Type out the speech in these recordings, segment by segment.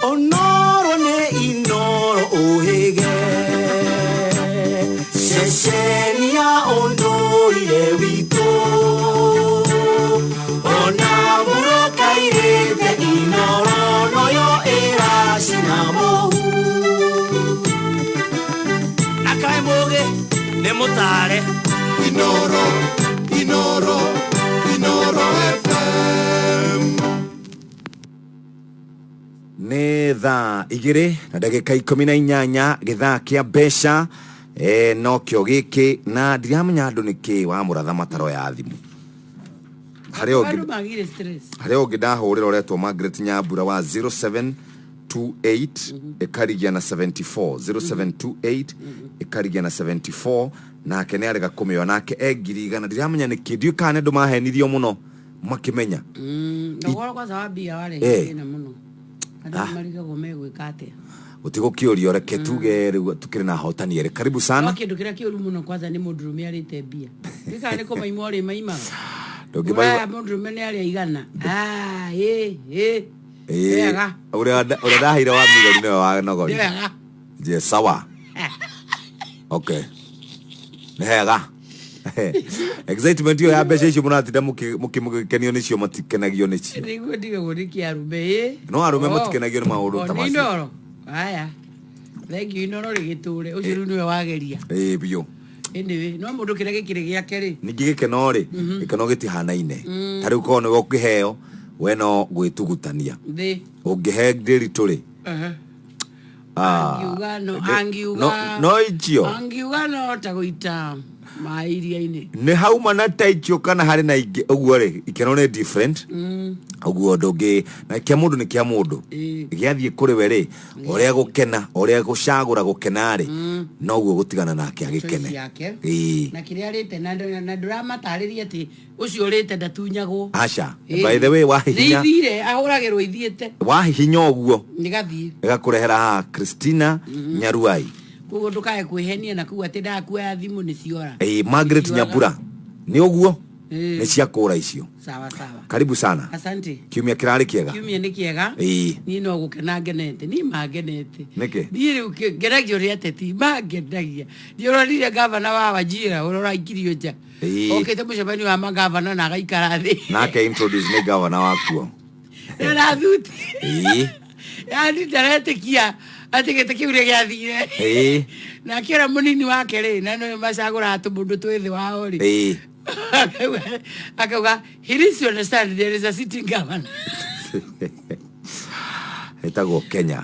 Onoro nĩ Inoro ũhĩge ceceni ya ũndũire witũ ona mũrakairĩte Inoro noyo ĩracina mũhu na kaĩ mũgĩ nĩ mũtare. Inoro, Inoro, Inoro FM. Nĩ thaa 2:18, gĩthaa kĩa mbeca e, nokĩo gĩkĩ na ndiramenya andũ nĩkĩ wa mũratha mataro ya thimũ harĩa ũngĩ. Andũ magire stress. Harĩa ũngĩ ndahũrĩra ũretwo Margaret Nyambura wa 0728 ĩkarigia na 74, 0728 ĩkarigia na 74, nake nĩ arega kũmĩoya, nake e 100,000. Ndiramenya nĩkĩ, ndiũĩ kana nĩ andũ mahenirio mũno makĩmenya. Na ũhoro kwanza wa mbia warehe thĩna mũno, andũ Ah. nĩ marigagwo megwĩka atĩa. Gũtigũkĩũrio, reke tuge rĩu tukĩrĩ na ahotani erĩ. Karibu No sana. kĩndũ kĩrĩa kĩũru mũno kwanza nĩ mũndũrũme arĩte mbia, ndikana nĩ kũmaima ũrĩ maimaga. Ndũngĩmaigua- Ũraya mũndũrũme nĩ arĩa 100. Ah, ĩ ĩ. Ĩĩ, Wega. Ũrĩa ndaheire wa milioni nĩwe Nĩ wanogori. wega. Je, sawa, okay, nĩ hega. Excitement ĩyo ya mbeca icio mũratinda mũgĩkenio nĩcio, matikenagio nĩcio. Nĩguo ndigagwo nĩ kĩarume ĩ. No arũme Oh. matikenagio nĩ maũndũ Oh, ta nĩ macio. Inoro haya, thank you, Inoro rĩgĩtũre ũcio rĩu nĩwe wageria. Ĩĩ biũ. Anyway, no mũndũ kĩrĩa gĩkĩrĩ gĩake rĩ. Ningĩ gĩkeno rĩ, gĩkeno gĩtihanaine. Ta rĩu korwo nĩwe ũkĩheo, we no gwĩtugutania. Thĩ. Ũngĩhe ndĩritũ rĩ, ah, Angiuga no angiuga no icio angiuga no ta gũita maĩ iria-inĩ. Nĩ hauma na ta icio kana harĩ na ingĩ ũguo rĩ, ikeno nĩ different ũguo, ndũngĩ na kĩa mũndũ nĩ kĩa mũndũ. Gĩathiĩ kũrĩ we rĩ, ũrĩa gũkena, ũrĩa gũcagũra gũkena rĩ, noguo gũtigana nake Choice agĩkene yake. Ĩĩ. Na kĩrĩa arĩte na ndũramatarĩria atĩ ũcio ũrĩte ndatunyagwo. Aca. By the way, wahihinya Nĩ ithire ahũragĩrwo ithiĩte. Wahihinya ũguo nĩgathiĩ ĩgakũrehera haha Christina Nyaruai. Koguo ndũkae kwĩhenia na kuu atĩ ndakuoya thimũ nĩ ciora. Ĩĩ, Margaret Ciũraga. Nyambura nĩ ũguo. Ĩĩ. Nĩ ciakũra icio. Sawa sawa. Karibu sana. Asante. Kiumia kĩrarĩ kĩega. Kiumia nĩ kĩega. Niĩ no gũkena ngenete, niĩ mangenete. Nĩkĩ? Niĩ rĩu ngenagio nĩ ateti mangenagia. Niĩ ũronire gavana wa Wajira ũrĩa ũraikirio nja okĩte mũcemanio wa magavana na agaikara thĩ. Nake introduce nĩ gavana wakuo. Na thuti. Yani ndaretĩkia atĩ gĩtĩ kĩu nĩ gĩathire. Na akĩra mũnini wake rĩ, na nĩwe macagũraga tũmũndũ twĩ thĩ wao rĩ, akauga he needs to understand there is a sitting governor. Ĩtagwo Kenya.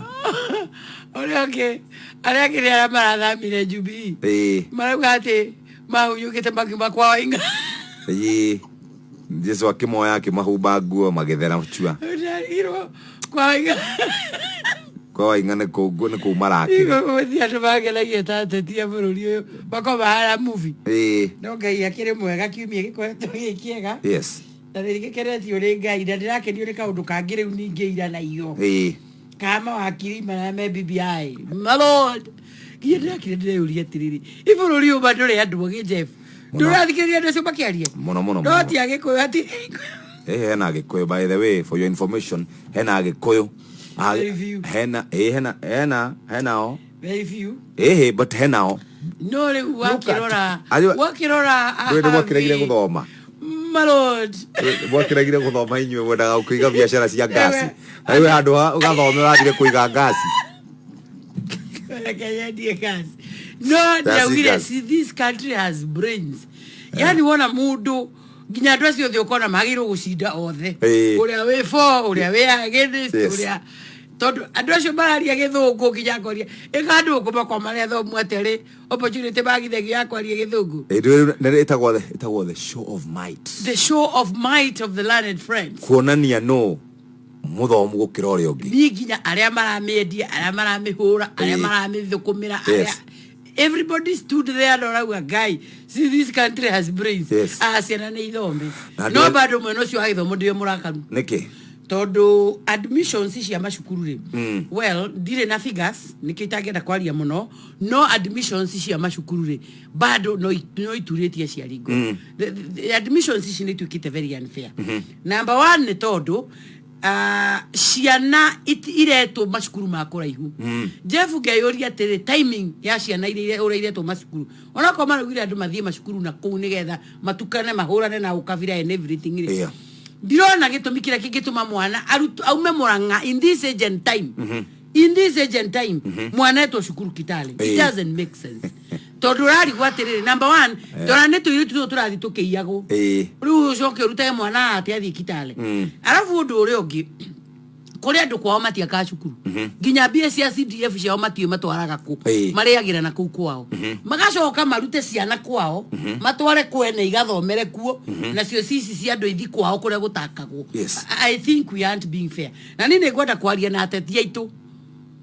Ũrĩa ũngĩ, arĩa angĩ nĩ arĩa marathamire Jubilee marauga atĩ mahunyũkĩte makiuma kwa Waing'a. Ĩĩ, Jesu akĩmoya akĩmahumba nguo magĩthera cua. Ndarigirwo kwa Waing'a. Kwa Waing'a nĩ kũu nĩ kũu marakĩrĩ. Gũthiĩ andũ mangenagia ta ateti a bũrũri ũyũ makorwo mahana movie. No Ngai akĩrĩ mwega, kiumia gĩkoretwo gĩ kĩega na nĩ gĩkenetio nĩ Ngai, na ndĩrakenio nĩ kaũndũ kangĩ rĩu ningĩ ira na iyo ka mawakiri marĩa me BBI. My Lord, nginya ndĩrakire ndĩreyũria atĩrĩrĩ, ĩ bũrũri ũyũ ma ndũrĩ andũ ogĩ, Jeff? Mũno. Ndũrathikĩrĩria andũ acio makĩaria? Mũno mũno. No Mũno. ti Agĩkũyũ ati. Ĩĩ, hena Agĩkũyũ. By the way, for your information, hena Agĩkũyũ. Very few. Hena, ĩĩ, hena henao. Very few. Ĩhĩ, but henao. No rĩu wakĩrora wakĩrora Ndũĩ nĩ mwakĩregire gũthoma. My Lord. Mwakĩregire gũthoma inyuĩ, mwendaga kũiga biacara cia ngasi, na rĩu handũ ha ũgathome ũrathire kũiga ngasi. Reke yendie gas. No That's ndaugire gas., see, this country has brains. Yani wona mundu nginya andũ acio othe ũkona magĩrĩirwo gũcinda othe, ũrĩa wĩ for, ũrĩa wĩ against, ũrĩa, tondũ andũ acio mararia gĩthũngũ nginya ngoria ĩka andũ ũkũmakwa marĩa thomu atĩa rĩ opportunity magithagio ya kwaria gĩthũngũ. Ĩĩ, ndũĩ nĩ ĩtagwo the show of might. The show of might of the learned friends. Kuonania no mũthomu gũkĩra ũrĩa ũngĩ. Niĩ nginya arĩa maramĩendia, arĩa maramĩhũra, arĩa maramĩthũkũmĩra, arĩa everybody stood there na ũrauga, Ngai, see, this country has brains. Ah, ciana nĩ ithome. Na no bado mwena ũcio wa gĩthomo ndĩo mũrakaru. Nĩkĩ? Tondũ admissions cia macukuru rĩ, well, ndirĩ na figures, nĩkĩo itangĩenda kwaria mũno, no admissions cia macukuru rĩ, bado no iturĩtie aciari ngoro. The admissions ici nĩ ituĩkĩte very unfair. Number one nĩ tondũ Ciana iretwo macukuru ma kũraihu. Jeff, ngeyũria atĩrĩ, timing ya ciana iria ũrĩa iretwo macukuru, onakorwo maraugire andũ mathiĩ macukuru na kũu nĩgetha matukane, mahũrane na ũkabira and everything rĩ, ndirona gĩtũmi kĩrĩa kĩngĩtũma mwana aume Mũrang'a in this age and time, in this age and time, mwana etwo cukuru Kitale. It doesn't make sense, tondũ ũrarigwo atĩrĩrĩ, number one, tona nĩ tũirĩtu tũtũ tũrathiĩ tũkĩiyagwo. Rĩu ũcoke ũrutage mwana atĩ athiĩ Kitale? Arabu ũndũ ũrĩa ũngĩ, kũrĩ andũ kwao matiakaga cukuru, nginya mbia cia CDF ciao matiũĩ matwaraga kũ. Marĩagĩra na kũu kwao, magacoka marute ciana kwao matware kwene igathomere kuo, nacio cici cia andũ ithi kwao kũrĩa gũtakagwo. I think we aren't being fair, na niĩ nĩ ngwenda kwaria na ateti aitũ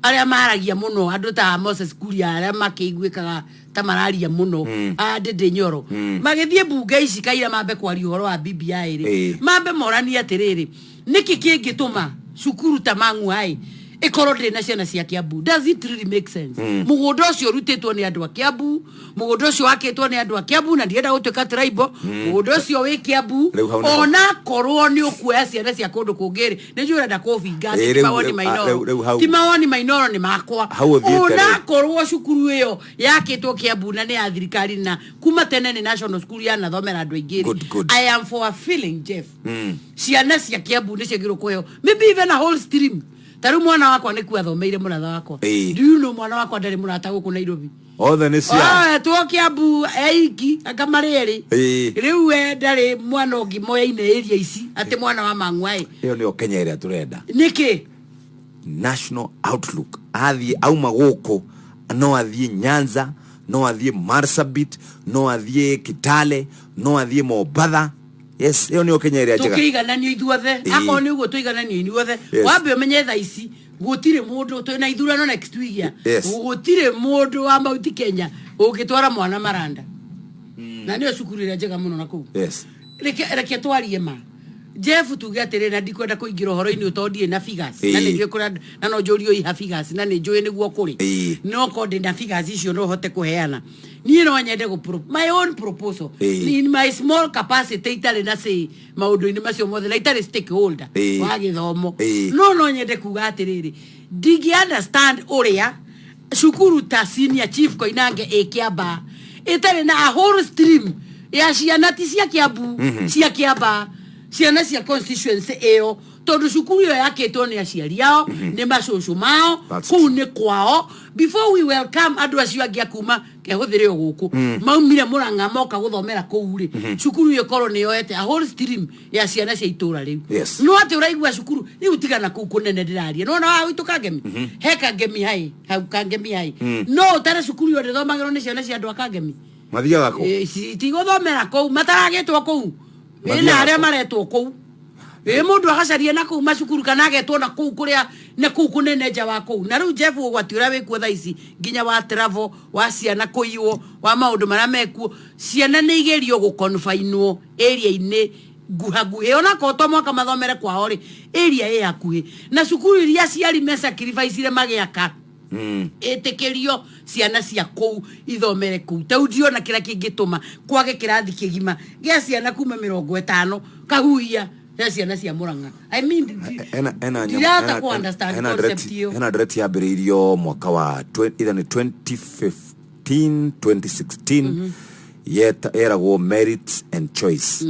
arĩa maragia mũno, andũ ta Moses Kuria, arĩa makĩiguĩkaga ta mararia mũno, a Ndĩndĩ Nyoro, magĩthiĩ mbunge ici kaira mambe kwaria ũhoro wa BBI rĩ, mambe moranie atĩrĩrĩ, nĩkĩ kĩngĩtũma cukuru ta Mang'u High ĩkorwo ndĩrĩ na ciana cia Kiambu? Does it really make sense? Mũgũnda ũcio ũrutĩtwo nĩ andũ a Kiambu, mũgũnda ũcio wakĩtwo nĩ andũ a Kiambu, na ndirenda gũtuĩka tribal, mũgũnda ũcio wĩ Kiambu. Rĩu hau nĩho. Ona korwo nĩ ũkuoya ciana cia kũndũ kũngĩ rĩ, nĩ njũĩ ũrenda kũbinga atĩ ti mawoni mainoro. Rĩu hau. Ti mawoni mainoro, nĩ makwa. Hau ũthiĩte rĩ. Ona korwo cukuru ĩyo yakĩtwo Kiambu na nĩ ya thirikari na kuma tene nĩ national school yanathomera andũ aingĩ rĩ, Good, good. I am for a feeling, Jeff, ciana cia Kiambu nĩ ciagĩrĩirwo kũheo maybe even a whole stream. Ta rĩu mwana wakwa nĩ kuo athomeire, mũratha wakwa. Do you know mwana wakwa ndarĩ mũrata gũkũ Nairobi? Othe nĩ cia Ah, two Kiambu eiki anga marĩ erĩ. Rĩu we ndarĩ mwana ũngĩ moyaine area ici atĩ mwana wa Mang'uaĩ. Ĩyo nĩyo Kenya ĩrĩa tũrenda. Nĩkĩ? National outlook, athiĩ auma gũkũ no athiĩ Nyanza, no athiĩ Marsabit, no athiĩ Kitale, no athiĩ Mombatha. Yes, ĩyo nĩyo Kenya ĩrĩa njega. Tũkĩigananio ithuothe. Akorwo nĩ ũguo, tũigananio ithuothe. Wambe ũmenye thaa ici gũtirĩ mũndũ, twĩna ithurano next week ya gũtirĩ mũndũ wa Mount Kenya ũngĩtwara mwana Maranda, na nĩyo cukuru ĩrĩa njega mũno na kũu. Reke twarie ma, Jeff, tuge atĩrĩ, na ndikwenda kũingĩra ũhoro-inĩ ũyũ tondũ ndirĩ na figures, na nĩ njũĩ kũrĩa, na no njũrio iha figures, na nĩ njũĩ nĩguo kũrĩ. No korwo ndĩ na figures icio no hote kũheana. Niĩ no nyende gũ my own proposal, in my small capacity, itarĩ na say maũndũ-inĩ macio mothe na itarĩ stakeholder wa gĩthomo, no nyende kuga atĩrĩrĩ, ndingĩ understand ũrĩa cukuru ta Senior Chief Koinange ĩ Kĩambaa ĩtarĩ na a whole stream ya ciana ti cia Kiambu, cia Kĩambaa, ciana cia constituency ĩyo, tondũ cukuru ĩyo yakĩtwo nĩ aciari ao, nĩ macũcũ mao. That's Kũu nĩ kwao. Before we welcome andũ acio angĩ a kuma kehũthĩre o gũkũ maumire Mũrang'a moka gũthomera kũu rĩ, cukuru ĩyo ĩkorwo nĩ yoete a whole stream ya ciana cia itũra rĩu. No atĩ ũraigua cukuru rĩu tigana kũu kũnene ndĩraria nona wa witũ Kangemi, he Kangemi hai hau Kangemi hai, no ũtare cukuru ĩyo ndĩthomagĩrwo nĩ ciana cia andũ a Kangemi. Mathiaga kũ? Tigũthomera kũu, mataragĩtwo kũu ĩna Mathiaga arĩa kũ? maretwo kũu ĩ mũndũ agacaria na kũu macukuru kana agetwo na kũu kũrĩa na kũu kũnene nja wa kũu. Na rĩu, Jeff, ũgwati ũrĩa wĩkuo thaa ici nginya wa travel, wa ciana kũiywo, wa maũndũ marĩa mekuo, ciana nĩ igerio gũconfinwo area-inĩ nguhaguhĩ, onakorwo to mwaka mathomere kwao rĩ, area ĩ hakuhĩ na cukuru iria aciari me sacrificire magĩaka, ĩtĩkĩrio ciana cia kũu ithomere kũu. Tau ndiona kĩrĩa kĩngĩtũma kwage kĩrathi kĩgima gĩa ciana kuma 50 kahuhia gĩa ciana cia Mũrang'a. I mean, Ena ndirahota ku understand hena concept ĩyo. Hena ndereti yambĩrĩirio mwaka wa either nĩ 2015, 2016, yeragwo merit and choice,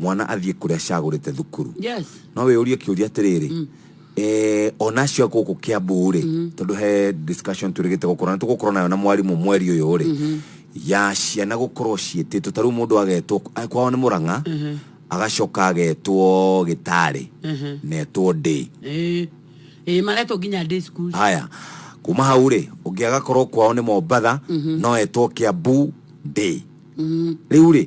mwana athiĩ kũrĩa acagũrĩte thukuru. No wĩyũrie kĩũria atĩrĩrĩ, ona acio a gũkũ Kiambu rĩ, tondũ he discussion tũrĩgĩte gũkorwo na tũgũkorwo nayo na mwarimũ mweri ũyũ rĩ, ya ciana gũkorwo ciĩtĩtwo, ta rĩu mũndũ agetwo kwao nĩ Mũrang'a, agacoka agetwo Gĩtarĩ, netwo ndĩ. Ĩĩ, maretwo nginya day schools. Haya, kuma hau rĩ, ũngĩ agakorwo kwao nĩ Mombatha, no etwo Kiambu ndĩ. Rĩu rĩ,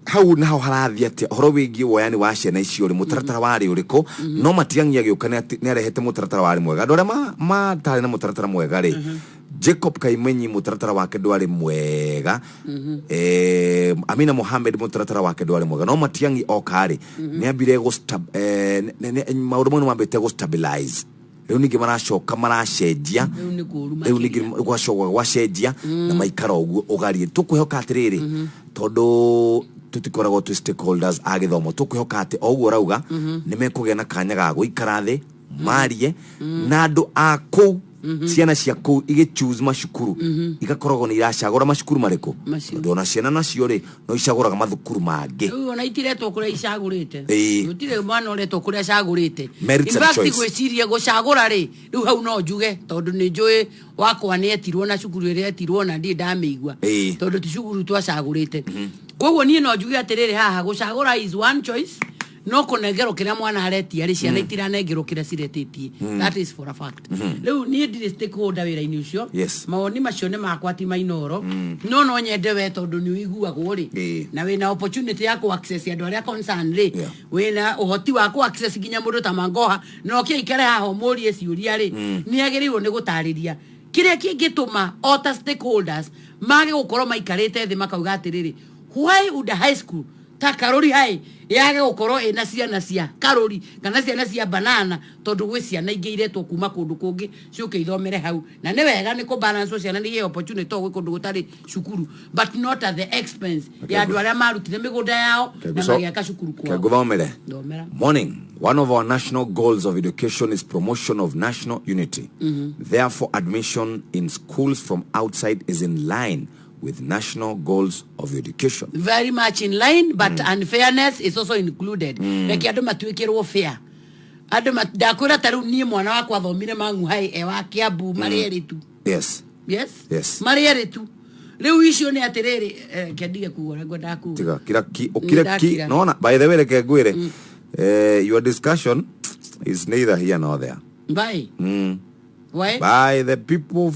hau naho harathiĩ atĩa ũhoro wĩgiĩ woyani wa ciana icio rĩ? Mũtaratara warĩ ũrĩkũ? No Matiang'i agĩũka nĩ arehete mũtaratara warĩ mwega. Andũ arĩa matarĩ na mũtaratara mwega rĩ, Jacob Kaimenyi mũtaratara wake ndwarĩ mwega, Amina Mohamed mũtaratara wake ndwarĩ mwega, no Matiang'i oka rĩ, nĩ ambire maũndũ mau nĩ mambĩte gũ stabilize. Rĩu ningĩ maracoka maracenjia. Rĩu nĩ kũũru Rĩu ningĩ makĩria. gwacoka gwacenjia na maikara ũguo ũgarie, tũkwĩhoka atĩrĩrĩ, tondũ Tũtikoragwo twĩ stakeholders a gĩthomo. Tũkwĩhoka atĩ o ũguo ũrauga, nĩ mekũgĩa na kanya ga gũikara thĩ marie na andũ a kũu, ciana cia kũu igĩ choose macukuru, igakoragwo nĩ iracagũra macukuru marĩkũ. Macio. Tondũ ona ciana nacio rĩ, no icagũraga mathukuru mangĩ. Rĩu ona itiretwo kũrĩa icagũrĩte. Ĩĩ. Gũtirĩ mwana ũretwo kũrĩa acagũrĩte. Merits In and fact, choice. Gwĩciria gũcagũra rĩ, rĩu hau no njuge tondũ nĩ njũĩ wakwa nĩ etirwo na cukuru ĩrĩa etirwo na ndirĩ ndamĩigua, tondũ ti cukuru twacagũrĩte. Koguo niĩ no njuge atĩrĩrĩ, haha gũcagũra is one choice, no kũnengerwo kĩrĩa mwana aretia rĩ, ciana itiranengerwo kĩrĩa ciretĩtie. That is for a fact. Rĩu niĩ ndirĩ stakeholder wĩra-inĩ ũcio. Mawoni macio nĩ makwa, ti mainoro, no nyende we, tondũ nĩ ũiguagwo rĩ, na wĩna opportunity ya kũ access andũ arĩa concern rĩ, wĩna ũhoti wa kũ access nginya mũndũ ta Mangoha, na ũke ikare haha ũmũrie ciũria rĩ, nĩ agĩrĩirwo nĩ gũtarĩria kĩrĩa kĩngĩtũma o ta stakeholders mage gũkorwo maikarĩte thĩ makauga atĩrĩrĩ, why would a high school ta Karori High yage gũkorwo ĩna ciana cia Karori kana ciana cia Banana, tondũ gwĩ ciana ingĩ iretwo kuma kũndũ kũngĩ ciũke ithomere hau? Na nĩ wega nĩ kũ balance ciana nĩ igĩe opportunity tondũ gwĩ kũndũ gũtarĩ cukuru, but not at the expense ya andũ arĩa marutire mĩgũnda yao na magĩaka cukuru kwao. Ngũthomere. Thomera. Morning. One of our national goals of education is promotion of national unity. Therefore, admission in schools from outside is in line with national goals of education. Very much in line, but unfairness is also included. Reke andũ matuĩkĩrwo fair. Andũ ndakwĩra, ta rĩu niĩ mwana wakwa athomire Mangu High e wa Kiambu, marĩ erĩ tu. Yes. Marĩ erĩ tu. Rĩu icio nĩ atĩrĩrĩ, kendige kuga ũrĩa ngwendaga kuga. Tiga kira ki ukire ki. Ndakira. Naona, by the way, reke ngwire, your discussion is neither here nor there. Bye. Why? By the people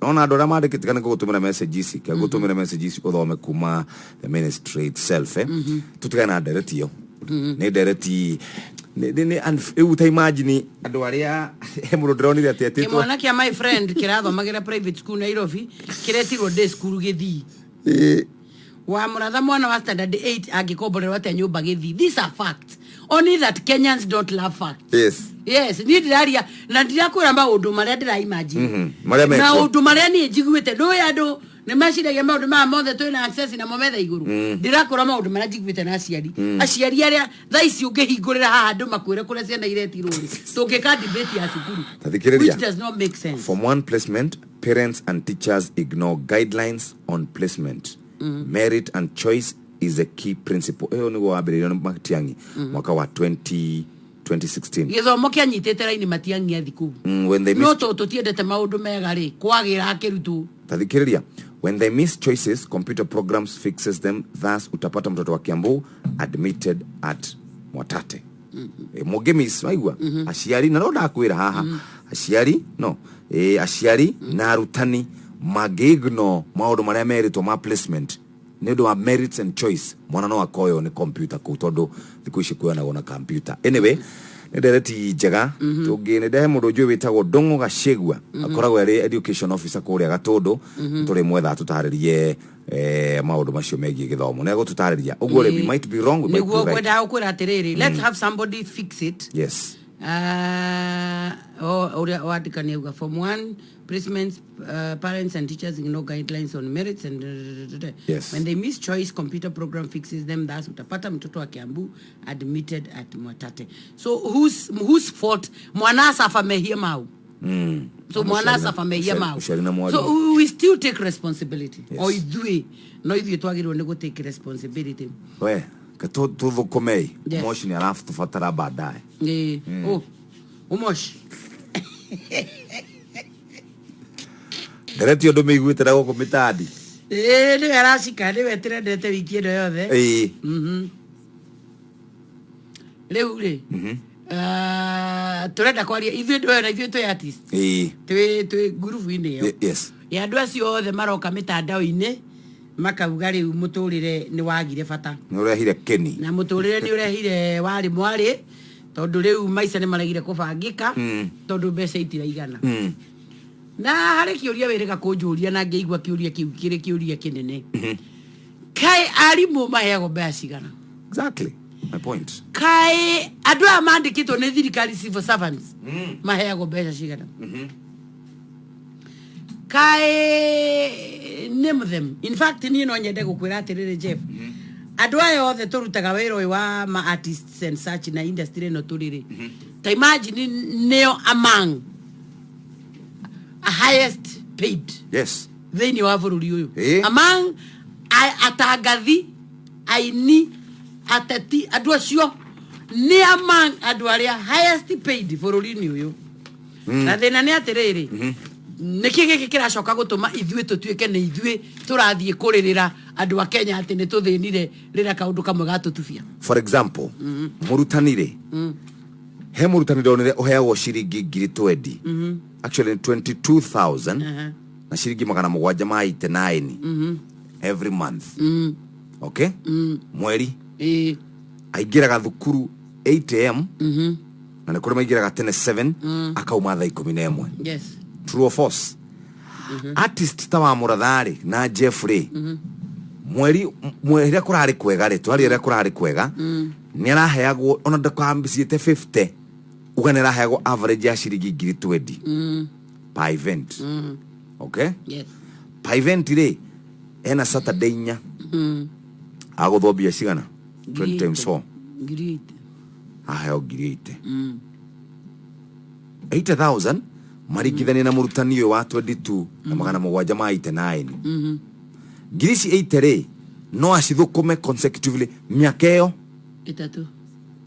naona andå arä a mandä kä te kana gå tå mä ra message ici, ke gå tå mä ra message ici å thome kuma the ministry itself, eh? Tũtigane na ndereti ĩyo, nĩ ndereti rĩu ta imagine andũ arĩa he mũndũ ndĩronire atĩ etĩtwo Kĩmwana kĩa my friend kĩrathomagĩra private school Nairobi kĩretirwo day school Gĩthii. Wa mũratha, mwana wa standard 8 angĩkomborerwo atĩa nyũmba Gĩthii? These are facts, only that Kenyans don't love facts. Yes, niĩ ndĩraria na ndirakwĩra maũndũ marĩa ndĩra imagine. Marĩa mekuo. Maũndũ marĩa niĩ njiguĩte. Ndũĩ andũ nĩ meciragia maũndũ maya mothe twĩna access namo metha igũrũ. Ndĩrakwĩra maũndũ marĩa njiguĩte na aciari, aciari arĩa thaa ici ũngĩhingũrĩra haha andũ makwĩre kũrĩa ciana iretirwo rĩ, tũngĩka debate ya cukuru, Ta thikĩrĩria. which does not make sense. From one placement, parents and teachers ignore guidelines on placement. Merit and choice is a key principle. Ĩyo nĩguo wambĩrĩirio nĩ Matiang'i mwaka wa 20 2016. Gĩthomo kĩanyitĩte raini Matiang'i athi kũu. When they No miss tũ tũtiendete maũndũ mega rĩ, kwagĩra akĩrutwo. Tathikĩrĩria, when they miss choices, computer programs fixes them. Thus utapata mtoto wa Kiambu admitted at Mwatate. Mũngĩ miss, waigua aciari, na no ndakwĩra haha, aciari no aciari na arutani mangĩ-ignore maũndũ marĩa merĩtwo ma placement nĩ ũndũ wa merits and choice, mwana no akoywo nĩ computer kũu, tondũ thikũ ici kuoyanagwo na computer. Anyway, nĩ ndereti njega tũngĩ. Nĩ ndehe mũndũ njũĩ wĩtagwo Ndũng'ũ Gacĩgua, akoragwo arĩ education officer kũrĩa Gatũndũ. Tũrĩ mwetha tũtarĩrie maũndũ macio megiĩ gĩthomo, nĩ egũtũtarĩria ũguo rĩ. We might be wrong, we might Nĩguo be right. ngwendaga gũkwĩra atĩrĩrĩ, let's have somebody fix it. Ũrĩa wandĩka nĩ auga form one placements, parents and teachers ignore guidelines on merits and when they miss choice, computer program fixes them. Thus utapata mtoto wa Kiambu admitted at Mwatate. So whose fault? Mwana asafa mehia mau. So mwana asafa mehia mau. Mũciari na mwarimũ. So we still take responsibility. O ithuĩ no ithuĩ twagĩrĩirwo nĩ gũ take responsibility. We ke tũthũkũmei. Moshi nĩ aratũbatara baadaye. Eh, oh, umoshi. Ndereti ũndũ mĩiguĩte na gũkũ mĩtandi. Ĩĩ, nĩwe aracika, nĩwe tũrendete wiki ĩno yothe. Rĩu rĩ, tũrenda kwaria ithuĩ ndũĩ na ithuĩ twĩ artist, twĩ ngurubu-inĩ ĩyo ya andũ acio othe maroka mĩtandao-inĩ makauga rĩu mũtũrĩre nĩ wagire bata. Nĩ ũrehire kĩni. Na mũtũrĩre nĩ ũrehire warĩ mwarĩ, tondũ rĩu maica nĩ maregire kũbangĩka, tondũ mbeca itiraigana. Na harĩ kĩũria wĩrĩga kũnjũria na ngĩigua kĩũria kĩu kĩrĩ kĩũria kĩnene: kaĩ arimũ maheagwo mbeca cigana? Exactly my point. Kaĩ andũ aya mandĩkĩtwo nĩ thirikari, civil servants, maheagwo mbeca cigana? Kaĩ name them. In fact, niĩ no nyende gũkwĩra atĩrĩrĩ, Jeff, Andũ aya othe tũrutaga wĩra ũyũ wa ma artists and such na industry ĩno tũrĩ rĩ, ta imagine nĩo among highest paid thĩinĩ wa bũrũri ũyũ. Among atangathi, aini, ateti, andũ acio nĩ among andũ arĩa highest paid bũrũri-inĩ ũyũ. Na thĩna nĩ atĩrĩrĩ, nĩkĩ gĩkĩ kĩracoka gũtũma ithuĩ tũtuĩke nĩ ithuĩ tũrathiĩ kũrĩrĩra andũ a Kenya atĩ nĩ tũthĩnire rĩrĩa kaũndũ kamwe gatũtubia? For example, mũrutani rĩ, he mũrutani ndonire ũheagwo ciringi ngiri 20, actually 22,000 na ciringi 789 every month, okay, mweri. Aingĩraga thukuru 8 am, na nĩ kũrĩ maingĩraga tene 7, akauma thaa 11. True or false? Artist ta wa Mũratha-rĩ na Jeff rĩ, mweri rĩrĩa kũrarĩ kwega rĩ, twaria rĩrĩa kũrarĩ kwega, nĩ araheagwo ona ndakambicĩte 50, uga nĩ araheagwo average ya ciringi ngiri 20 per event, okay? Yes. Per event rĩ, ena Saturday inya, agũthwo mbia cigana? 20 times 4. Ngiri 80. Aheo ngiri 80, 80,000, maringithanie na mũrutani ũyũ wa 22 na 789. Ngiri ici 80 rĩ, no acithũkũme consecutively mĩaka ĩyo 3.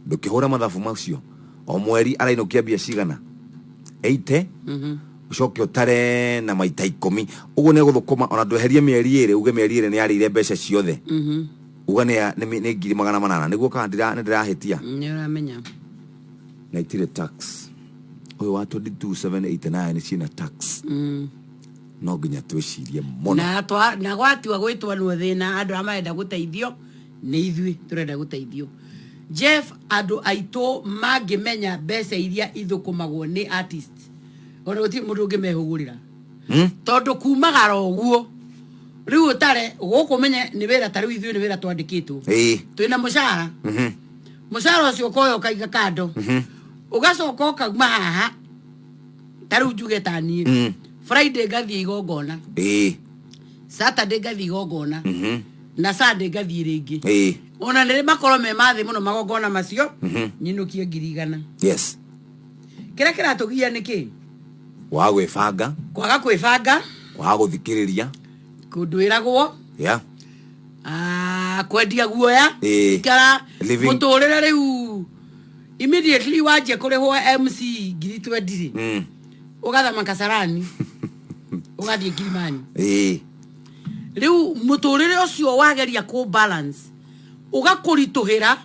Ndũkĩhũra mathabu macio, o mweri arainũkia mbia cigana? 80. Ũcoke ũtare na maita 10, ũguo nĩ egũthũkũma ona ndweherie mĩeri 2, uge mĩeri 2 nĩ arĩire mbeca ciothe, uga nĩ 800,000, nĩguo kana nĩ ndĩrahĩtia? Nĩ ũramenya. Na itirĩ tax. Ũyũ wa 22789 ciĩna tax. No nginya twĩcirie mũno. Na gwatua gwĩtwanwo thĩna, andũ arĩa marenda gũteithio nĩ ithuĩ tũrenda gũteithio. Jeff, andũ aitũ mangĩmenya mbeca iria ithũkũmagwo nĩ artist, ona gũtirĩ mũndũ ũngĩmehũgũrĩra. Tondũ kumagara ũguo rĩu ũtare gũkũ menye nĩ wĩra, ta rĩu ithuĩ nĩ wĩra twandĩkĩtwo, twĩna mũcara. Mũcara ũcio ũkoya ũkaiga kando, ũgacoka ũkauma haha, ta rĩu njuge ta niĩ, Friday ngathiĩ igongona, Saturday ngathiĩ igongona, na Sunday ngathiĩ rĩngĩ. Ona nĩ makorwo me mathĩ mũno magongona macio, nyinũkie 100,000. Kĩrĩa kĩratũgia nĩ kĩ? Waga gwĩbanga. Kwaga kwĩbanga. Kwaga gũthikĩrĩria. Kũndwĩragwo. Ah, kwendia guoya. Ikara mũtũrĩre rĩu, immediately wanjia kũrĩhwo MC ngiri 20 rĩ, ũgathama Kasarani ũgathiĩ Kilimani. Rĩu mũtũrĩre ũcio wageria kũ balance ũgakũritũhĩra,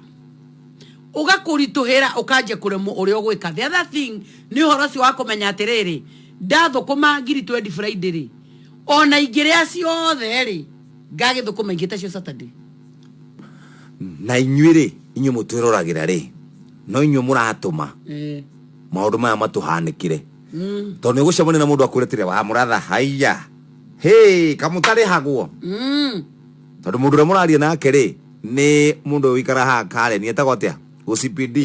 ũgakũritũhĩra, ũkanjia kũremwo ũrĩa ũgwĩka. The other thing nĩ ũhoro ũcio wa kũmenya atĩrĩrĩ, ndathũkũma ngiri 20 Friday rĩ, ona ingĩrĩa ciothe rĩ, ngagĩthũkũma ingĩ tacio Saturday. Na inyuĩ rĩ, inyuĩ mũtwĩroragĩra rĩ, no inyuĩ mũratũma maũndũ maya matũhanĩkĩre, tondũ nĩ ũgũcemania na mũndũ akwĩre atĩrĩ, wa Mũratha, haiya hĩ kamũtarĩhagwo. Tondũ mũndũ ũrĩa mũraria nake rĩ, nĩ mũndũ ũyũ ũikara haha Karen, etagwo atĩa, OCPD.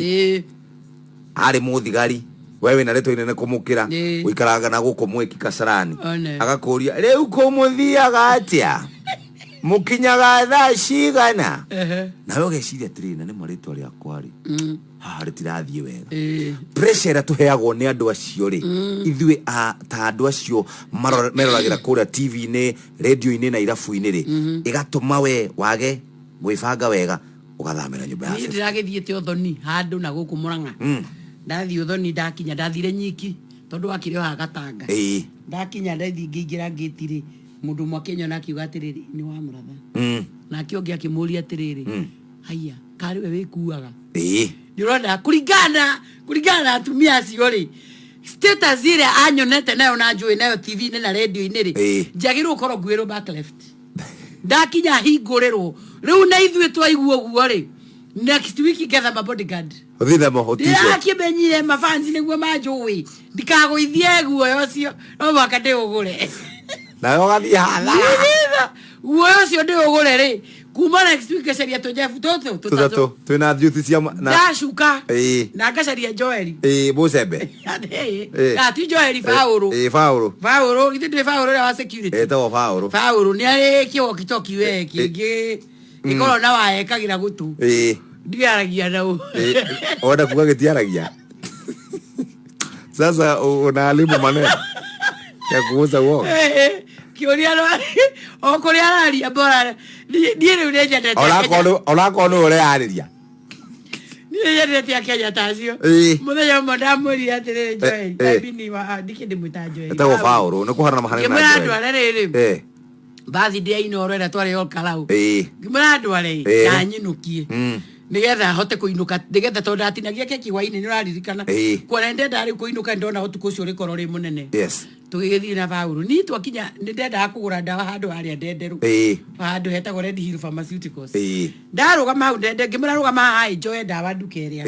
Arĩ mũthigari, we wĩna rĩtwa inene kũmũkĩra. Ũikaraga na gũkũ mwĩki Kasarani. One. Agakũria, rĩu kũmũthiaga atĩa, mũkinyaga thaa cigana? Nawe ũgeciria atĩrĩrĩ, na nĩma rĩtwa rĩakwa rĩ, haha rĩtirathiĩ wega. Pressure ĩrĩa tũheagwo nĩ andũ acio rĩ, ithuĩ ta andũ acio meroragĩra kũrĩa TV-inĩ, radio-inĩ na irabu-inĩ rĩ, ĩgatũma we wage gwĩbanga wega, ũgathamĩra nyũmba ya Niĩ 50. Ndĩragĩthiĩte ũthoni handũ na gũkũ Mũrang'a. Ndathiĩ ũthoni, ndakinya, ndathire nyiki tondũ wakĩrĩ o haha Gatanga. Ndakinya, ndathiĩ ngĩingĩra ngĩti rĩ, mũndũ ũmwe akĩnyona akiuga atĩrĩrĩ, nĩ wa Mũratha. Nake ũngĩ akĩmũria atĩrĩrĩ, haiya, karĩ we wĩkuaga? Nĩ ũrona kũringana na atumia acio rĩ, status ĩrĩa anyonete nayo na njũĩ nayo TV-inĩ na radio-inĩ rĩ, njagĩrĩirwo gũkorwo nguĩrwo back left ndakinya hingũrĩrwo. Rĩu na ithuĩ twaigua ũguo rĩ, next week ngetha ma bodyguard. Ũthiĩ namo ũticwo. Ndĩrakĩmenyire mafansi nĩguo manjũĩ, ndikagũithie guoya ũcio, no mũhaka ndĩũgũre. Nawe ũgathiĩ hathara. Nĩgetha guoya ũcio ndĩũgũre rĩ, kuma next week ngacaria tũjebu tũtũ. Tũtatũ twĩna thiũti cia na Ndacuka na ngacaria Joeli. Ĩĩ, mũcembe. Ah, ti Joeli, Faũrũ. Ĩĩ, Faũrũ. Faũrũ, githĩ ndĩ Faũrũ ũrĩa wa security? Ĩtagwo Faũrũ. Faũrũ nĩ arĩ kĩwokitoki we kĩngĩ Ĩkorwo na waya ĩkagĩra gũtũ. Ndiaragia na ũ. Ona kuga gĩtiaragia. Sasa unaharibu maneno ya kuuza uoga. Kĩũria o kũrĩa araria bora niĩ rĩu nĩnyendete Onakorwo nĩwe ũreyarĩria. Niĩ nyendete akenya ta acio. Mũthenya ũmwe ndamwĩrire atĩrĩrĩ, Joel, ndambini wa ndikĩ ndĩmwĩta Joel. Etagwo Paũlũ, nĩ kũhana mahana na Ngĩmwĩra Joel. ndware rĩrĩ birthday ya Inooro ĩrĩa twarĩ o Karau. Ngĩmwĩra ndware na nyinũkie nĩgetha hote kũinũka, nĩgetha tondũ ndatinagia keki hwainĩ, nĩ ũraririkana. Kuona nĩndendaga rĩu kũinũka, nĩndona ũtukũ ũcio ũrĩkorwo rĩ mũnene. Tũgĩgĩthiĩ na Paũlũ, niĩ twakinya nĩndendaga kũgũra ndawa handũ harĩa Ndenderũ, handũ hetagwo Red Hill Pharmaceuticals. Ndarũgama hau Ndende, ngĩmwĩra rũgama haha ĩ njoe ndawa nduka ĩrĩa.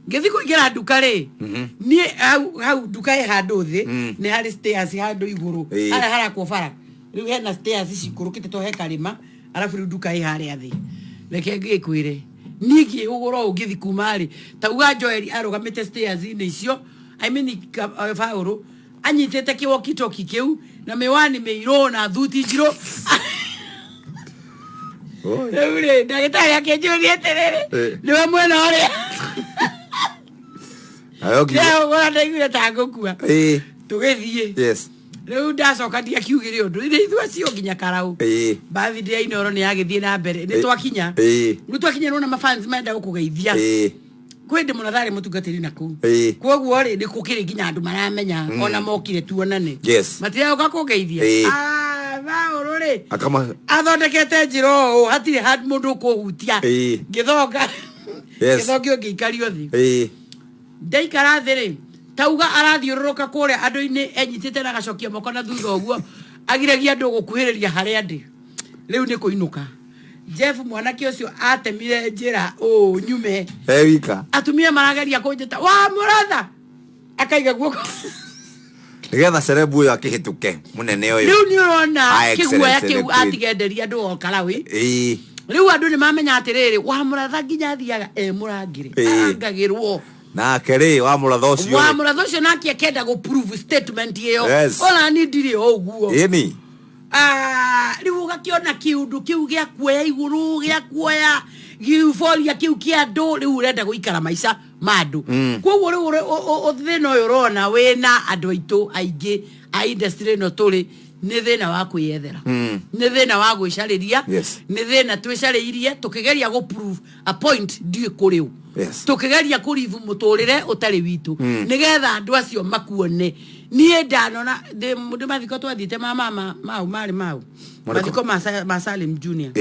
Ngĩthiĩ kũingĩra nduka rĩ, niĩ hau hau nduka ĩ handũ thĩ, nĩ harĩ stairs handũ igũrũ, harĩa harakwo bara rĩu hena stairs cikũrũkĩte to he karĩma, arabu rĩu nduka ĩ harĩa thĩ. Reke ngĩkwĩre, niĩ ngĩũgũra ũũ ngĩthi kuma rĩ, tauga Joel arũgamĩte stairs-inĩ icio, I mean, Paũlũ anyitĩte kĩwokitoki kĩu na mĩwani mĩirũ na thuti njirũ. Oi. Rĩu rĩ, ndagĩtarĩ akĩnjũria atĩrĩrĩ, nĩwe mwena ũrĩa Nawe ũkiuga- ndĩraũgũra, ndaiguire ta ngũkua. Tũgĩthiĩ. Rĩu ndacoka ndiakiugire ũndũ, rĩ ithuĩ acio nginya Karau. Birthday ya Inooro nĩ yagĩthiĩ na mbere, nĩ twakinya. Rĩu twakinya nĩwona mafans marenda gũkũgeithia. Kwĩ ndĩ mũna tharĩ mũtungatĩri na kũu. Koguo rĩ, nĩ gũkĩrĩ nginya andũ maramenya ona mokire tuonane. Matirauka kũngeithia. Ah, Paũlũ rĩ, Akama athondekete njĩra ũũ hatirĩ handũ mũndũ ũkũhutia. Ngĩthonga. Ngĩthongio ngĩikario thĩ. Ndaikara thĩ rĩ, tauga arathiũrũrũka kũrĩa andũ-inĩ enyitĩte na agacokia moko na thutha ũguo, agiragia andũ gũkuhĩrĩria harĩa ndĩ. Rĩu nĩ kũinũka. Jeff mwanake ũcio atemire njĩra ũũ nyume. E wika. Atumia marageria kũnjĩta wa mũratha, akaiga guoko Nĩgetha cerebu ũyũ akĩhĩtũke mũnene ũyũ. Rĩu nĩ ũrona High kĩguoya Excellency kĩu the Queen. atigenderia andũ o Karawi. Rĩu andũ nĩ mamenya atĩrĩrĩ, wa mũratha nginya athiaga e mũrangĩre. Arangagĩrwo. Nake rĩ, wa mũratha ũcio Wa rĩ. mũratha ũcio nake akenda gũ prove statement ĩyo. Ona niĩ ndirĩ o ũguo. Ĩni. Rĩu ũgakĩona kĩũndũ kĩu gĩa kuoya igũrũ, gĩa kuoya euphoria kĩu kĩa andũ, rĩu ũrenda gũikara maica ma andũ. Koguo rĩu thĩna ũyũ ũrona wĩna andũ aitũ aingĩ a industry ĩno tũrĩ, nĩ thĩna wa kwĩyethera. Nĩ thĩna wa gwĩcarĩria. Nĩ thĩna twĩcarĩirie tũkĩgeria gũ prove a point ndiũĩ kũrĩ ũ. Tũkĩgeria kũrivu mũtũrĩre ũtarĩ witũ. Nĩgetha andũ acio makuone. Niĩ ndanona ndĩ mathiko twathiĩte ma mama mau marĩ mau. Marĩkũ? Mathiko ma Salim Junior.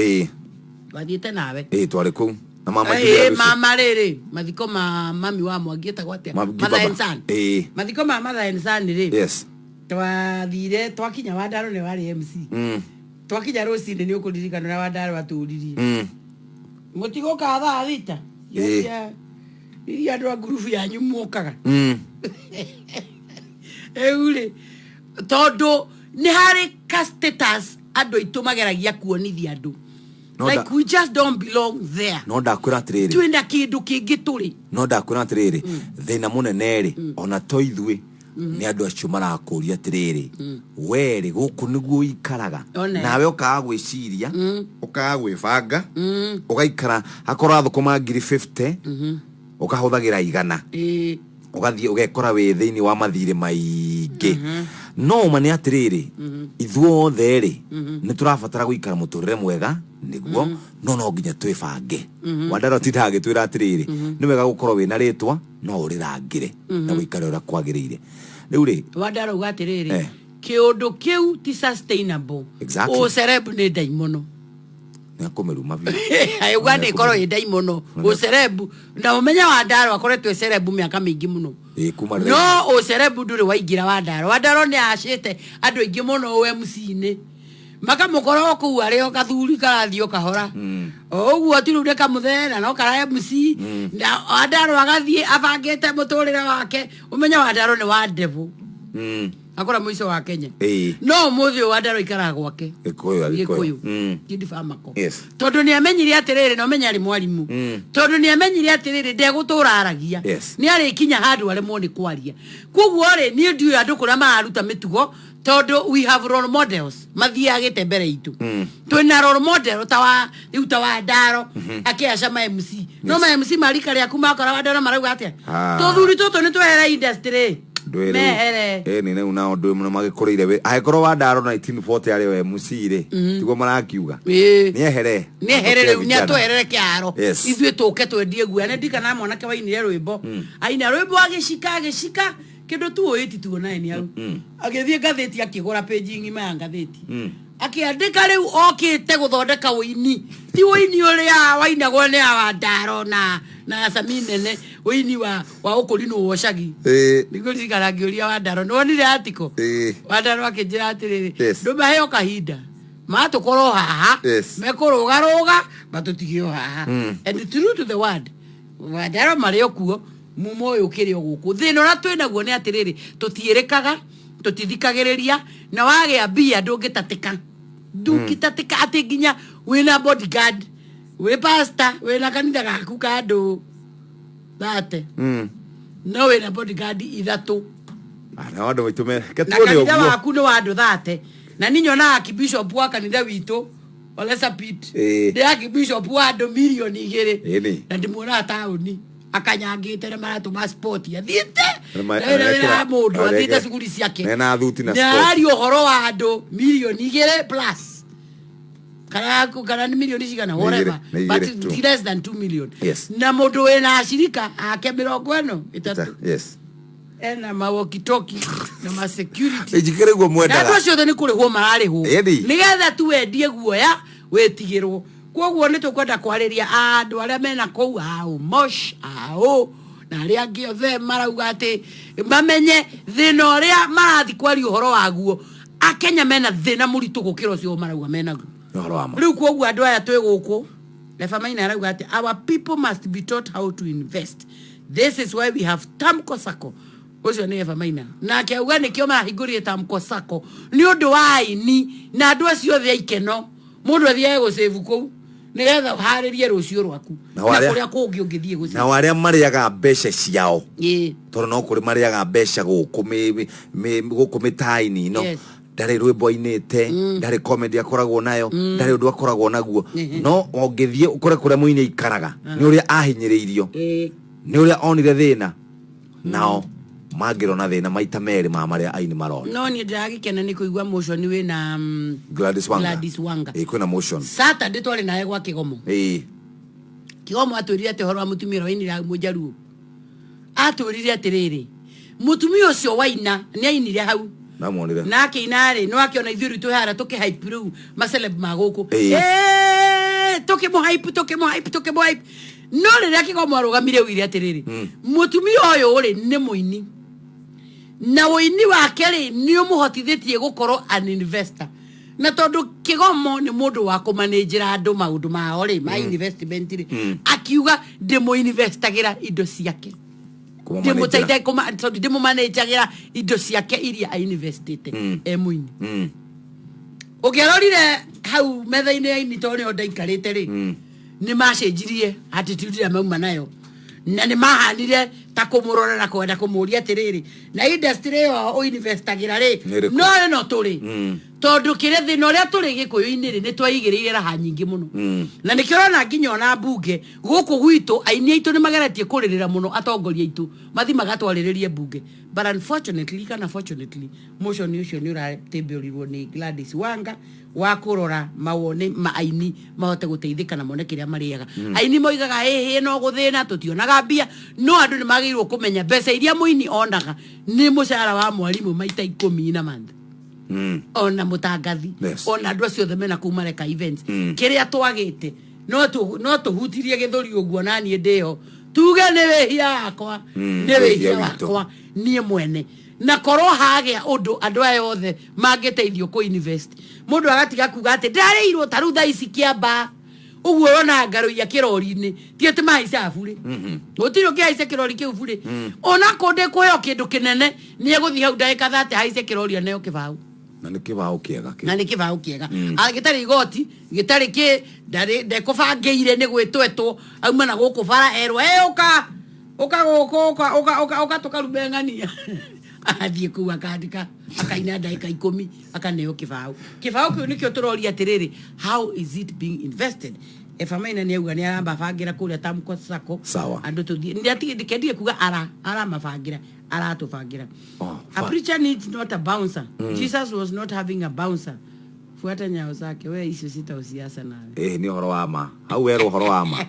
Twathiĩte nawe. Twarĩ kũu. Na mama Julia Lucy. Mama rĩrĩ, mathiko ma mami wa Mwangi etagwo atĩa? Mwangi Mother baba. and son. Mathiko ma Mother and son rĩ. Twathire twakinya Wandaro nĩ warĩ MC. Twakinya rũcinĩ nĩ ũkũririkana ũrĩa Wandaro atũririe. Mũtigũka thaa thita? Iria andũ a ngurubu yanyu mokaga. Rĩu rĩ, tondũ nĩ harĩ ka status andũ aitũ mageragia kuonithia andũ. No Like we just don't belong there. No ndakwĩra atĩrĩrĩ. Twĩna kĩndũ kĩngĩ tũrĩ. No ndakwĩra atĩrĩrĩ, thĩna mũnene rĩ, ona to ithuĩ, nĩ andũ acio marakũria atĩrĩrĩ, we rĩ, gũkũ nĩguo ũikaraga. Nawe ũkaga gwĩciria, ũkaga gwĩbanga, ũgaikara, akorwo athũkũma ngiri 50, ũkahũthagĩra 100. Ũgathiĩ ũgekora wĩ thĩinĩ wa mathirĩ maingĩ. No ũma nĩ atĩrĩrĩ, ithuothe rĩ, nĩ tũrabatara gũikara mũtũrĩre mwega, nĩguo, no nginya twĩbange. Wandaro atindaga agĩtwĩra atĩrĩrĩ, nĩ wega gũkorwo wĩna rĩtwa, no ũrĩrangĩre, na ũikare ũrĩa kwagĩrĩire. Rĩu rĩ, Wandaro auga atĩrĩrĩ, kĩũndũ kĩu ti sustainable. Ũcerebu nĩ ndaimono. Nĩ akũmĩruma biũ. Auga nĩ ĩkorwo ĩ ndaimono. Ũcerebu, na ũmenye Wandaro akoretwo e cerebu mĩaka mĩingĩ mũno. Kuma rĩrĩa No ũcerebu ndũrĩ waingĩra Wandaro. Wandaro nĩ acĩte andũ aingĩ mũno O M C-inĩ. Makamũkora o kũu arĩ o gathuri karathiĩ o kahora. O ũguo ti rĩu nĩ kamũthee na no kara MC. Na Wandaro agathiĩ abangĩte mũtũrĩre wake. Ũmenye Wandaro nĩ wa devil. Akora mũico wa Kenya. No ũmũthĩ ũyũ Wandaro aikaraga gwake. Gĩkũyũ, Agĩkũyũ. Gĩkũyũ. Gindi Famako. Tondũ nĩ amenyire atĩrĩrĩ, na ũmenye arĩ mwarimũ. Tondũ nĩ amenyire atĩrĩrĩ, ndegũtũra aragia. Nĩ arĩkinya handũ aremwo nĩ kwaria. Koguo rĩ, niĩ ndiũĩ andũ kũrĩa mararuta mĩtugo, Tondũ we have role models mathiagĩte mbere itũ. Twĩna role model ta wa rĩu ta wa Ndaro akĩaca ma MC, no ma MC marika rĩaku makora wa Ndaro marauga atĩa? Ah. Tũthuri tũtũ nĩ twehere industry. Ndwĩ rĩu. Mehere. Ĩni rĩu nao ndwĩ mũno magĩkũrĩire wĩ angĩkorwo wa Ndaro 1940 arĩ o MC rĩ, tiguo marakiuga? Nĩehere. Nĩehere rĩu, Vijana. nĩatweherere kĩharo. Ithuĩ tũke twendie guoya. Nĩ ndikana mwanake wainire rwĩmbo, aina rwĩmbo agĩcika agĩcika kĩndũ tu ũĩti tuonae nĩ hau agĩthiĩ ngathĩti akĩgũra page ng'ima ya ngathĩti, akĩandĩka rĩu okĩte gũthondeka ũini, ti ũini ũrĩa wainagwo nĩ awa Ndaro na Sami nene, ũini wa ũkũrinũ wa ũcagi. Nĩngũririkana ngĩũria wa Ndaro, nĩwonire article? Wa Ndaro akĩnjĩra atĩrĩrĩ, ndũmaheo kahinda matũkorwo haha, mekũrũgarũga matũtige o haha. And true to the word, Wandaro marĩ o kuo, mumo ũyũ ũkĩrĩ o gũkũ. Thĩna ũrĩa twĩ naguo nĩ atĩrĩrĩ, tũtiĩrĩkaga, tũtithikagĩrĩria, na wagĩa mbia ndũngĩtatĩka, ndũngĩtatĩka atĩ nginya wĩna bodyguard, wĩ pastor, wĩna kanitha gaku ka andũ 30, no wĩna bodyguard ithatũ. Ah, nao andũ maitũ me Na tuone kanitha ũguo. waku nĩ wa andũ 30, na niĩ nyonaga archbishop wa kanitha witũ Ole Sapit nĩ archbishop wa andũ 2 mirioni. Ĩni. Na ndĩmuonaga taũni akanyangĩte na maratũ ma sport athiĩte Na na wĩra wĩra wa mũndũ athiĩte cukuru ciake. Mena thuti na na sport. araria ũhoro wa andũ 2 mirioni plus kana nĩ milioni cigana, whatever, Nĩ but igĩrĩ, two. it's less than 2 million. Na mũndũ wĩna acirika ake 33 ena mawokitoki na ma security. Njikere guo Na andũ mwendaga. acio othe nĩ kũrĩhwo mararĩhwo Ĩni. nĩgetha tu wendie guoya wĩtigĩrwo. Koguo nĩ tũkwenda kwarĩria andũ arĩa mena kũu aũ mosh aũ na arĩa angĩ othe marauga atĩ mamenye thĩna ũrĩa marathi kwaria ũhoro waguo. Akenya mena thĩna mũritũ gũkĩra ũcio marauga menaguo. Nĩ ũhoro wa ma. Rĩu koguo andũ aya twĩ gũkũ, Eva Maina arauga atĩ our people must be taught how to invest. This is why we have Tamko Sacco. Ũcio nĩ Eva Maina, nake auga nĩkĩo marahingũrire Tamko Sacco nĩ ũndũ wa aini na andũ acio othe aikeno, mũndũ athiage gũcĩvu kũu nĩgetha ũharĩrie rũciũ rwaku Na na kũrĩa kũngĩ ũngĩthiĩ gũcĩvu. Nao arĩa marĩaga mbeca ciao, tondũ no kũrĩ marĩaga mbeca gũkũ gũkũ mĩtaini ino, ndarĩ rwĩmbo ainĩte, ndarĩ comedy akoragwo nayo, ndarĩ ũndũ akoragwo naguo, no ũngĩthiĩ ũkore kũrĩa mũini aikaraga nĩ ũrĩa ahinyĩrĩirio, nĩ ũrĩa onire thĩna, nao mangĩrona thĩna maita merĩ ma marĩa aini marona. No niĩ ndĩragĩkena nĩ kũigua motion wĩna Gladys Wanga. Gladys Wanga. Ĩĩ, kwĩna motion. Saturday twarĩ nawe gwa Kĩgomo. Kĩgomo atwĩrire atĩ ũhoro wa mũtumia ũrĩa wainire hau mũjaruo, atwĩrire atĩrĩrĩ, mũtumia ũcio waina nĩ ainire hau. Namuonire. Na akĩina rĩ, no akĩona ithuĩ rĩu twĩ harĩa tũkĩ hype rĩu maceleb ma gũkũ. Tũkĩmũ hype, tũkĩmũ hype, tũkĩmũ hype, no rĩrĩa Kĩgomo arũgamire oigire atĩrĩrĩ, mũtumia ũyũ rĩ nĩ mũini, na ũini wake rĩ nĩ ũmũhotithĩtie gũkorwo an investor, na tondũ Kĩgomo nĩ mũndũ wa kũmanĩnjĩra andũ maũndũ mao rĩ ma investment rĩ, akiuga ndĩmũ-investagĩra indo ciake. Kũmũmanĩnjĩra. Ndĩmũteithagia sorry, ndĩmũmanĩnjagĩra indo ciake iria ainvestĩte e mũini. Ũngĩarorire hau metha-inĩ ya ini, tondũ nĩho ndaikarĩte rĩ, nĩ macenjirie attitude ĩrĩa mauma nayo, na nĩ mahanire ta kũmũrora na kwenda kũmũria atĩrĩrĩ, na industry ĩyo ũinvestagĩra rĩ, Nĩ ĩrĩkũ? No ĩno tũrĩ, tondũ kĩrĩa thĩna ũrĩa tũrĩ gĩkũyũ-inĩ rĩ, nĩ twaigĩrĩire raha nyingĩ mũno, na nĩkĩo ũrona nginya ona mbunge gũkũ gwitũ aini aitũ nĩ mageretie kũrĩrĩra mũno atongoria aitũ mathi magatwarĩrĩrie mbunge, but unfortunately kana fortunately motion ũcio nĩ ũratĩmbĩũrirwo nĩ Gladys Wanga wa kũrora mawoni ma aini mahote gũteithĩka na mone kĩrĩa marĩaga. Aini moigaga ĩhĩ no gũthĩna tũtionaga mbia, no andũ nĩ magĩrĩirwo kũmenya mbeca iria mũini onaga nĩ mũcara wa mwarimũ maita 10 na month, ona mũtangathi, ona andũ acio othe mena kũu mareka events. Kĩrĩa twagĩte no tũhutirie gĩthũri ũguo na niĩ ndĩho tuge nĩ wĩhia wakwa, nĩ wĩhia wĩhia witũ. wakwa niĩ mwene, na korwo hagĩa ũndũ andũ aya othe mangĩteithio kũ invest, mũndũ agatiga kuga atĩ ndarĩirwo. Ta rĩu thaa ici kĩamba ũguo ũrona ngarũiya kĩrori-inĩ, ti atĩ mahaicaga burĩ, gũtirĩ ũngĩhaica kĩrori kĩu burĩ. Ona kũndĩ kũheo kĩndũ kĩnene, nĩ egũthiĩ hau ndagĩka 30 haice kĩrori aneo kĩbaũ. Na nĩ kĩbaũ kĩega kĩu. Na nĩ kĩbaũ kĩega. Ah, gĩtarĩ igoti, gĩtarĩ kĩ, ndarĩ ndekũbangĩire, nĩ gwĩtwetwo auma na gũkũ bara erwo, "Ĩ, ũka ũka gũkũ, ũka ũka ũka ũka tũkarume ng'ania." Athiĩ kũu akandĩka, akaina ndagĩka 10, akaneo kĩbaũ. Kĩbaũ kĩu nĩkĩo tũroria atĩrĩrĩ, how is it being invested? Eba Maina nĩ auga nĩ aramabangĩra kũrĩa Tamko Sacco. Sawa. Andũ tũthiĩ ndĩkendire kuga aramabangĩra, aratũbangĩra. Oh, A preacher needs not a bouncer. Jesus was not having a bouncer. Fuata nyayo zake. We icio cita siasa nawe. Ĩ, nĩ ũhoro wa ma hau, werwo ũhoro wa ma.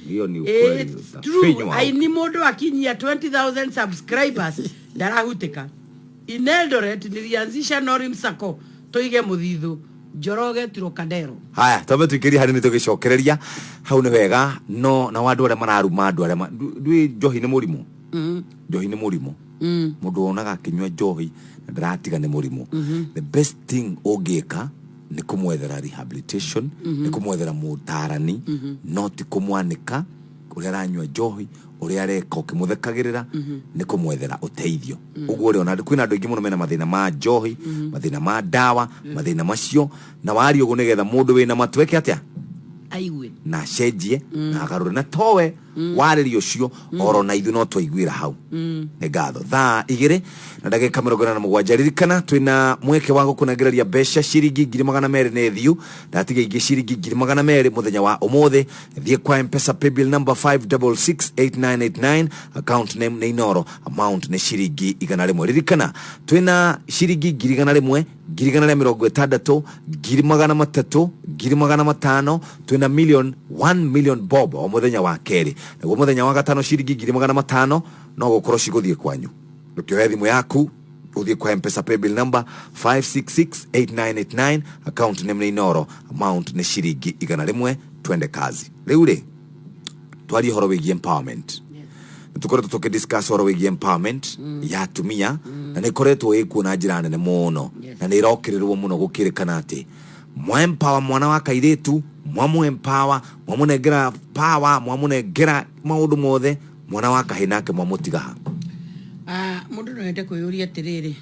Hiyo ni ukweli. It's true. Utafinywa hau. Aini mũndũ akinyia 20,000 subscribers ndarahutĩka. In Eldoret nilianzisha Norim Sacco, tũige mũthithũ Njoroge Trocadero. Haya, twambe tuikĩrie harĩ nĩ tũgĩcokereria hau nĩ wega, no na andũ arĩa mararuma andũ arĩa ndũĩ njohi nĩ mũrimũ. Njohi nĩ mũrimũ. Mũndũ wonaga akĩnyua njohi na ndaratiga nĩ mũrimũ. The best thing ũngĩka nĩ kũmwethera rehabilitation, nĩ kũmwethera mũtarani, no ti kũmwanĩka ũrĩa aranyua njohi, ũrĩa areka ũkĩmũthekagĩrĩra. Nĩ kũmwethera ũteithio ũguo rĩ, ona kwĩna andũ aingĩ mũno mena mathĩna ma njohi, mathĩna ma ndawa, mathĩna macio na waria ũguo nĩgetha mũndũ wĩna matũ eke atĩa? Aigue. Na acenjie na agarũre na towe warĩria ũcio oro na ithuĩ no twaiguĩra hau. Nĩ ngatho. Thaa 2:47. Ririkana twĩna mweke wa gũkũnengereria mbeca ciringi 200,000 nĩ thiu ndatiga ingĩ ciringi 200,000 mũthenya wa ũmũthĩ. Thiĩ kwa Mpesa paybill number 5668989, account name nĩ Inoro, amount nĩ ciringi 100. Ririkana twĩna ciringi 100,000, 160,000, 300,000, 500,000. Twĩna million, 1 million bob o mũthenya wa kerĩ, naguo mũthenya wa gatano ciringi 500,000 no gũkorwo cigũthiĩ kwanyu. Ũkĩoya thimũ yaku ũthiĩ kwa Mpesa paybill number 5668989, account name nĩ Inoro, amount nĩ ciringi 100. Twende kazi. Rĩu rĩ, twarie ũhoro wĩgiĩ empowerment. Nĩ tũkoretwo tũkĩdiscuss ũhoro wĩgiĩ empowerment ya atumia na nĩ ĩkoretwo ĩkuo na njĩra nene mũno. Na nĩ ĩrokĩrĩrwo mũno gũkĩrĩkana atĩ mwa-empower mwana wa kairĩtu, mwamũ-empower, mwamũnengera power, mwamũnengera maũndũ mothe, mwana wa kahĩ nake mwamũtiga ha? Ah, mũndũ no ende kwĩyũria atĩrĩrĩ,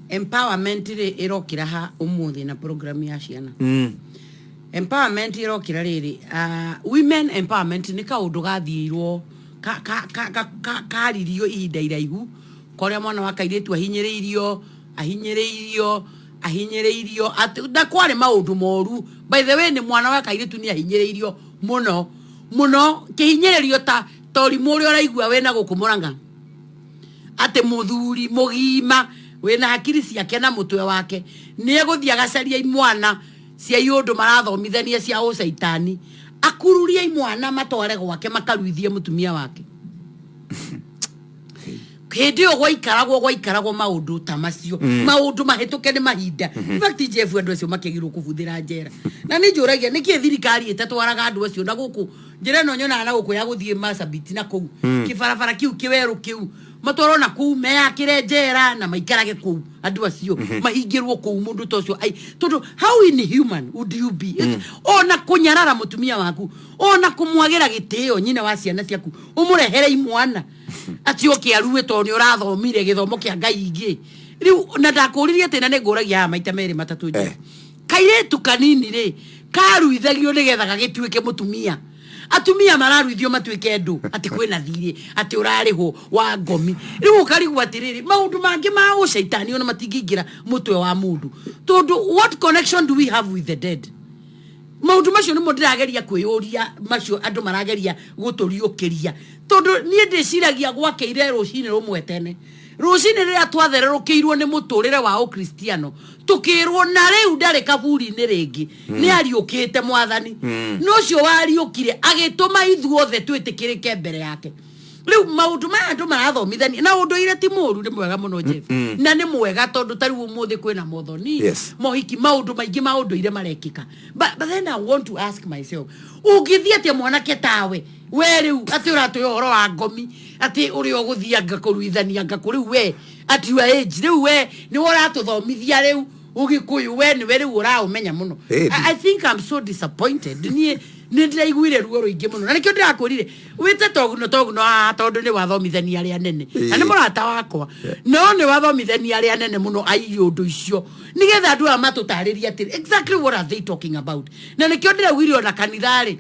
empowerment rĩ ĩrokĩra ha ũmũthĩ na program ya ciana? Empowerment ĩrokĩra rĩrĩ, women empowerment nĩ kaũndũ gathiĩirwo karirio ihinda iraihu korĩa mwana wa kairĩtu ahinyĩrĩirio, ahinyĩrĩirio, ahinyĩrĩirio na kwarĩ maũndũ moru. By the way, nĩ mwana wa kairĩtu nĩ ahinyĩrĩirio mũno mũno, kĩhinyĩrĩrio ta ũrimũ ũrĩa ũraigua wĩna gũkũ Mũrang'a, atĩ mũthuri mũgima wĩna hakiri ciake na mũtwe wake nĩ egũthiĩ agacaria imwana cia iũndũ marathomithania cia ũcaitani, akururie imwana matware gwake makaruithie mũtumia wake. Hĩndĩ ĩyo gwaikaragwo maũndũ ta macio, maũndũ mahĩtũke nĩ mahinda. In fact, Jeff, andũ acio makĩagĩrĩirwo kũbuthĩra njera, na nĩ njũragia nĩkĩ thirikari ĩtatwaraga andũ acio na gũkũ njĩra ĩno nyonaga na gũkũ ya gũthiĩ Marsabit na kũu kĩbarabara kĩu kĩwerũ kĩu, matwarwo na kũu meyakĩre njera na maikarage kũu, andũ acio mahingĩrwo kũu. Mũndũ ta ũcio ai, tondũ how inhuman would you be ona kũnyarara mũtumia waku, ona kũmwagĩra gĩtĩo nyina wa ciana ciaku, ũmũrehere imwana atĩ oke arue tondũ nĩ ũrathomire gĩthomo kĩa ngai ingĩ? Rĩu na ndakũririe atĩ na nĩ ngũragia haha maita merĩ matatũ nje. Kairĩtu kanini rĩ karuithagio nĩgetha gagĩtuĩke mũtumia. Atumia mararuithio matuĩke ndũ atĩ kwĩna thirĩ atĩ ũrarĩhwo wa ngomi. Rĩu ũkarigwo atĩrĩrĩ, maũndũ mangĩ ma ũcaitani ona matingĩingĩra mũtwe wa mũndũ, tondũ what connection do we have with the dead? Maũndũ macio nĩmo ndĩrageria kwĩyũria, macio andũ marageria gũtũriũkĩria, tondũ niĩ ndĩciragia gwakĩire rũcinĩ rũmwe tene, rũcinĩ rĩrĩa twathererũkĩirwo nĩ mũtũrĩre wa ũkristiano, tũkĩrwo na rĩu ndarĩ kaburi-inĩ rĩngĩ, nĩ ariũkĩte mwathani. No ũcio wariũkire agĩtũma ithuothe twĩtĩkĩrĩke mbere yake. Rĩu maũndũ maya andũ marathomithania na ũndũire ti mũru, nĩ mwega mũno, Jeff, na nĩ mwega tondũ ta rĩu ũmũthĩ kwĩna mothoni, mohiki, maũndũ maingĩ ma ũndũire marekĩka. But then I want to ask myself, ũngĩthiĩ atĩa mwanake tawe we rĩu atĩ ũratwĩra ũhoro wa ngomi, atĩ ũrĩa ũgũthiĩ anga kũruithania anga kũ? Rĩu we at your age, rĩu we nĩwe ũratũthomithia rĩu ũgĩkũyũ, we nĩwe rĩu ũraũmenya mũno. I think I'm so disappointed. Niĩ nĩ ndĩraiguire ruo rũingĩ mũno, na nĩkĩo ndĩrakwĩrire wĩte toguno toguno haha, tondũ nĩ wathomithania arĩa anene na nĩ mũrata wakwa, no nĩ wathomithania arĩa anene mũno aiũndũ icio, nĩgetha andũ aya matũtarĩrie atĩrĩ exactly what are they talking about. Na nĩkĩo ndĩraugire ona kanitha rĩ,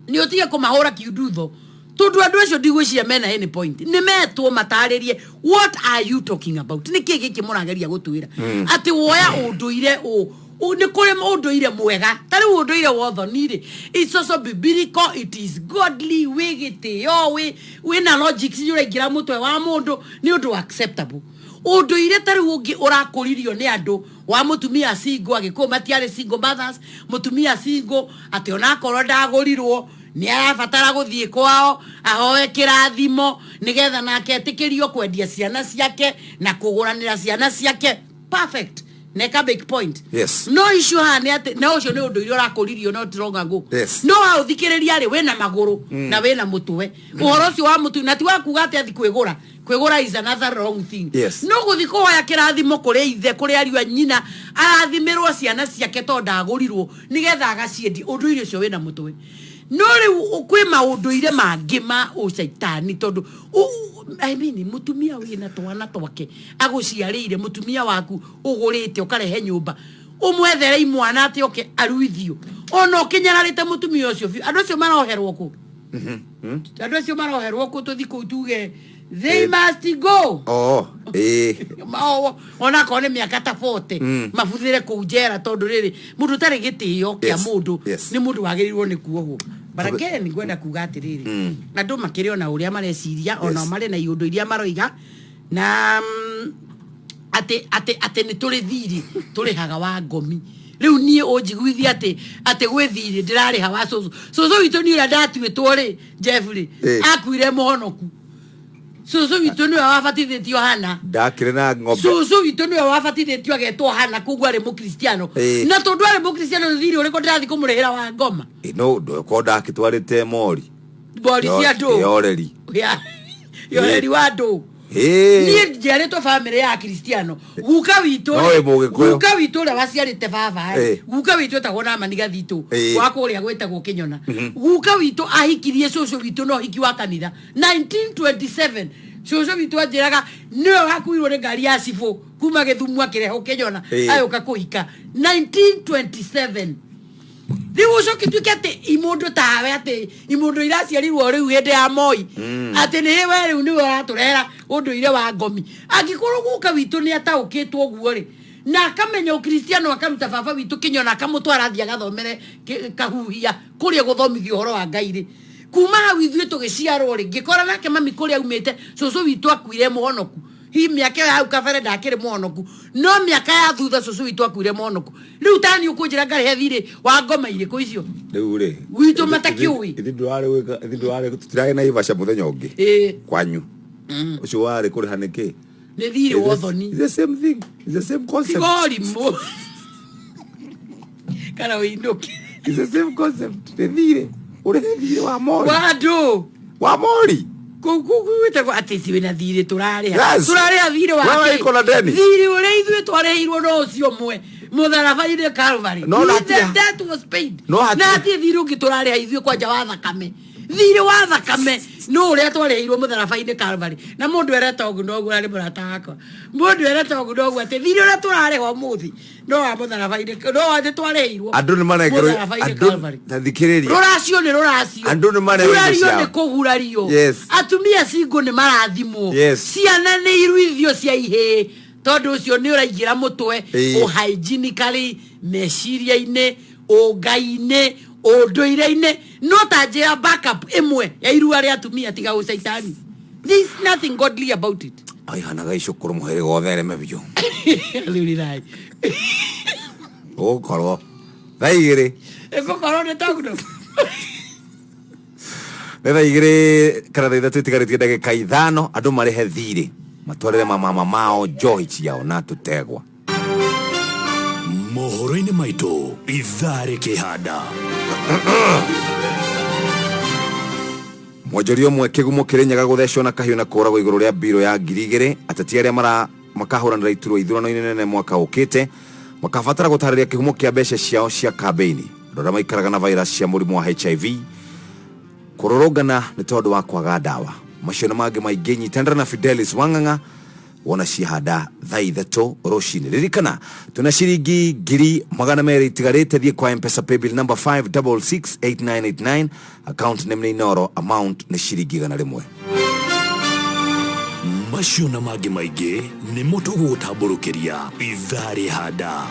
nĩ ũtige kũmahũra kiundutho. Tondu andũ acio ndigwĩciria mena any point. Nĩ metwo matarĩrie, what are you talking about? Nĩ kĩĩ gĩkĩ mũrageria gũtwĩra atĩ woya ũndũire nĩ kũrĩ ũndũire mwega? Ta rĩu ũndũire wa ũthoni rĩ, it's also biblical, it is godly, wĩ gĩtĩo, wĩna logic nĩ ũraingĩra mũtwe wa mũndũ, nĩ ũndũ acceptable. Ũndũire ta rĩu ũngĩ ũrakũririo nĩ andũ wa mũtumia single, agĩkũyũ matiarĩ single mothers, mũtumia single atĩ onakorwo ndagũrirwo nĩ arabatara gũthiĩ kwao ahoe kĩrathimo nĩgetha nake etĩkĩrio kwendia ciana ciake na kũgũranĩra ciana ciake. Perfect, neka make point. No icio haha nĩ atĩ na ũcio nĩ ũndũire ũrakũririo not long ago. No ha ũthikĩrĩria rĩ, wĩna magũrũ na wĩna mũtwe, ũhoro ũcio wa mũtu na ti wa kuga atĩ athi kwĩgũra. Kwĩgũra is another wrong thing. No gũthi kũhoya kĩrathimo kũrĩ ithe, kũrĩ ariũ a nyina, arathimĩrwo ciana ciake tondũ ndagũrirwo nĩgetha agaciendia, ũndũire ũcio wĩna mũtwe. No rĩu kwĩ maũndũire mangĩ ma ũcaitani, tondũ I mean, mũtumia wĩna twana twake agũciarĩire, mũtumia waku ũgũrĩte ũkarehe nyũmba, ũmwethere imwana atĩ oke aruithio, ona ũkĩnyararĩte mũtumia ũcio biũ. Andũ acio maroherwo kũ? Andũ acio maroherwo kũ? Tũthi kũu tuge they must go. Oh, ĩĩ. Onakorwo nĩ mĩaka ta 40 mabuthĩre kũu njera, tondũ rĩrĩ mũndũ ũtarĩ gĩtĩo kĩa mũndũ nĩ mũndũ wagĩrĩirwo nĩ kuohwo. But again, ngwenda kuga atĩrĩrĩ, andũ makĩrĩ ona ũrĩa mareciria, ona marĩ na iũndũ iria maroiga na atĩ nĩ tũrĩ thirĩ tũrĩhaga wa ngomi. Rĩu niĩ ũnjiguithie atĩ gwĩ thirĩ ndĩrarĩha wa cũcũ. Cũcũ witũ nĩ ũrĩa ndatuĩtwo rĩ, Jeff rĩ, akuire mũhonoku. Cũcũ witũ nĩwe wabatithĩtio Hana. Ndakĩrĩ na ng'ombe. Cũcũ witũ nĩwe wabatithĩtio agetwo Hana, koguo arĩ mũkristiano. Na tondũ arĩ mũkristiano, nĩ thirĩ ũrĩkũ ndĩrathiĩ kũmũrĩhĩra wa ngoma? No ndũkorwo ndakĩtwarĩte mori. Mbori cia ndũ. Yoreri. Yoreri wa ndũ. Niĩ njiarĩtwo bamĩrĩ ya kristiano. Guka witũ No wĩ Mũgĩkũyũ. Guka witũ ũrĩa waciarĩte baba rĩ, guka witũ etagwo Namani Gathitũ wa kũrĩa gwĩtagwo Kĩnyona. Guka witũ ahikirie cũcũ witũ na ũhiki wa kanitha 1927. Cũcũ witũ anjĩraga nĩwe wakuirwo nĩ ngari ya cibũ kuma Gĩthumo akĩrehwo Kĩnyona, agĩũka kũhika 1927. Rĩu ũcoke tuĩke atĩ imũndũ tawe, atĩ imũndũ iraciarirwo rĩu hĩndĩ ya Moi, atĩ nĩ we rĩu nĩwe ũratũrehera ũndũire wa ngomi. Angĩkorwo guka witũ nĩ ataũkĩtwo ũguo rĩ, na akamenya ũkristiano, akaruta baba witũ Kĩnyona, akamũtwara athiĩ agathomere kahuhia kũrĩa gũthomithio ũhoro wa Ngai rĩ, kuma hau ithuĩ tũgĩciarwo rĩ, ngĩkora nake mami kũrĩa aumĩte, cũcũ witũ akuire mũhonoku. Hihi mĩaka ĩyo ya hau kabere ndakĩrĩ mũhonoku, no mĩaka ya thutha cũcũ witũ akuire mũhonoku. Rĩu tani ũkũnjĩra ngarĩhe thirĩ wa ngoma irĩkũ icio? Rĩu rĩ, Gwitũ matakĩũĩ. Ithuĩ ndũrarĩ gwĩka, ithuĩ ndũrarĩ, tũtirarĩ na ibaca mũthenya ũngĩ. Kwanyu ũcio warĩ kũrĩha nĩkĩ? Nĩ thirĩ wa ũthoni. It's the same thing. It's the same concept. Tiga ũrimũ kana ũinũke. It's the same concept. Nĩ thirĩ, ũrĩhe thirĩ wa mori. Wa andũ. Wa mori. Kũu gwĩtagwo atĩ ti wĩna thirĩ tũrarĩha. Tũrarĩha thirĩ wa Wewe kĩ? iko na deni. Thirĩ ũrĩa ithuĩ twarĩhirwo no ũcio ũmwe mũtharaba-inĩ Calvary. No, na The debt was paid. No hatirĩ- Na hatirĩ thirĩ ũngĩ tũrarĩha ithuĩ kwanja wa thakame. Thirĩ wa thakame no ũrĩa twarĩhirwo mũtharaba-inĩ Calvary. Na mũndũ ereta ũguo noguo, arĩ mũrata wakwa, mũndũ ereta ũguo noguo atĩ thirĩ ũrĩa tũrarĩha ũmũthĩ no wa mũtharaba-inĩ, no atĩ twarĩhirwo Andũ nĩ marengerwo mũtharaba-inĩ andũ Calvary. Ta thikĩrĩria. Rũracio nĩ rũracio. Andũ nĩ marengerwo Gurario ciao. nĩ kũgurario. Atumia single nĩ marathimwo. Ciana nĩ iruithio cia ihĩĩ, tondũ ũcio nĩ ũraingĩra mũtwe ũhygienically, meciria-inĩ, ũngai-inĩ, ũndũire-inĩ. No ta njĩra backup ĩmwe ya irua rĩa atumia, tiga ũcaitani. There is nothing godly about it. Aihanaga icukuru mũhĩrĩga ũthereme biũ. Rĩu Ũgũkorwo thaa 2. Ĩgũkorwo nĩ tondũ Nĩ thaa 2 kana thaa 3 itigarĩtie ndagĩka 5. Andũ marĩhe thirĩ, matwarĩre mamama mao njohi ciao na tũtegwa. Mohoro-inĩ maitũ ithaa rĩkĩhanda. Mwonjoria ũmwe kĩgumo kĩrĩ nyaga gũthecwo na kahiũ na kũragwo igũrũ rĩa mbirũ ya 2000. Ateti arĩa mara makahũranĩra iturwa ithurano-inĩ nene mwaka ũkĩte makabatara gũtarĩria kĩhumo kĩa mbeca ciao cia kambĩini. Andũ arĩa maikaraga na virus cia mũrimũ wa HIV kũrũrũngana nĩ tondũ wa kwaga ndawa. Macio na mangĩ maingĩ, nyitanĩra na Fidelis Wang'ang'a. Wona ciahanda thaa 3 rũcinĩ. Ririkana twĩna ciringi 200,000 itigarĩte. Thiĩ kwa Mpesa paybill number 5668989, account name nĩ Inoro, amount nĩ ciringi 100. Macio na mangĩ maingĩ nĩmo tũgũgũtambũrũkĩria ithaa rĩhanda.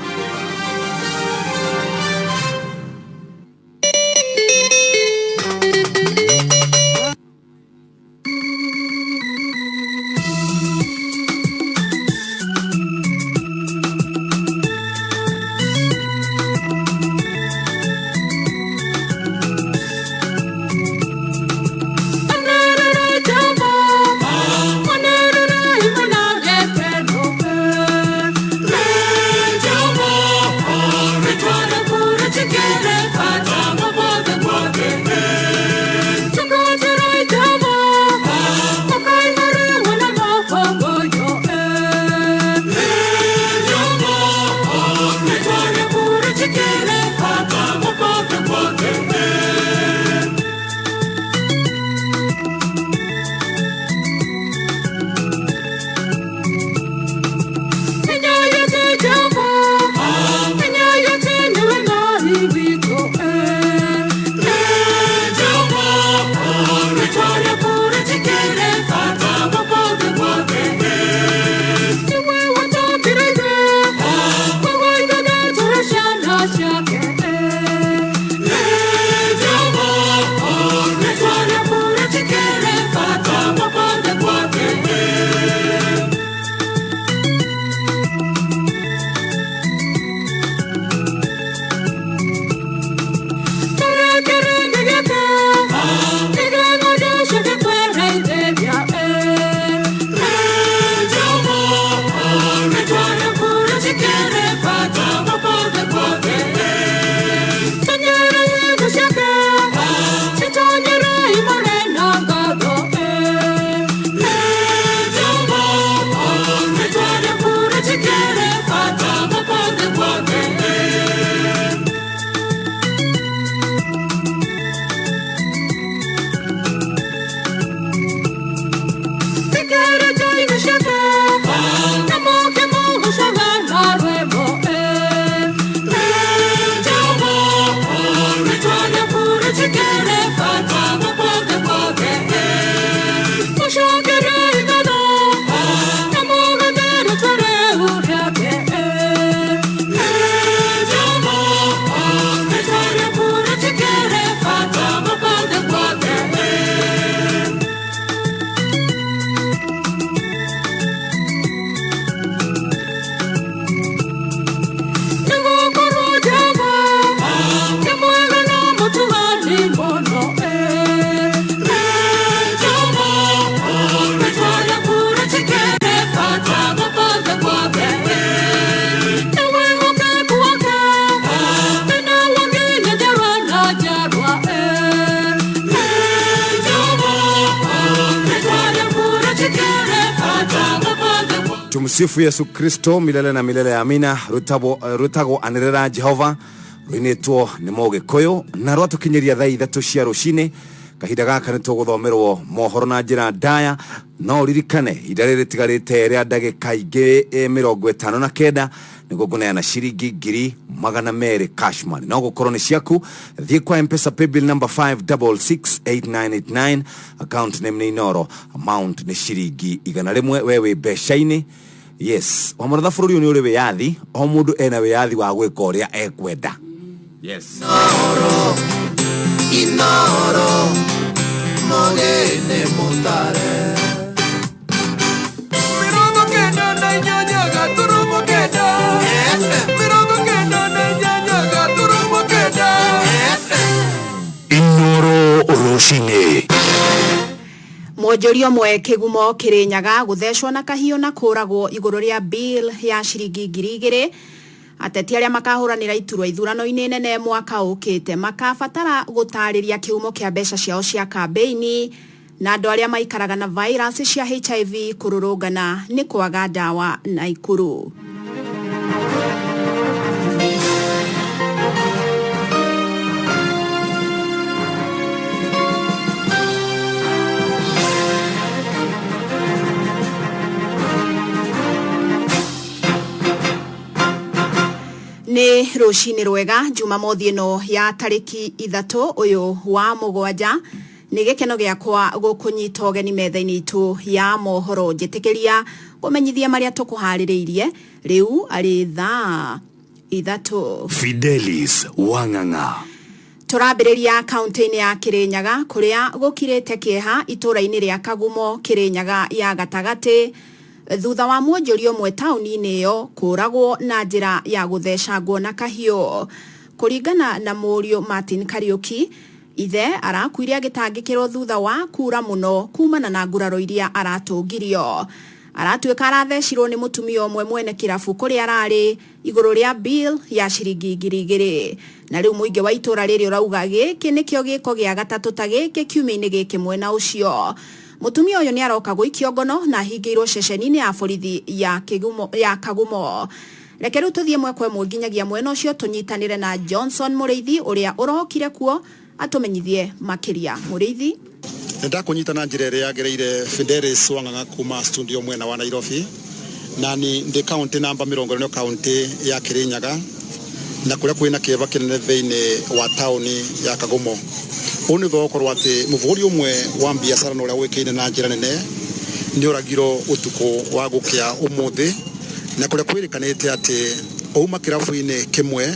Tumsifu Yesu Kristo milele na milele, amina. Rutagwo anĩrĩra Jehova, rũinĩtwo nĩ Mũgĩkũyũ na rwatũkinyĩria thaa 3 cia rũcinĩ. Kahinda gaka nĩ tũgũthomerwo mohoro na njĩra ndaya, no ũririkane ihinda rĩrĩ rĩtigarĩte rĩa ndagĩka ingĩ 59 nĩguo ngũneana ciringi 200,000 cash money. No gũkorwo nĩ ciaku. Thiĩ kwa Mpesa paybill number 5668989, account name nĩ Inoro, amount nĩ ciringi 100. We wĩ mbeca-inĩ. Yes, wa mũratha bũrũri ũyũ nĩ ũrĩ wĩyathi, o mũndũ ena wĩyathi wa gwĩka ũrĩa ekwenda. Yes. Inoro, Inoro, mogene mutare. 98.9 FM. 98.9 FM. Inoro rũcinĩ. Mwonjoria ũmwe kĩgumo Kĩrĩnyaga gũthecwo na kahiũ na kũragwo igũrũ rĩa bill ya ciringi 2,000. Ateti arĩa makahũranĩra iturwa ithurano-inĩ nene mwaka ũkĩte makabatara gũtarĩria kĩhumo kĩa mbeca ciao cia kambĩini, na andũ arĩa maikaraga na virus cia HIV kũrũrũngana nĩ kwaga ndawa Naikuru. Nĩ rũcinĩ rwega Jumamothi ĩno ya tarĩki 3 ũyũ wa mũgwanja. Nĩ gĩkeno gĩakwa gũkũnyita ũgeni metha-inĩ itũ ya mohoro. Njĩtĩkĩria kũmenyithia marĩa tũkũharĩrĩirie rĩu arĩ thaa 3. Fidelis Wang'ang'a. Tũrambĩrĩria kaunti-inĩ ya Kirinyaga kũrĩa gũkirĩte kĩeha itũũra-inĩ rĩa Kagumo Kirinyaga ya gatagatĩ thutha wa mwonjoria ũmwe taũni-inĩ ĩyo kũragwo na njĩra ya gũthecangwo na kahiũ. Kũringana na mũriũ Martin Kariuki, ithe arakuire agĩtangĩkĩrwo thutha wa kura mũno kumana na nguraro iria aratũngirio. Aratuĩka arathecirwo nĩ mũtumia ũmwe mwene kĩrabu kũrĩa ararĩ igũrũ rĩa bill ya ciringi 2,000. Na rĩu mũingĩ wa itũũra rĩrĩ ũrauga gĩkĩ nĩkĩo gĩko gĩa gatatũ ta gĩkĩ kiumia-inĩ gĩkĩ mwena ũcio. Mũtumia ũyũ nĩ aroka gũikio ngono na ahingĩirwo ceceni-inĩ ya borithi ya Kagumo. Reke rĩu tũthiĩ ĩmwe kwa ĩmwe nginyagia mwena ũcio tũnyitanĩre na Johnson Mũrĩithi ũrĩa ũrokire kuo atũmenyithie makĩria. Mũrĩithi. Nĩndakũnyita na njĩra ĩrĩa yagĩrĩire. Fidelis Wang'ang'a kuma studio mwena wa Nairobi, na ni ndĩ kaunti namba 40, kaunti ya Kirinyaga, na kũrĩa kwĩna kĩeva kĩnene thĩinĩ wa taũni ya Kagumo. Ũũ nĩ thutha wa gũkorwo atĩ mũbũri ũmwe wa biacara na ũrĩa ũĩkaine na njĩra nene nĩ oragirwo ũtukũ wa gũkĩa ũmũthĩ, na kũrĩa kwĩrĩkanĩte atĩ auma kĩrabu-inĩ kĩmwe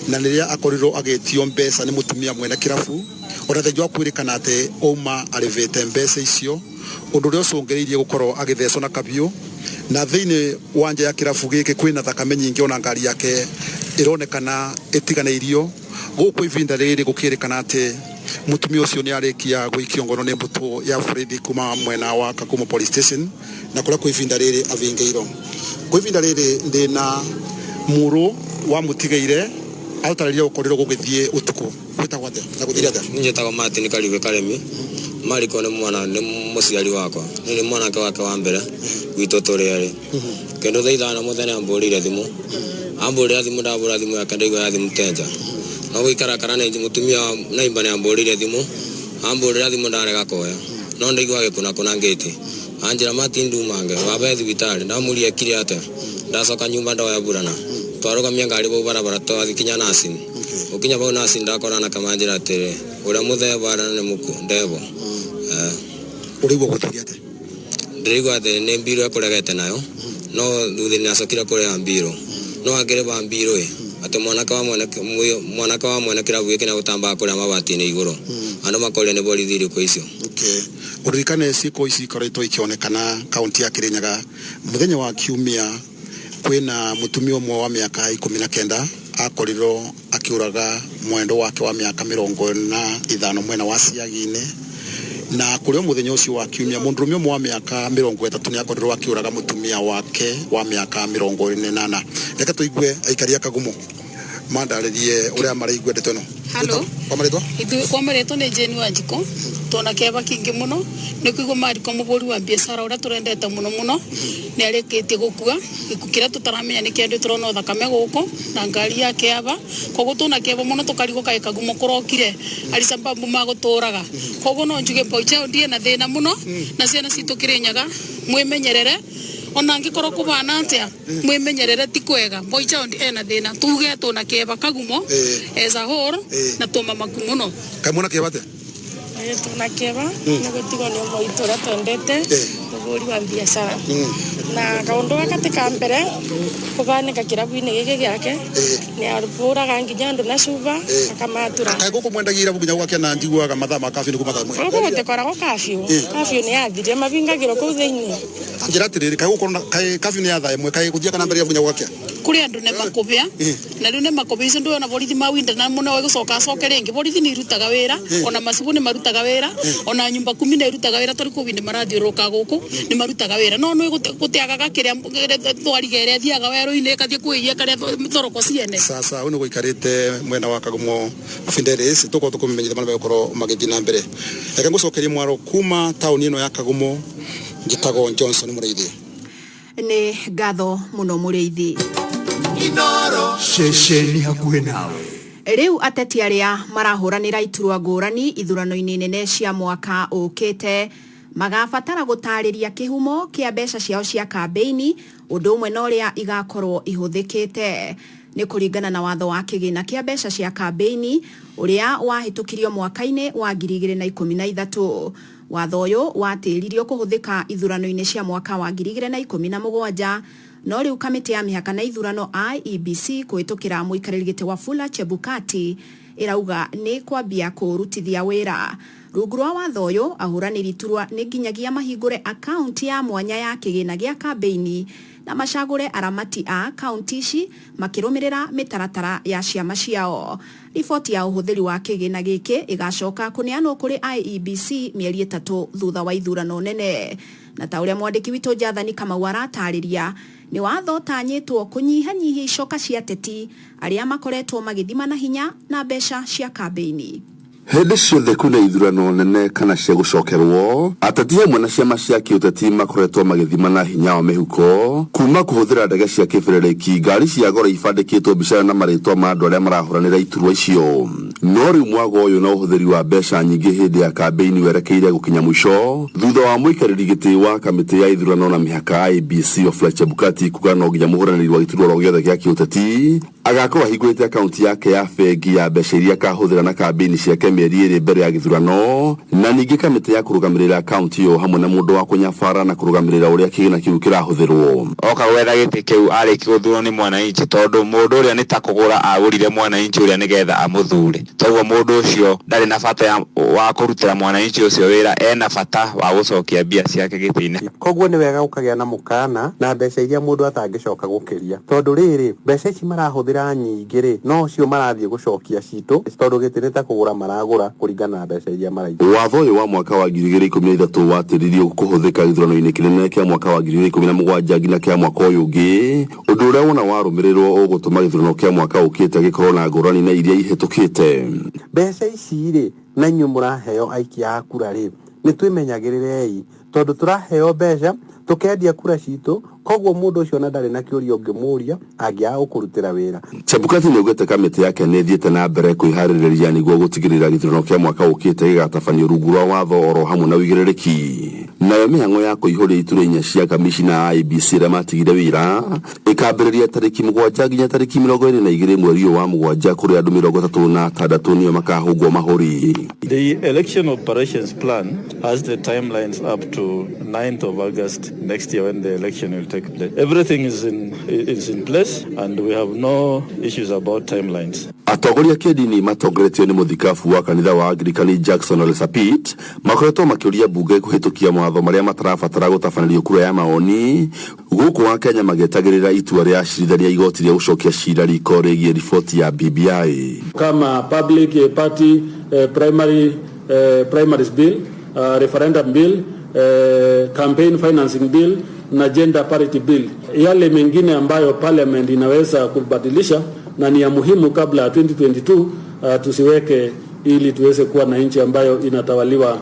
na rĩrĩa akorirwo agĩtio mbeca nĩ mũtumia mwene kĩrabu, ona thengia wa kwĩrĩkana atĩ auma arĩvĩte mbeca icio, ũndũ ũrĩa ũcũngĩrĩirie gũkorwo agĩthecwo na kabiũ. Na thĩinĩ wa nja ya kĩrabu gĩkĩ kwĩna thakame nyingĩ, ona ngari yake ĩronekana ĩtiganĩirio gũkũ. Ivinda rĩrĩ gũkĩrĩkana atĩ mũtumia ũcio nĩ arĩkia gũikio ngono nĩ mbũtũ ya borithi kuma mwena wa Kagumo Police Station, na kũrĩa kwĩ ivinda rĩrĩ avingĩirwo. Kwa ivinda rĩrĩ ndĩna mũrũ wa mũtigaire atarĩria gũkorirwo gũgĩthiĩ ũtukũ. Wĩtagwo atĩa na gũthire atĩa? Njĩtagwo Martin Kariuki Karemi. Mariko nĩ mwana, nĩ mũciari wakwa, nĩ nĩ mwanake wake wa mbere gwitũ tũrĩ erĩ. Kĩndũ thaa 5 mũthenya ambũrĩire thimũ, ambũrĩra thimũ, ndabũra thimũ yake ndaigua ya thimũ tenja no gũikara kara nĩ mũtumia naimba nĩ ambũrĩire thimũ, ambũrĩra thimũ ndarega kuoya, no ndaigua agĩkũna kũna ngĩti, anjĩra Martin ndumange baba e thibitarĩ. Ndamũria ekire atĩa. Ndacoka nyumba ndoya burana, twarũgamia ngari bau barabara, twathi kinya nasin. Ũkinya bau nasin ndakora na kamanjĩra atĩrĩ ũrĩa mũthee bara nĩ mũkuũ ndebo. Ũraigua gũthire atĩa? Ndĩraigua atĩ nĩ mbirũ ekũregete nayo, no thutha nĩ acokire kũrĩha mbirũ, no akĩrĩba mbirũ ĩ atĩ mwanake wa mwene kĩrabu gĩkĩ nĩ gũtambaga kũrĩa mabati-inĩ igũrũ, andũ makoria nĩ borithi irĩkũ icio. Okay. Ũririkane ciĩko ici ikoretwo ikĩonekana kaunti ya Kirinyaga. Mũthenya wa kiumia kwĩna mũtumia ũmwe wa mĩaka 19 akorirwo akĩũraga mwendo wake wa mĩaka 45 mwena wa Ciagi-inĩ, na kũrĩ o mũthenya ũcio wa kiumia mũndũrũme ũmwe wa mĩaka 30 nĩ akorirwo akĩũraga mũtumia wake wa mĩaka 48. Reke tũigue aikari a Kagumo mandarĩrie ũrĩa maraigua ndeto ĩno. Hello. Kwa marĩtwa? Ithuĩ kwa marĩtwa nĩ Jane Wanjikũ. Tona kĩeva kĩingĩ mũno nĩ kũigua Mariko mũbũri wa biacara ũrĩa tũrendete mũno mũno nĩ arĩkĩtie gũkua gĩkuũ kĩrĩa tũtaramenya nĩ kĩandũ. Tũrona thakame gũkũ na ngari yake aba, koguo tũna kĩeva mũno, tũkarigwo kaĩ Kagumo kũrokire aricababu magũtũraga. Koguo no njuge boy child ena thĩna mũno, na ciana citũ Kĩrĩnyaga mwĩmenyerere, ona angĩkorwo kũbana atĩa mwimenyerere, ti kwega. Boy child ena thĩna, tuge tũna kĩeva Kagumo as a whole na tũmamaku mũno. Kaĩ mwena kĩeva atĩa? Tuna kĩeva nĩ gũtigwo nĩ ũmwe witũ ũrĩa twendete, mũhũri wa biacara, na kaũndũ gaka ti ka mbere kũbanĩka kĩrabu-inĩ gĩkĩ gĩake. Nĩ ahũraga nginya andũ na cuba akamatura. Kaĩ gũkũ mwendagia irabu nginya gũgakĩa, na njiguaga mathaa ma kabiũ nĩ kuma thaa 1? Gũkũ gũtikoragwo kabiũ. Kabiũ nĩ yathirie, mabingagĩrwo kũu thĩinĩ. Njĩra atĩrĩrĩ, kaĩ gũkorwo na kaĩ kabiũ nĩ ya thaa 1, kaĩ gũthiaga na mbere irabu nginya gũgakĩa? Kũrĩ andũ nĩ makũbĩa, na rĩu nĩ makũbĩa icio ndũyona borithi mawinda na mũno gũcoka acoke rĩngĩ. Borithi nĩ irutaga wĩra, ona macibũ nĩ marutaga wĩra, ona nyumba kumi nĩ irutaga wĩra, tondũ kũu nĩ marathiũrũrũka gũkũ nĩ marutaga wĩra, no nĩ gũtiagaga kĩrĩa thwariga ĩrĩa ĩthiaga werũ-inĩ ĩkathiĩ kwĩiya karĩa thoroko ciene. Sasa ũyũ nĩ gũikarĩte mwena wa Kagumo. Fidelis, tũkorwo tũkũmenyithia marĩa megũkorwo magĩthiĩ na mbere. Reke ngũcokerie mwaro kuma taũni ĩno ya Kagumo. Njĩtagwo Johnson Mũrĩithi. Nĩ ngatho mũno, Mũrĩithi. Ceceni hakuhĩ nawe. Rĩu ateti arĩa marahũranĩra iturwa ngũrani ithurano-inĩ nene cia mwaka ũkĩte magabatara gũtarĩria kĩhumo kĩa mbeca ciao cia kambĩini, ũndũ ũmwe na ũrĩa igakorwo ihũthĩkĩte. Nĩ kũringana na watho wa kĩgĩna kĩa mbeca cia kambĩini ũrĩa wahĩtũkirio mwaka-inĩ wa 2013. Watho ũyũ watĩririo kũhũthĩka ithurano-inĩ cia mwaka wa 2017 no rĩu kamĩtĩ ya mĩhaka na ithurano IEBC kũhĩtũkĩra mũikarĩri gĩtĩ Wafula Chebukati ĩrauga nĩ kwambia kũũrutithia wĩra. Rungu rwa watho ũyũ, ahũranĩri iturwa nĩ nginyagia mahingũre akaunti ya mwanya ya kĩgĩna gĩa kambĩini na macagũre aramati a akaunti ici makĩrũmĩrĩra mĩtaratara ya ciama ciao. Riboti ya ũhũthĩri wa kĩgĩna gĩkĩ ĩgacoka kũneanwo kũrĩ IEBC mĩeri ĩtatũ thutha wa ithurano nene. Na ta ũrĩa mwandĩki witũ Jathani Kamau aratarĩria, nĩ watho ũtanyĩtwo kũnyihanyihia icoka cia ateti arĩa makoretwo magĩthima na hinya na mbeca cia kambĩini. Hĩndĩ ciothe kwĩna ithurano nene kana cia gũcokerwo, ateti hamwe na ciama cia kĩũteti makoretwo magĩthimana hinya wa mĩhuko, kuma kũhũthĩra ndege cia kĩbĩrĩrĩki, ngari cia goro ibandĩkĩtwo mbica na marĩtwa ma andũ arĩa marahũranĩra iturwa icio. No rĩu mwago ũyũ na ũhũthĩri wa mbeca nyingĩ hĩndĩ ya kambĩini werekeire gũkinya mũico thutha wa mũikarĩri gĩtĩ wa kamĩtĩ ya ithurano na mĩhaka IEBC Wafula Chebukati kuga no nginya mũhũranĩri wa gĩturwa oro gĩothe gĩa kĩũteti agakorwo ahingũrĩte akaunti yake ya bengi ya mbeca iria akahũthĩra na kambĩini ciake mĩeri ĩrĩ mbere ya gĩthurano, na ningĩ kamĩtĩ ya kũrũgamĩrĩra akaunti ĩyo hamwe na mũndũ wa kũnyabara na kũrũgamĩrĩra ũrĩa kĩgĩna kĩu kĩrahũthĩrwo. Oka gwetha gĩtĩ kĩu arĩkia gũthurwo nĩ mwananchi tondũ mũndũ ũrĩa nĩ ta kũgũra agũrire mwananchi ũrĩa nĩgetha amũthure. Toguo mũndũ ũcio ndarĩ na bata wa kũrutĩra mwananchi ũcio wĩra, ena bata wa gũcokia mbia ciake gĩtĩ-inĩ. Koguo nĩ wega gũkagĩa na mũkana na mbeca iria mũndũ atangĩcoka gũkĩria. Tondũ rĩrĩ, mbeca ici marahũthĩra nyingĩ rĩ, no cio marathiĩ gũcokia citũ, tondũ gĩtĩ nĩ ta kũgũra maragũra kũringana na mbeca iria maraikia. Watho ũyũ wa mwaka wa 2013 watĩririo kũhũthĩka gĩthurano-inĩ kĩnene kĩa mwaka wa 2017 nginya kĩa mwaka ũyũ ũngĩ, ũndũ ũrĩa wona warũmĩrĩrwo ũgũtũma gĩthurano kĩa mwaka ũkĩte gĩkorwo na ngũrani na iria ihĩtũkĩte. Mbeca ici rĩ, na inyuĩ mũraheo aikia a kura rĩ, nĩ twĩmenyagĩrĩrei, tondũ tũraheo mbeca tũkendia kura citũ, koguo mũndũ ũcio ona ndarĩ na kĩũria ũngĩmũria angĩaga gũkũrutĩra wĩra. Chebukati nĩaugĩte kamĩtĩ yake nĩĩthiĩte na mbere kwĩharĩrĩria nĩguo gũtigĩrĩra gĩthurano kĩa mwaka ũkĩte gĩgatabanio rungu rwa watho oro hamwe na ũigĩrĩrĩki. Nayo mĩhang'o ya kũihũria iturwa inya cia kamishina a IEBC arĩa matigire wĩra ĩkambĩrĩria tarĩki mũgwanja nginya tarĩki 22 mweri ũyũ wa mũgwanja kũrĩa andũ 36 nĩo makahũngwo mahũri. The election operations plan has the timelines up to 9th of August next year when the election will take place. Everything is in, is in place and we have no issues about timelines. Atongoria kĩndini matongoretio nĩ mũthikabu wa kanitha wa Anglikani Jackson Ole Sapit makoretwo makĩũria mbunge kũhĩtũkia mawatho marĩa matarabatara gũtabanĩrio kura ya mawoni gũkũ wa Kenya magĩetagĩrĩra itua rĩa acirithania igoti rĩa gũcokia cira riko rĩgiĩ riboti ya BBI. Kama public party primary primaries bill, referendum bill, campaign financing bill na gender parity bill. Yale mengine ambayo parliament inaweza kubadilisha na ni ya muhimu kabla ya 2022 tusiweke ili tuweze kuwa na nchi ambayo inatawaliwa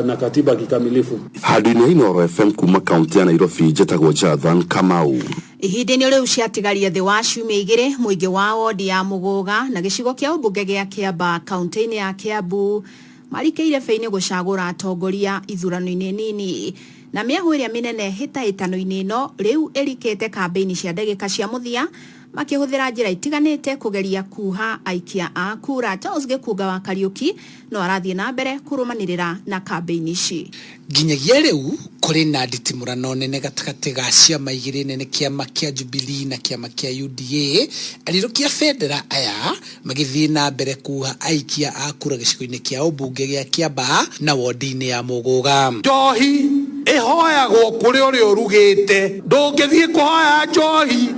na katiba kikamilifu. Handũ-inĩ Inooro FM kuma kaunti ya Nairobi njĩtagwo Jathan Kamau. Ihinda-inĩ rĩu ciatigarie thĩ wa ciumia igĩrĩ mũingĩ wa wodi ya Mũgũga na gĩcigo kĩa ũmbunge gĩa Kĩamba kaunti-inĩ ya Kĩambu marikĩire bĩinĩ gũcagũra atongoria ithurano-inĩ nini na mĩahũ ĩrĩa mĩnene hĩtahĩtano-inĩ ĩno rĩu ĩrikĩte kambĩini cia ndagĩka cia mũthia makĩhũthĩra njĩra itiganĩte kũgeria kuha aikia a kura. Charles Gĩkunga wa Kariũki no arathiĩ na mbere kũrũmanĩrĩra na kambĩini ici. Nginyagia rĩu kũrĩ na nditimũrano nene gatagatĩ ga ciama igĩrĩ nene, kĩama kĩa Jubilee na kĩama kĩa UDA. Arirũkia bendera aya magĩthiĩ na mbere kuha aikia a kura gĩcigo-inĩ kĩa ũmbunge gĩa Kĩambaa na wodi-inĩ ya Mũgũga. Njohi ĩhoyagwo kũrĩ ũrĩa ũrugĩte, ndũngĩthiĩ kũhoya njohi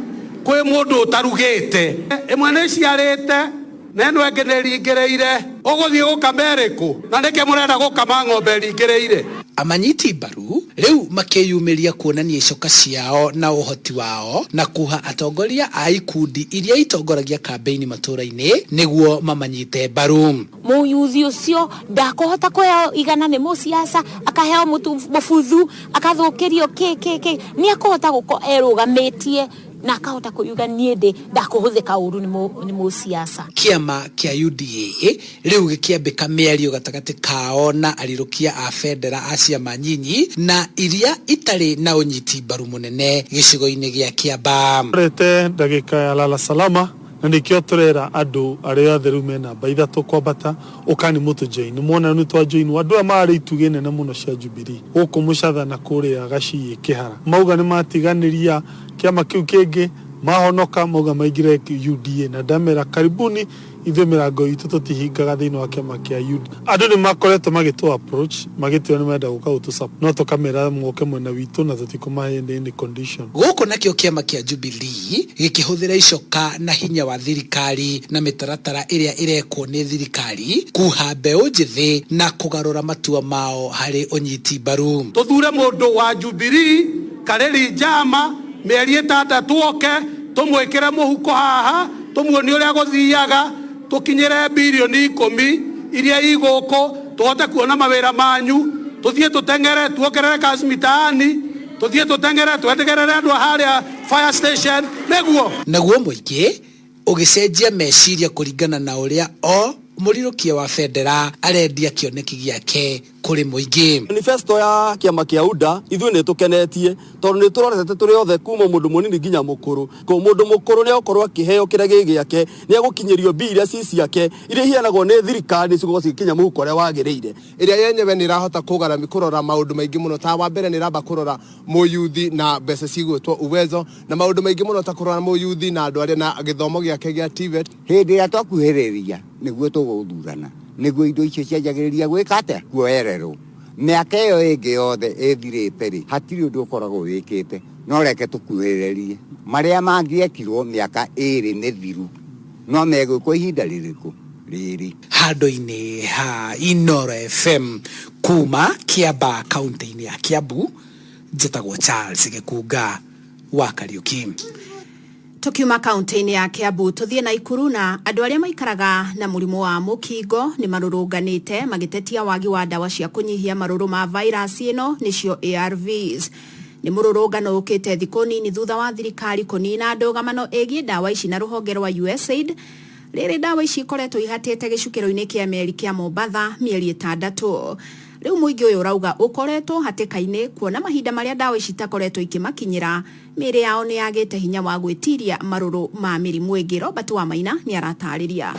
kwĩ mũndũ ũtarugĩte. Ĩmwe nĩ ciarĩte na ĩno ĩngĩ nĩ ĩringĩrĩire, ũgũthiĩ gũkama ĩrĩkũ? Na nĩkĩ mũrenda gũkama ng'ombe ĩringĩrĩire? Amanyiti mbaru rĩu makĩyumĩria kuonania icoka ciao na ũhoti wao na kuha atongoria a ikundi iria itongoragia kambĩini matũra-inĩ nĩguo mamanyite mbaru. Mũyuthi ũcio ndakũhota kũheo igana nĩ mũciaca, akaheo mũbuthu, akathũkĩrio kĩ kĩ kĩ, nĩ akũhota gũkorwo erũgamĩtie na akahota kũyuga niĩ ndĩ ndakũhũthĩka ũru nĩ mũciaca. Kĩama kĩa UDA rĩu gĩkĩambĩka mĩario gatagatĩ kao na arirũkia a bendera a ciama nyinyi na iria itarĩ na ũnyiti mbaru mũnene gĩcigo-inĩ gĩa Kĩambaa. Rete ndagĩka ya lala salama Na nĩkĩo tũrera andũ arĩa othe rĩu me namba ithatũ kwambata ũkani mũtũjoin. Mwona nĩ twajoinwo andũ aya marĩ itugĩ nene mũno cia Jubilee gũkũ Mũcatha na kũrĩa Gaciĩ Kĩhara. Mauga nĩ matiganĩria kĩama kĩu kĩngĩ, mahonoka mauga maingĩre UDA, na ndamera karibuni, ithuĩ mĩrango itũ tũtihingaga thĩinĩ wa kĩama kĩa UDA. Andũ nĩ makoretwo magĩtũ approach magĩtwĩra nĩ marenda gũka gũtũ support, no tũkamera moke mwena witũ na tũtikũmahe any condition. Gũkũ nakĩo kĩama kĩa Jubilee gĩkĩhũthĩra icoka na hinya wa thirikari na mĩtaratara ĩrĩa ĩrekwo nĩ thirikari kuha mbeũ njĩthĩ na kũgarũra matua mao harĩ ũnyiti mbaru. Tuthure mundu wa Jubilee Kareri Njama mĩeri ĩtandatũ oke tũmwĩkĩre mũhuko haha tũmuonie ũrĩa gũthiaga tũkinyĩre birioni 10 iria igũkũ tũhote kuona mawĩra manyu tũthiĩ tũteng'ere tuongerere kazi mitaani tũthiĩ tũteng'ere twendegerere andũ a harĩa fire station nĩguo. Naguo mũingĩ ũgĩcenjia meciria kũringana na ũrĩa o mũrirũkia wa bendera arendia kĩoneki gĩake kũrĩ mũingĩ. Manifesto ya kĩama kĩa UDA ithuĩ nĩ tũkenetie tondũ nĩ tũrorete tũrĩ othe kuma mũndũ mũnini nginya mũkũrũ. Ko mũndũ mũkũrũ nĩ egũkorwo akĩheo kĩrĩa gĩ gĩake, nĩ egũkinyĩrio mbia iria ci ciake iria iheanagwo nĩ thirikari nĩ cigũkorwo cigĩkinya mũhuko ũrĩa wagĩrĩire. Ĩrĩa yenyewe nĩ ĩrahota kũrora maũndũ maingĩ mũno, ta wa mbere nĩ ĩramba kũrora mũyuthi na mbeca cigwĩtwo Uwezo na maũndũ maingĩ mũno ta kũrora mũyuthi na andũ arĩa na gĩthomo gĩake gĩa TVET. Hĩndĩ ĩrĩa twakuhĩrĩria nĩguo tũgũthurana nĩguo indo icio cianjagĩrĩria gwĩka atĩa kuoererwo. Mĩaka ĩyo ĩngĩ yothe ĩthirĩte rĩ, hatirĩ ũndũ ũkoragwo wĩkĩte, no reke tũkuhĩrĩrie marĩa mangĩekirwo mĩaka ĩrĩ mĩthiru no megwĩkwo ihinda rĩrĩkũ rĩrĩ. Handũ-inĩ ha Inooro FM kuma Kiambaa kaunti-inĩ ya Kiambu, njĩtagwo Charles Gĩkunga wa Kariuki. Tukiuma kaunti-inĩ ya Kiambu tuthiĩ Naikuru na andũ arĩa maikaraga na mũrimũ wa mũkingo nĩ marũrũnganĩte magĩtetia wagi wa ndawa cia kũnyihia marũrũ ma virus ĩno nĩcio ARVs. Nĩ mũrũrũngano ũkĩte thikũ nini thutha wa thirikari kũnina ndũgamano ĩgiĩ ndawa ici na rũhonge rwa USAID. Rĩrĩ ndawa ici ikoretwo ihatĩte gĩcukĩro-inĩ kĩa meri kĩa Mombatha mĩeri 6. Rĩu mũingĩ ũyũ ũrauga ũkoretwo hatĩka-inĩ kuona mahinda marĩa ndawa ici itakoretwo ikĩmakinyĩra mĩĩrĩ yao nĩ yagĩte hinya wa gwĩtiria marũrũ ma mĩrimũ ĩngĩ. Robert Wamaina nĩ aratarĩria.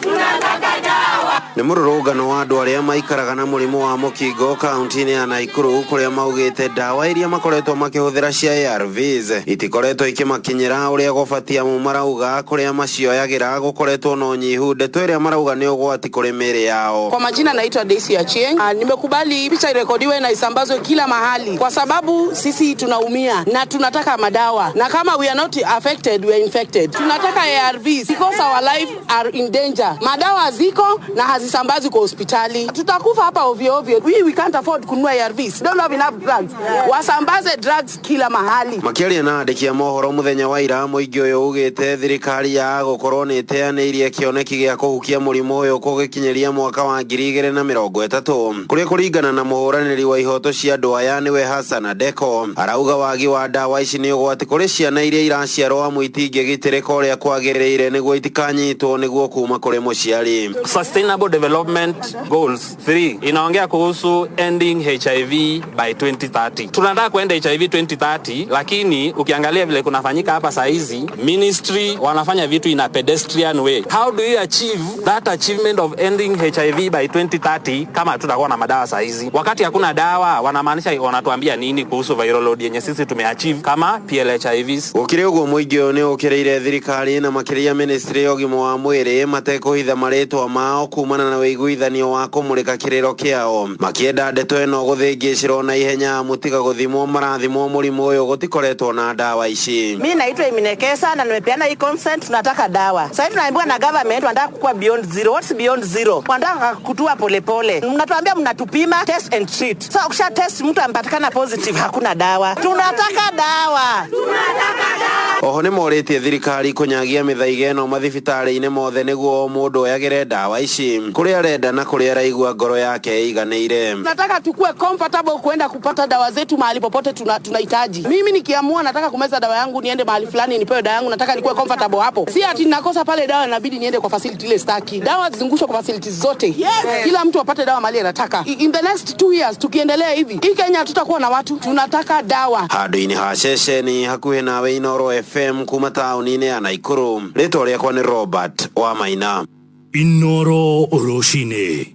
Nĩ mũrũrũngano wa andũ arĩa maikaraga na mũrimũ wa mũkingo kaunti-inĩ ya Naikuru kũrĩa maugĩte ndawa iria makoretwo makĩhũthĩra cia ARVs itikoretwo ikĩmakinyĩra ũrĩa gũbatiĩ, amu marauga kũrĩa macioyagĩra gũkoretwo na ũnyihu, ndeto ĩrĩa marauga nĩ ũgwati kũrĩ mĩĩrĩ yao. Kwa majina naitwa Daisy Achieng. Nimekubali picha irekodiwe na isambazwe kila mahali kwa sababu sisi tunaumia na tunataka madawa, na kama we are not affected we are infected. Tunataka ARVs because our life are in danger. Madawa ziko na hazisambazi kwa hospitali. Tutakufa hapa ovyo ovyo. We can't afford kununua ARVs. Don't have enough drugs. Wasambaze drugs kila mahali. Makĩaria na andĩki a mohoro mũthenya wa ira, mũingĩ ũyũ ugĩte thirikari ya gũkorwo nĩ ĩteanĩirie kĩoneki gĩa kũhukia mũrimũ ũyũ kũgĩkinyĩria mwaka wa 2030 kũrĩa kũringana na mũhũranĩri wa ihoto cia andũ aya nĩwe Hassan Adeko arauga wagi wa ndawa ici nĩ ũgwati kũrĩ ciana iria iraciarwo amu itingĩgitĩrĩka ũrĩa kwagĩrĩire nĩguo itikanyitwo nĩguo kuma kũrĩ mũciari. Sustainable Development Goals 3 inaongea kuhusu ending HIV by 2030. Tunataka kuenda HIV 2030, lakini ukiangalia vile kunafanyika hapa saa hizi, ministry wanafanya vitu in a pedestrian way. How do you achieve that achievement of ending HIV by 2030 kama hatutakuwa na madawa saa hizi? Wakati hakuna dawa, wanamaanisha wanatuambia nini kuhusu viral load yenye sisi tumeachieve kama PLHIVs? Gũkĩrĩ ũguo mũingĩ ũyũ nĩ ũkĩrĩire thirikari na makĩria ministry ya ũgima wa mwĩrĩ matekũhitha marĩtwa mao kumana na ũiguithanio wa kũmũrĩka kĩrĩro kĩao, makĩenda ndeto ĩno gũthĩngĩcĩrwo na ihenya amu tiga gũthimwo marathimwo mũrimũ ũyũ gũtikoretwo na ndawa ici. Mimi naitwa Iminekesa na nimepeana hii consent, tunataka dawa. Sasa tunaambiwa na government wanataka kukua beyond zero. What's beyond zero? Wanataka kutua polepole. Mnatuambia mnatupima test and treat. Sasa ukisha test mtu ampatikana positive, hakuna dawa. Tunataka dawa. Tunataka dawa. Oho nĩ morĩtie thirikari kũnyagia mĩthaiga ĩno mathibitarĩ-inĩ mothe nĩguo o mũndũ oyagĩre ndawa ici. Kũrĩa arenda na kũrĩa araigua ngoro yake ĩiganĩire. Nataka tukue comfortable kuenda kupata dawa zetu mahali popote tunahitaji. Mimi nikiamua nataka kumeza dawa yangu niende mahali fulani nipewe dawa yangu, nataka nikuwe comfortable hapo. Si ati nakosa pale dawa inabidi niende kwa facility ile staki. Dawa zizungushwe kwa facilities zote. Yes. Kila mtu apate dawa mahali anataka. In the next 2 years tukiendelea hivi, hii Kenya hatutakuwa na watu. Tunataka dawa. Handũ-inĩ ha ceceni hakuhĩ nawe Inoro FM kuma taũni-inĩ ya Naikuru, rĩtwa rĩakwa nĩ Robert wa Maina. Inoro rũcinĩ.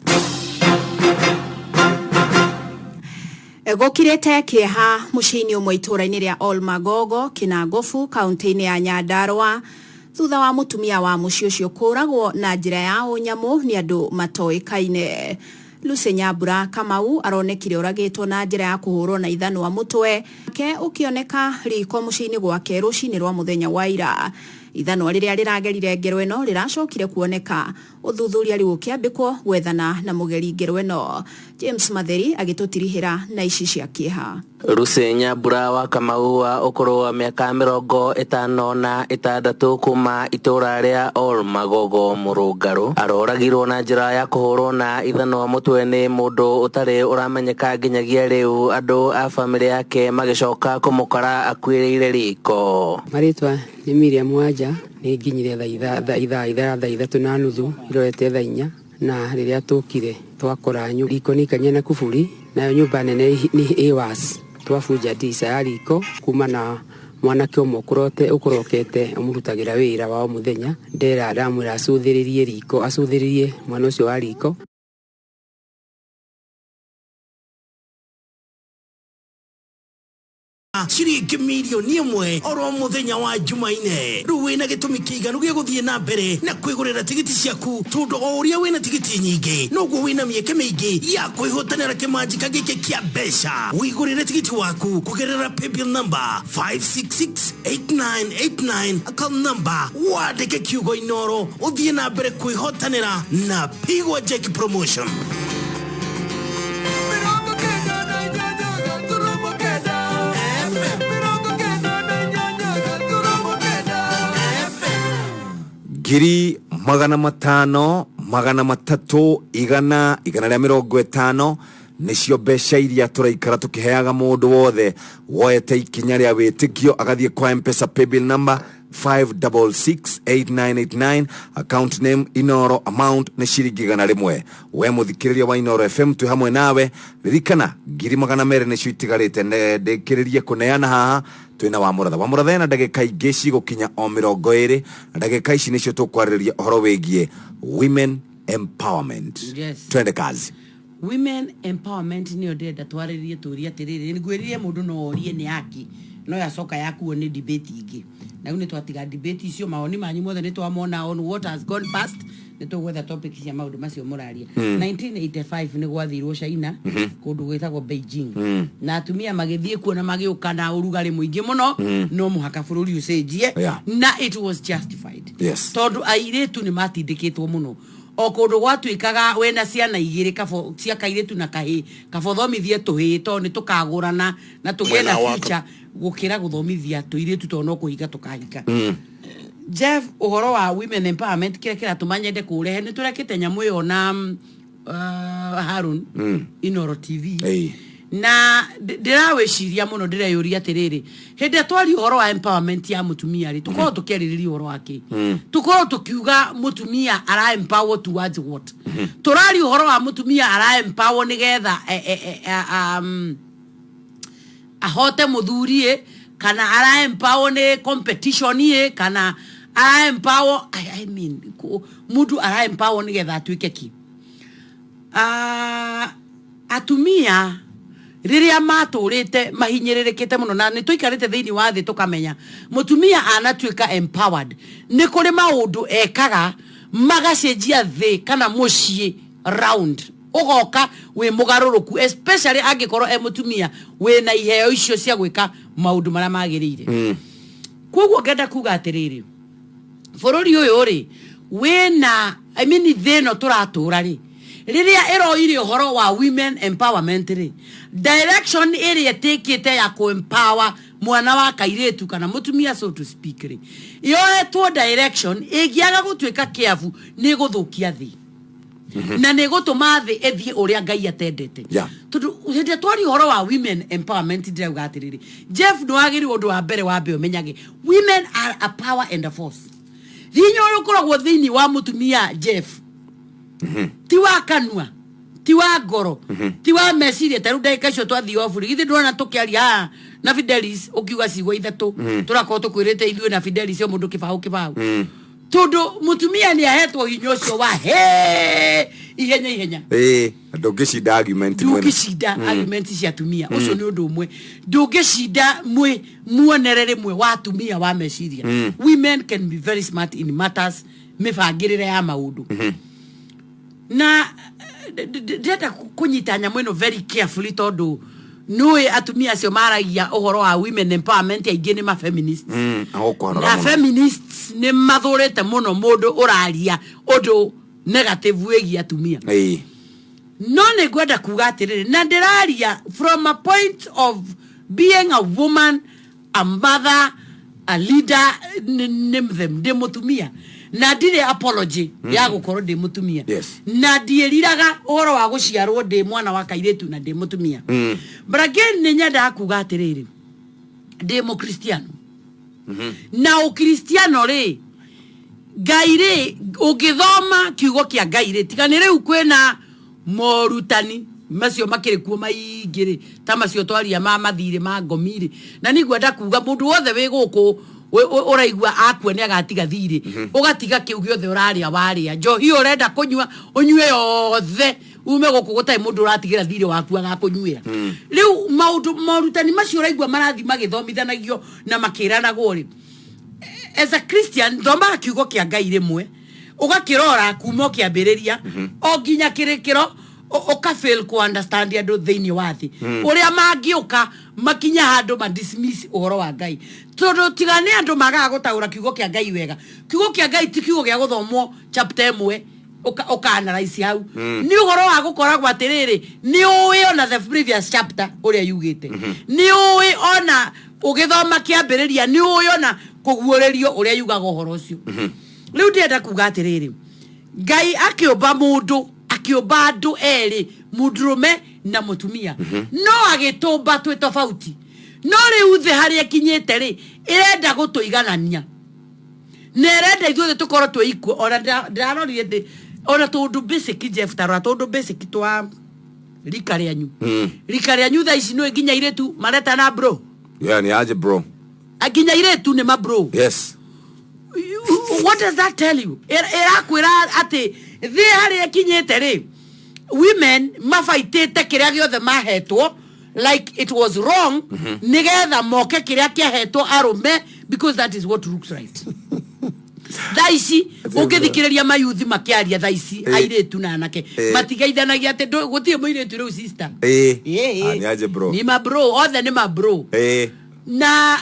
Gũkirĩte kĩeha mũciĩ-inĩ ũmwe itũũra-inĩ rĩa Ol Magogo, Kinangofu, kaunti-inĩ ya Nyandarua, thutha wa mũtumia wa mũciĩ ũcio kũragwo na njĩra ya ũnyamũ nĩ andũ matoĩkaine. Lucy Nyambura Kamau aronekire oragĩtwo na njĩra ya kũhũrwo na ithanwa mũtwe ke ũkĩoneka riko mũciĩ-inĩ gwake rũcinĩ rwa mũthenya wa ira. Ithanwa rĩrĩa rĩragerire ngero ĩno rĩracokire kuoneka, ũthuthuria rĩu ũkĩambĩkwo gwethana na mũgeri ngero ĩno. James Matheri agĩtũtirihĩra na ici cia kĩeha. Lucy Nyambura wa Kamau wa ũkũrũ wa mĩaka 56 kuma itũra rĩa Ol Magogo Mũrũngarũ aroragirwo na njĩra ya kũhũrwo na ithanwa mũtwe nĩ mũndũ ũtarĩ ũramenyeka nginyagia rĩu, andũ a bamĩrĩ yake magĩcoka kũmũkora akuĩrĩire riko. Marĩtwa nĩ Miriam Wanja. Nĩ nginyire thaa 3:30 irorete thaa 4, na rĩrĩa tũkire twakora riko nĩ ikania na kuburi, nayo nyũmba nene nĩ ĩwas twabunja ndirica ya riko kuma na mwanake ũmwe ũkũrokete ũmũrutagĩra wĩra wa o mũthenya, ndera ndamwĩra acũthĩrĩrie riko, acũthĩrĩrie mwana ũcio wa riko. Ciringi 1 mirioni oro muthenya wa Jumaine. Riu wina gitumi kiiganu gia guthie na mbere na kwigurira tigiti ciaku, tondu o uria wina tigiti nyingi noguo wina mieke miingi ya kwihotanira kimanjika giki kia mbeca. Wigurire tigiti waku kugerera paybill number 5668989, account number wandike kiugo Inoro, uthie na mbere kwihotanira na Pigwa Jack promotion. 500,000, 300, 100, 150 nĩcio mbeca iria tũraikara tũkĩheaga mũndũ wothe woete ikinya rĩa wĩtĩkio agathiĩ kwa Mpesa paybill number 5668989, account name Inoro, amount nĩ ciringi 100. We mũthikĩrĩria wa Inoro FM, twĩ hamwe nawe. Ririkana 200,000 nĩcio itigarĩte ndĩkĩrĩrie kũneana haha. Twĩna wa Mũratha, wa Mũratha ena ndagĩka ingĩ cigũkinya o 20, na ndagĩka ici nĩcio tũkwarĩrĩria ũhoro wĩgiĩ women empowerment. Yes. Twende kazi. Women empowerment nĩyo ndĩrenda twarĩrĩrie, tũrie atĩrĩrĩ, ngwĩrire mũndũ no orie nĩ yaki no yacoka yakuo nĩ debate ingĩ, na rĩu nĩ twatiga debate icio. Mawoni manyu mothe nĩ twamona on what has gone past. Nĩ tũgwetha topic cia maũndũ macio mũraria. 1985 nĩ gwathirwo China, kũndũ gwĩtagwo Beijing, na atumia magĩthiĩ kuo na magĩũka na ũrugarĩ mũingĩ mũno. No mũhaka bũrũri ũcenjie. Na it was justified tondũ airĩtu nĩ matindĩkĩtwo mũno o kũndũ gwatuĩkaga wĩna ciana igĩrĩ kabo cia kairĩtu na kahĩĩ, kaba ũthomithie tũhĩĩ tondũ nĩ tũkagũrana na tũgĩe na Mwena wa future gũkĩra gũthomithia tũirĩtu tondũ no kũhika tũkahika. Jeff, ũhoro wa women empowerment, kĩrĩa kĩratũma nyende kũũrehe, nĩ tũrekĩte nyamũ ĩyo na Harun, Inoro TV, na ndĩrawĩciria mũno, ndĩreyũria atĩrĩrĩ, hĩndĩ ĩrĩa twaria ũhoro wa empowerment ya mũtumia rĩ, tũkorwo tũkĩarĩrĩria ũhoro wa kĩ? Tũkorwo tũkiuga mũtumia ara empower towards what? Tũraria ũhoro wa mũtumia ara empower nĩgetha ahote mũthuri ĩ, kana ara empower nĩ competition ĩ, kana ara empower, I mean, mũndũ ara empower nĩgetha atuĩke ki? Ah, atumia rĩrĩa matũrĩte mahinyĩrĩrĩkĩte mũno, na nĩ tũikarĩte thĩinĩ wa thĩ tũkamenya mũtumia anatuĩka empowered, nĩ kũrĩ maũndũ ekaga magacenjia thĩ kana mũciĩ round ũgoka wĩ mũgarũrũku, especially angĩkorwo e mũtumia wĩna iheo icio cia gwĩka maũndũ marĩa magĩrĩire. Koguo ngenda kuga atĩrĩrĩ, bũrũri ũyũ rĩ wĩna, I mean, thĩ ĩno tũratũra rĩ, rĩrĩa ĩroire ũhoro wa women empowerment rĩ, direction ĩrĩa ĩtĩkĩte ya kũ empower mwana wa kairĩtu kana mũtumia, so to speak, rĩ, yoetwo direction ĩngĩaga gũtuĩka kĩabu nĩ ĩgũthũkia thĩ. Na nĩ ĩgũtũma thĩ ĩthiĩ ũrĩa Ngai atendete. Tondũ hĩndĩ ĩrĩa twaria ũhoro wa women empowerment, ndĩrauga atĩrĩrĩ, Jeff, nĩ wagĩrĩirwo ũndũ wa mbere wambe ũmenyage women are a power and a force. Hinya ũrĩa ũkoragwo thĩinĩ wa mũtumia, Jeff, ti wa kanua, ti wa ngoro, ti wa meciria. Ta rĩu ndagĩka icio twathiĩ oburi, githĩ ndwona tũkĩaria haha na Fidelis ũkiuga ciugo ithatũ? Tũrakorwo tũkwĩrĩte ithuĩ na Fidelis o mũndũ kĩbaũ kĩbaũ, tondũ mũtumia nĩ ahetwo hinya ũcio wa he ihenya ihenya. Ĩĩ, na ndũngĩcinda argument mwena. Ndũngĩcinda argument cia atumia. Ũcio nĩ ũndũ ũmwe ndũngĩcinda mwĩ muonere rĩmwe wa atumia wa meciria. Women can be very smart in matters mĩbangĩrĩre ya maũndũ. Na ndĩrenda kũnyita nyamũ ĩno very carefully, tondũ nĩũĩ atumia acio maragia ũhoro wa women empowerment aingĩ nĩ ma feminists. Agũkwanũra Na mũno. feminists nĩ mathũrĩte mũno mũndũ ũraria ũndũ negative wĩgiĩ atumia. No nĩ ngwenda kuga atĩrĩrĩ, na ndĩraria from a point of being a woman, a mother, a leader, name them. Ndĩ mũtumia na ndirĩ apology ya gũkorwo ndĩ mũtumia. Na ndiĩriraga ũhoro wa gũciarwo ndĩ mwana wa kairĩtu na ndĩ mũtumia. But again, nĩ nyendaga kuga atĩrĩrĩ, ndĩ mũkristiano, na ũkristiano rĩ, Ngai rĩ, ũngĩthoma kiugo kĩa Ngai rĩ, tiga nĩ rĩu kwĩna morutani macio makĩrĩ kuo maingĩ rĩ, ta macio twaria ma mathirĩ ma ngomi rĩ, na nĩ ngwenda kuga mũndũ wothe wĩ gũkũ ũraigua akua nĩ agatiga thirĩ, ũgatiga kĩu gĩothe ũrarĩa, warĩa njohi ũrenda kũnyua, ũnyue yothe ume gũkũ, gũtarĩ mũndũ ũratigĩra thirĩ waku agakũnyuĩra. Rĩu maũndũ morutani macio ũraigua marathiĩ magĩthomithanagio na makĩranagwo rĩ, as a Christian thomaga kiugo kĩa Ngai rĩmwe, ũgakĩrora kuma ũkĩambĩrĩria o nginya kĩrĩkĩro, ũka fail ku understand andũ thĩinĩ wa thĩ ũrĩa mangĩũka makinya handũ ma dismiss ũhoro wa Ngai, tondũ tiga nĩ andũ magaga gũtaũra kiugo kĩa Ngai wega. Kiugo kĩa Ngai ti kiugo gĩa gũthomwo chapter ĩmwe ũka analyze hau. Nĩ ũhoro wa gũkoragwo atĩrĩrĩ, nĩ ũĩ ona the previous chapter ũrĩa yugĩte, nĩ ũĩ ona ũgĩthoma kĩambĩrĩria, nĩ ũĩ ona kũguũrĩrio ũrĩa yugaga ũhoro ũcio. Rĩu ndĩrenda kuga atĩrĩrĩ, Ngai akĩũmba mũndũ, akĩũmba andũ erĩ, mũndũrũme na mũtumia, no agĩtũmba twĩ tofauti. No rĩu thĩ harĩa ĩkinyĩte rĩ, ĩrenda gũtũiganania na ĩrenda ithuothe tũkorwo twĩ equal. Ona ndĩrarorire ndĩ ona tũndũ basic, Jeff, tarora tũndũ basic twa rika rĩanyu. Rika rĩanyu thaa ici nĩ nginya irĩtu maretana bro. Yeah, ni aje bro. Nginya irĩtu nĩ ma bro. What does that tell you? Ĩrakwĩra atĩ thĩ harĩa ĩkinyĩte rĩ, women mabaitĩte kĩrĩa gĩothe mahetwo like it was wrong, nĩgetha moke kĩrĩa kĩahetwo arũme, because that is what looks right. Thaa ici ũngĩthikĩrĩria mayuthi makĩaria thaa ici, airĩtu na anake matigeithanagia atĩ gũtirĩ mũirĩtu rĩu sister. Ah, ni aje bro. Ni ma bro, othe nĩ ma bro. Na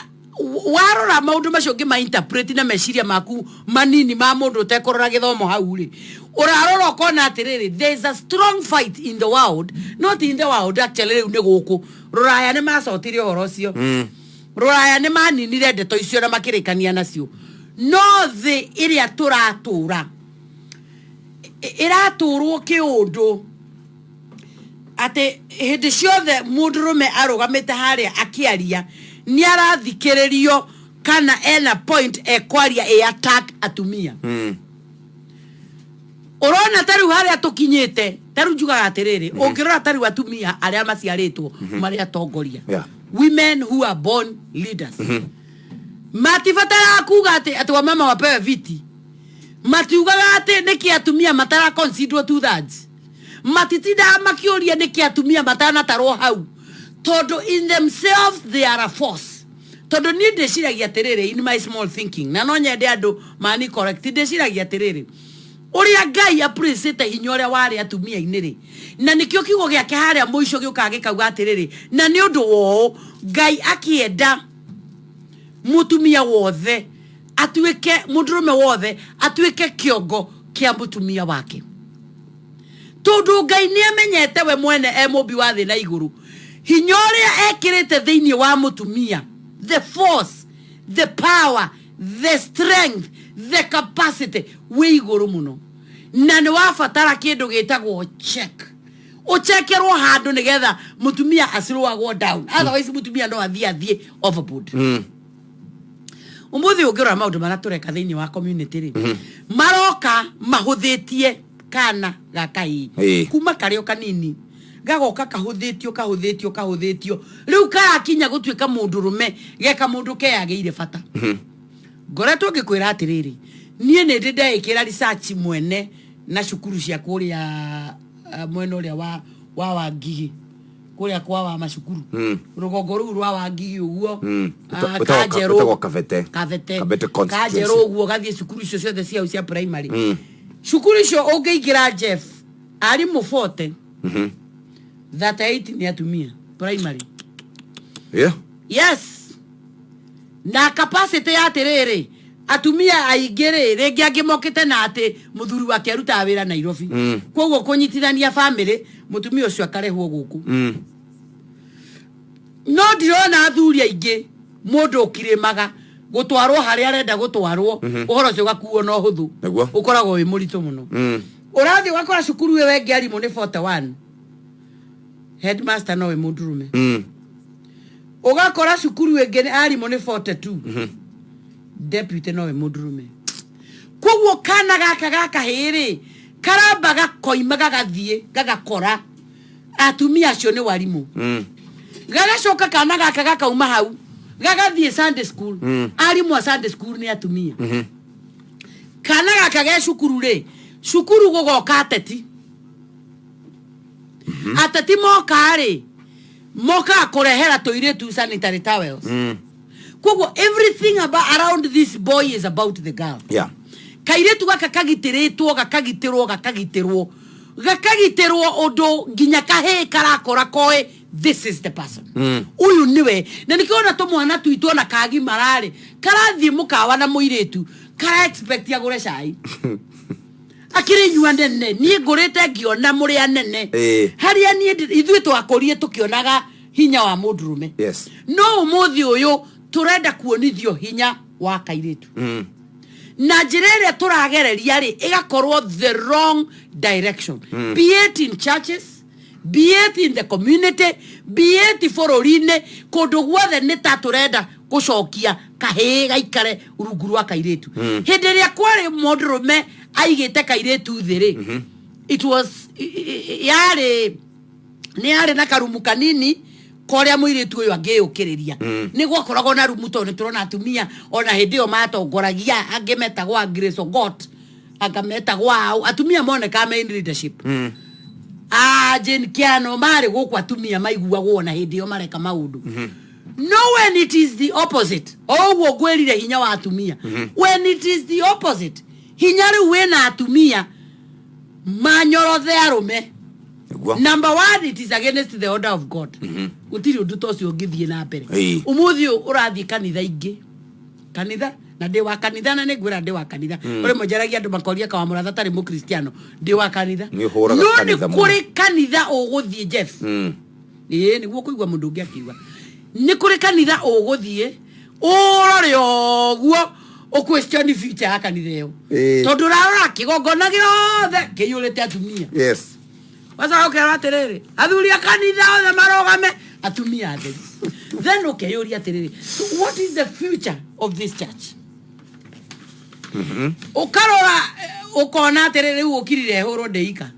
warora maũndũ macio ũngĩ interpret na meciria maku manini ma mũndũ ũtekũrora gĩthomo hau rĩ, ũrarora ũkona atĩrĩrĩ, there is a strong fight in the world, not in the world actually, rĩu nĩ gũkũ rũraya nĩ macotire ũhoro ũcio. Rũraya nĩ maninire ndeto icio na makĩrĩkania nacio, no thĩ ĩrĩa tũratũra ĩratũrwo kĩũndũ atĩ hĩndĩ ciothe mũndũrũme arũgamĩte harĩa akĩaria nĩ arathikĩrĩrio kana ena point ekwaria ĩ attack atumia. Ũrona ta rĩu harĩa tũkinyĩte, ta rĩu njugaga atĩrĩrĩ, ũngĩrora ta rĩu atumia arĩa maciarĩtwo marĩ atongoria, women who are born leaders, matibataraga kuga atĩ wamama wapewe viti. Matiugaga atĩ nĩkĩ atumia matara consider two thirds. Matitindaga makĩũria nĩkĩ atumia matanatarwo hau, tondũ in themselves they are a force. Tondũ niĩ ndĩciragia atĩrĩrĩ, in my small thinking, na no nyende andũ mani correct, ndĩciragia atĩrĩrĩ, ũrĩa Ngai appreciate hinya ũrĩa warĩ atumia-inĩ rĩ, na nĩkĩo kiugo gĩake harĩa mũico gĩũkaga gĩkauga atĩrĩrĩ, na nĩ ũndũ wa ũũ Ngai akĩenda mũtumia wothe atuĩke, mũndũrũme wothe atuĩke kĩongo kĩa mũtumia wake, tondũ Ngai nĩ amenyete we mwene e mũmbi wa thĩ na igũrũ, hinya ũrĩa ekĩrĩte thĩinĩ wa mũtumia, the force, the power, the strength, the capacity wĩ igũrũ mũno. Na nĩ wabatara kĩndũ gĩtagwo check, ũchekerwo handũ nĩgetha mũtumia acirũagwo down, otherwise mũtumia no athiĩ overboard. Ũmũthĩ ũngĩrora maũndũ marĩa tũreka thĩinĩ wa community rĩ, maroka mahũthĩtie kana ga kahĩĩ. Kuma karĩ o kanini gagoka kahũthĩtio, kahũthĩtio, kahũthĩtio, rĩu karakinya gũtuĩka mũndũrũme geka mũndũ keyagĩire bata. Ngoretwo ngĩkwĩra atĩrĩrĩ, niĩ nĩ ndĩ ndeĩkĩra research mwene na cukuru cia kũrĩa mwena ũrĩa wa Wangigĩ, kũrĩa kwa wa macukuru, rũgongo rũu rwa Wangigĩ ũguo. Kanjerũ. Wĩtagwo Kabete. Kabete. Kabete constituency. Kanjerũ ũguo, gathiĩ cukuru icio ciothe ciao cia primary. Cukuru icio ũngĩingĩra, Jeff, arimũ 40, 38 nĩ atumia primary. Yes, na capacity ya atĩrĩrĩ, atumia aingĩ rĩ, rĩngĩ angĩ mokĩte na atĩ mũthuri wake arutaga wĩra Nairobi. Koguo kũnyitithania family, mũtumia ũcio akarehwo gũkũ. No ndirona athuri aingĩ mũndũ ũkirĩmaga gũtwarwo harĩa arenda gũtwarwo. Ũhoro ũcio ũgakuo na ũhũthũ. Ũkoragwo wĩ mũritũ mũno. Ũrathiĩ ũgakora cukuru ĩyo ĩngĩ arimũ nĩ 41, headmaster nowe mũndũrũme. Ũgakora cukuru ĩngĩ nĩ arimũ nĩ 42, deputy nowe mũndũrũme. Koguo kana gaka ga kahĩĩ rĩ, karamba gakoima gagathiĩ gagakora atumia acio nĩ warimũ. Gagacoka kana gaka gakauma hau gagathiĩ Sunday school. Arimũ a Sunday school nĩ atumia. Kana gaka ge cukuru rĩ, cukuru gũgoka ateti. Ateti moka rĩ, mokaga kũrehera tũirĩtu sanitary towels. Koguo everything about, around this boy is about the girl. Kairĩtu gaka kagitĩrĩtwo, gakagitĩrwo, gakagitĩrwo, gakagitĩrwo ũndũ nginya kahĩĩ karakora koĩ this is the person. Ũyũ nĩwe. Na nĩkĩo tũmwana twitũ ona kagimararĩ karathiĩ mũkawa na mũirĩtu kara expect agũre cai akĩrĩ nyua nene. Niĩ ngũrĩte ngĩona mũrĩ anene. Harĩa niĩ ithuĩ twakũrire tũkĩonaga hinya wa mũndũrũme. No ũmũthĩ ũyũ tũrenda kuonithio hinya wa kairĩtu na njĩra ĩrĩa tũragereria rĩ, ĩgakorwo the wrong direction. Be it in churches, be it in the community, be it bũrũri-inĩ, kũndũ guothe nĩ ta tũrenda gũcokia kahĩĩ gaikare rungu rwa kairĩtu. Hĩndĩ ĩrĩa kwarĩ mũndũrũme aigĩte kairĩtu thĩ rĩ, it was yarĩ nĩ yarĩ na karumu kanini korĩa mũirĩtu ũyũ angĩyũkĩrĩria. Nĩ gwakoragwo na rumu, tondũ nĩ tũrona atumia ona hĩndĩ ĩyo matongoragia, angĩ metagwo a Grace Ogot, anga metagwo au, atumia monekaga me in leadership. A Jane Kiano marĩ gũkũ, atumia maiguagwo ona hĩndĩ ĩyo mareka maũndũ. No when it is the opposite, o ũguo ngwĩrire hinya wa atumia, when it is the opposite, hinya rĩu wĩna atumia manyorothe arũme. Number one, it is against the order of God. Gũtirĩ ũndũ ta ũcio ũngĩthiĩ na mbere. Ũmũthĩ ũyũ ũrathiĩ kanitha ingĩ, kanitha, na ndĩ wa kanitha, na nĩ ngwĩra ndĩ wa kanitha. Ũrĩ mũnjaragia andũ makoria kawa mũratha tarĩ mũkristiano, ndĩ wa kanitha. Nĩ ũhũraga No nĩ kanitha mũno. kũrĩ kanitha ũgũthiĩ, Jeff, ĩĩ nĩguo kũigua mũndũ ũngĩ akiuga nĩ kũrĩ kanitha ũgũthiĩ ũrore ũguo ũ question future ya kanitha ĩyo. Tondũ ũrarora kĩgongona gĩothe kĩiyũrĩte atumia. Wacoka ũkerwo atĩrĩrĩ, athuri a kanitha othe marũgame, atumia atheri. Then ũkeyũria atĩrĩrĩ, so what is the future of this church? Ũkarora ũkona atĩrĩrĩ, rĩu ũkirire hũrwo ndĩika.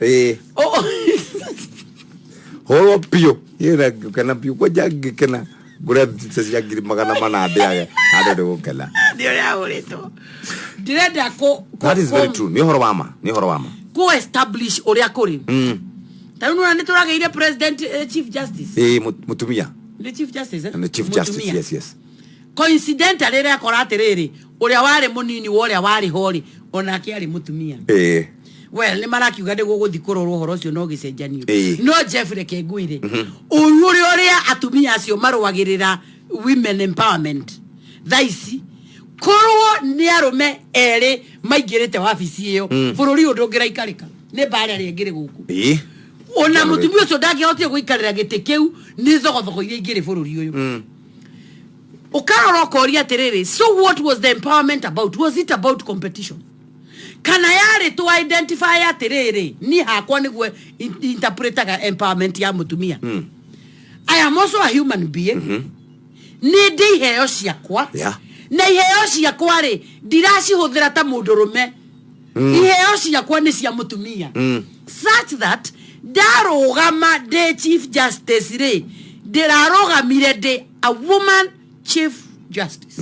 Hũrwo biũ ĩna ngũkena biũ kwanja, ngĩkena ngũre mbica cia 400,000 ndĩage handũ nĩ gũkena. Nĩ ũrĩa hũrĩtwo ndĩrenda That is very true, nĩ ũhoro wa ma, nĩ ũhoro wa ma. Kũ establish ũrĩa kũrĩ. Ta rĩu nĩwona nĩ tũragĩire president, chief justice. Ĩĩ, mũtumia. Nĩ chief justice, eh? Nĩ chief justice. Mũtumia. Yes. Coincidentally rĩrĩa akora atĩrĩrĩ, ũrĩa warĩ mũnini wa ũrĩa warĩ ho rĩ, onake arĩ mũtumia. Well, nĩ marakiuga nĩ gũgũthiĩ kũrorwo ũhoro ũcio no gĩcenjanio. No Jeff, reke ngwĩre, ũru ũrĩa atumia acio marũagĩrĩra women empowerment thaa ici, korwo nĩ arũme erĩ maingĩrĩte wabici ĩyo, bũrũri ũyũ ndũngĩraikarĩka nĩ mbara ĩrĩa ĩngĩrĩ gũkũ. Ona mũtumia ũcio ndangĩhotire gũikarĩra gĩtĩ kĩu nĩ thogothogo iria ingĩrĩ bũrũri ũyũ. Ũkarora ũkoria atĩrĩrĩ, so what was the empowerment about? Was it about competition? Kana yarĩ to identify atĩrĩrĩ, niĩ hakwa nĩguo interpretaga empowerment ya mũtumia. I am also a human being. Nĩ ndĩ iheo ciakwa. Na iheo ciakwa rĩ, ndiracihũthĩra ta mũndũrũme. Iheo ciakwa nĩ cia mũtumia. Such that ndarũgama ndĩ chief justice rĩ, ndĩrarũgamire ndĩ a woman chief justice.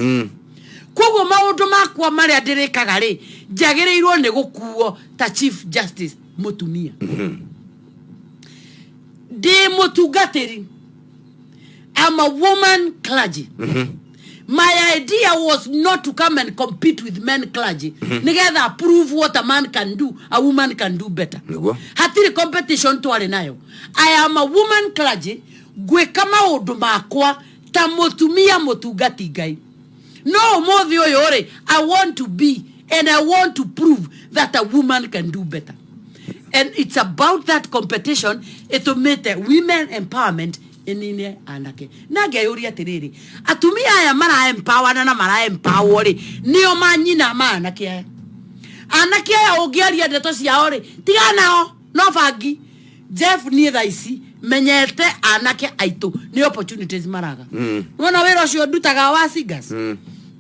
Koguo maũndũ makwa marĩa ndĩrĩkaga rĩ, njagĩrĩirwo nĩ gũkuo ta chief justice mũtumia. Ndĩ mũtungatĩri. I'm a woman clergy. My idea was not to come and compete with men clergy. Nĩgetha prove what a man can do, a woman can do better. Nĩguo. Hatirĩ competition twarĩ nayo. I am a woman clergy, ngwĩka maũndũ makwa ta mũtumia mũtungati Ngai. No ũmũthĩ ũyũ rĩ, I want to be and I want to prove that a woman can do better. And it's about that competition ĩtũmĩte women empowerment ĩnine anake. Na ngeyũria atĩrĩrĩ, atumia aya mara empowerna na mara empower rĩ, nĩo manyina ma anake aya. Anake aya ũngĩaria ndeto ciao rĩ, tiga nao, no bangi. Jeff, niĩ thaa ici menyete anake aitũ nĩ opportunities maraga. Wona wĩra ũcio ndutaga wa singers?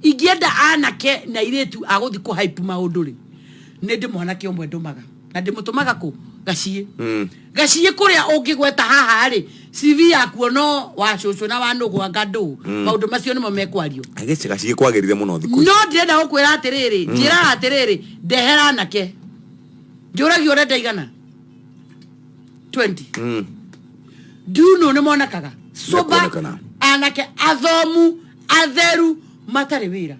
Ingĩenda anake na airĩtu a gũthiĩ kũ hype maũndũ rĩ, nĩ ndĩ mwanake ũmwe ndũmaga, na ndĩmũtũmaga kũ gaciĩ. Gaciĩ kũrĩa ũngĩgweta haha rĩ, CV yakuo no wa cũcũ na wa nũgũ anga ndũ. Maũndũ macio nĩmo mekwario. Gĩci gaciĩ kwagĩrire mũno thikũ ici. No ndĩrenda gũkwĩra atĩrĩrĩ, njĩraga atĩrĩrĩ, ndehera anake. Njũragia ũrenda igana? 20. Do you know nĩ monekaga? Sober Mekuonekana. anake athomu atheru matarĩ wĩra.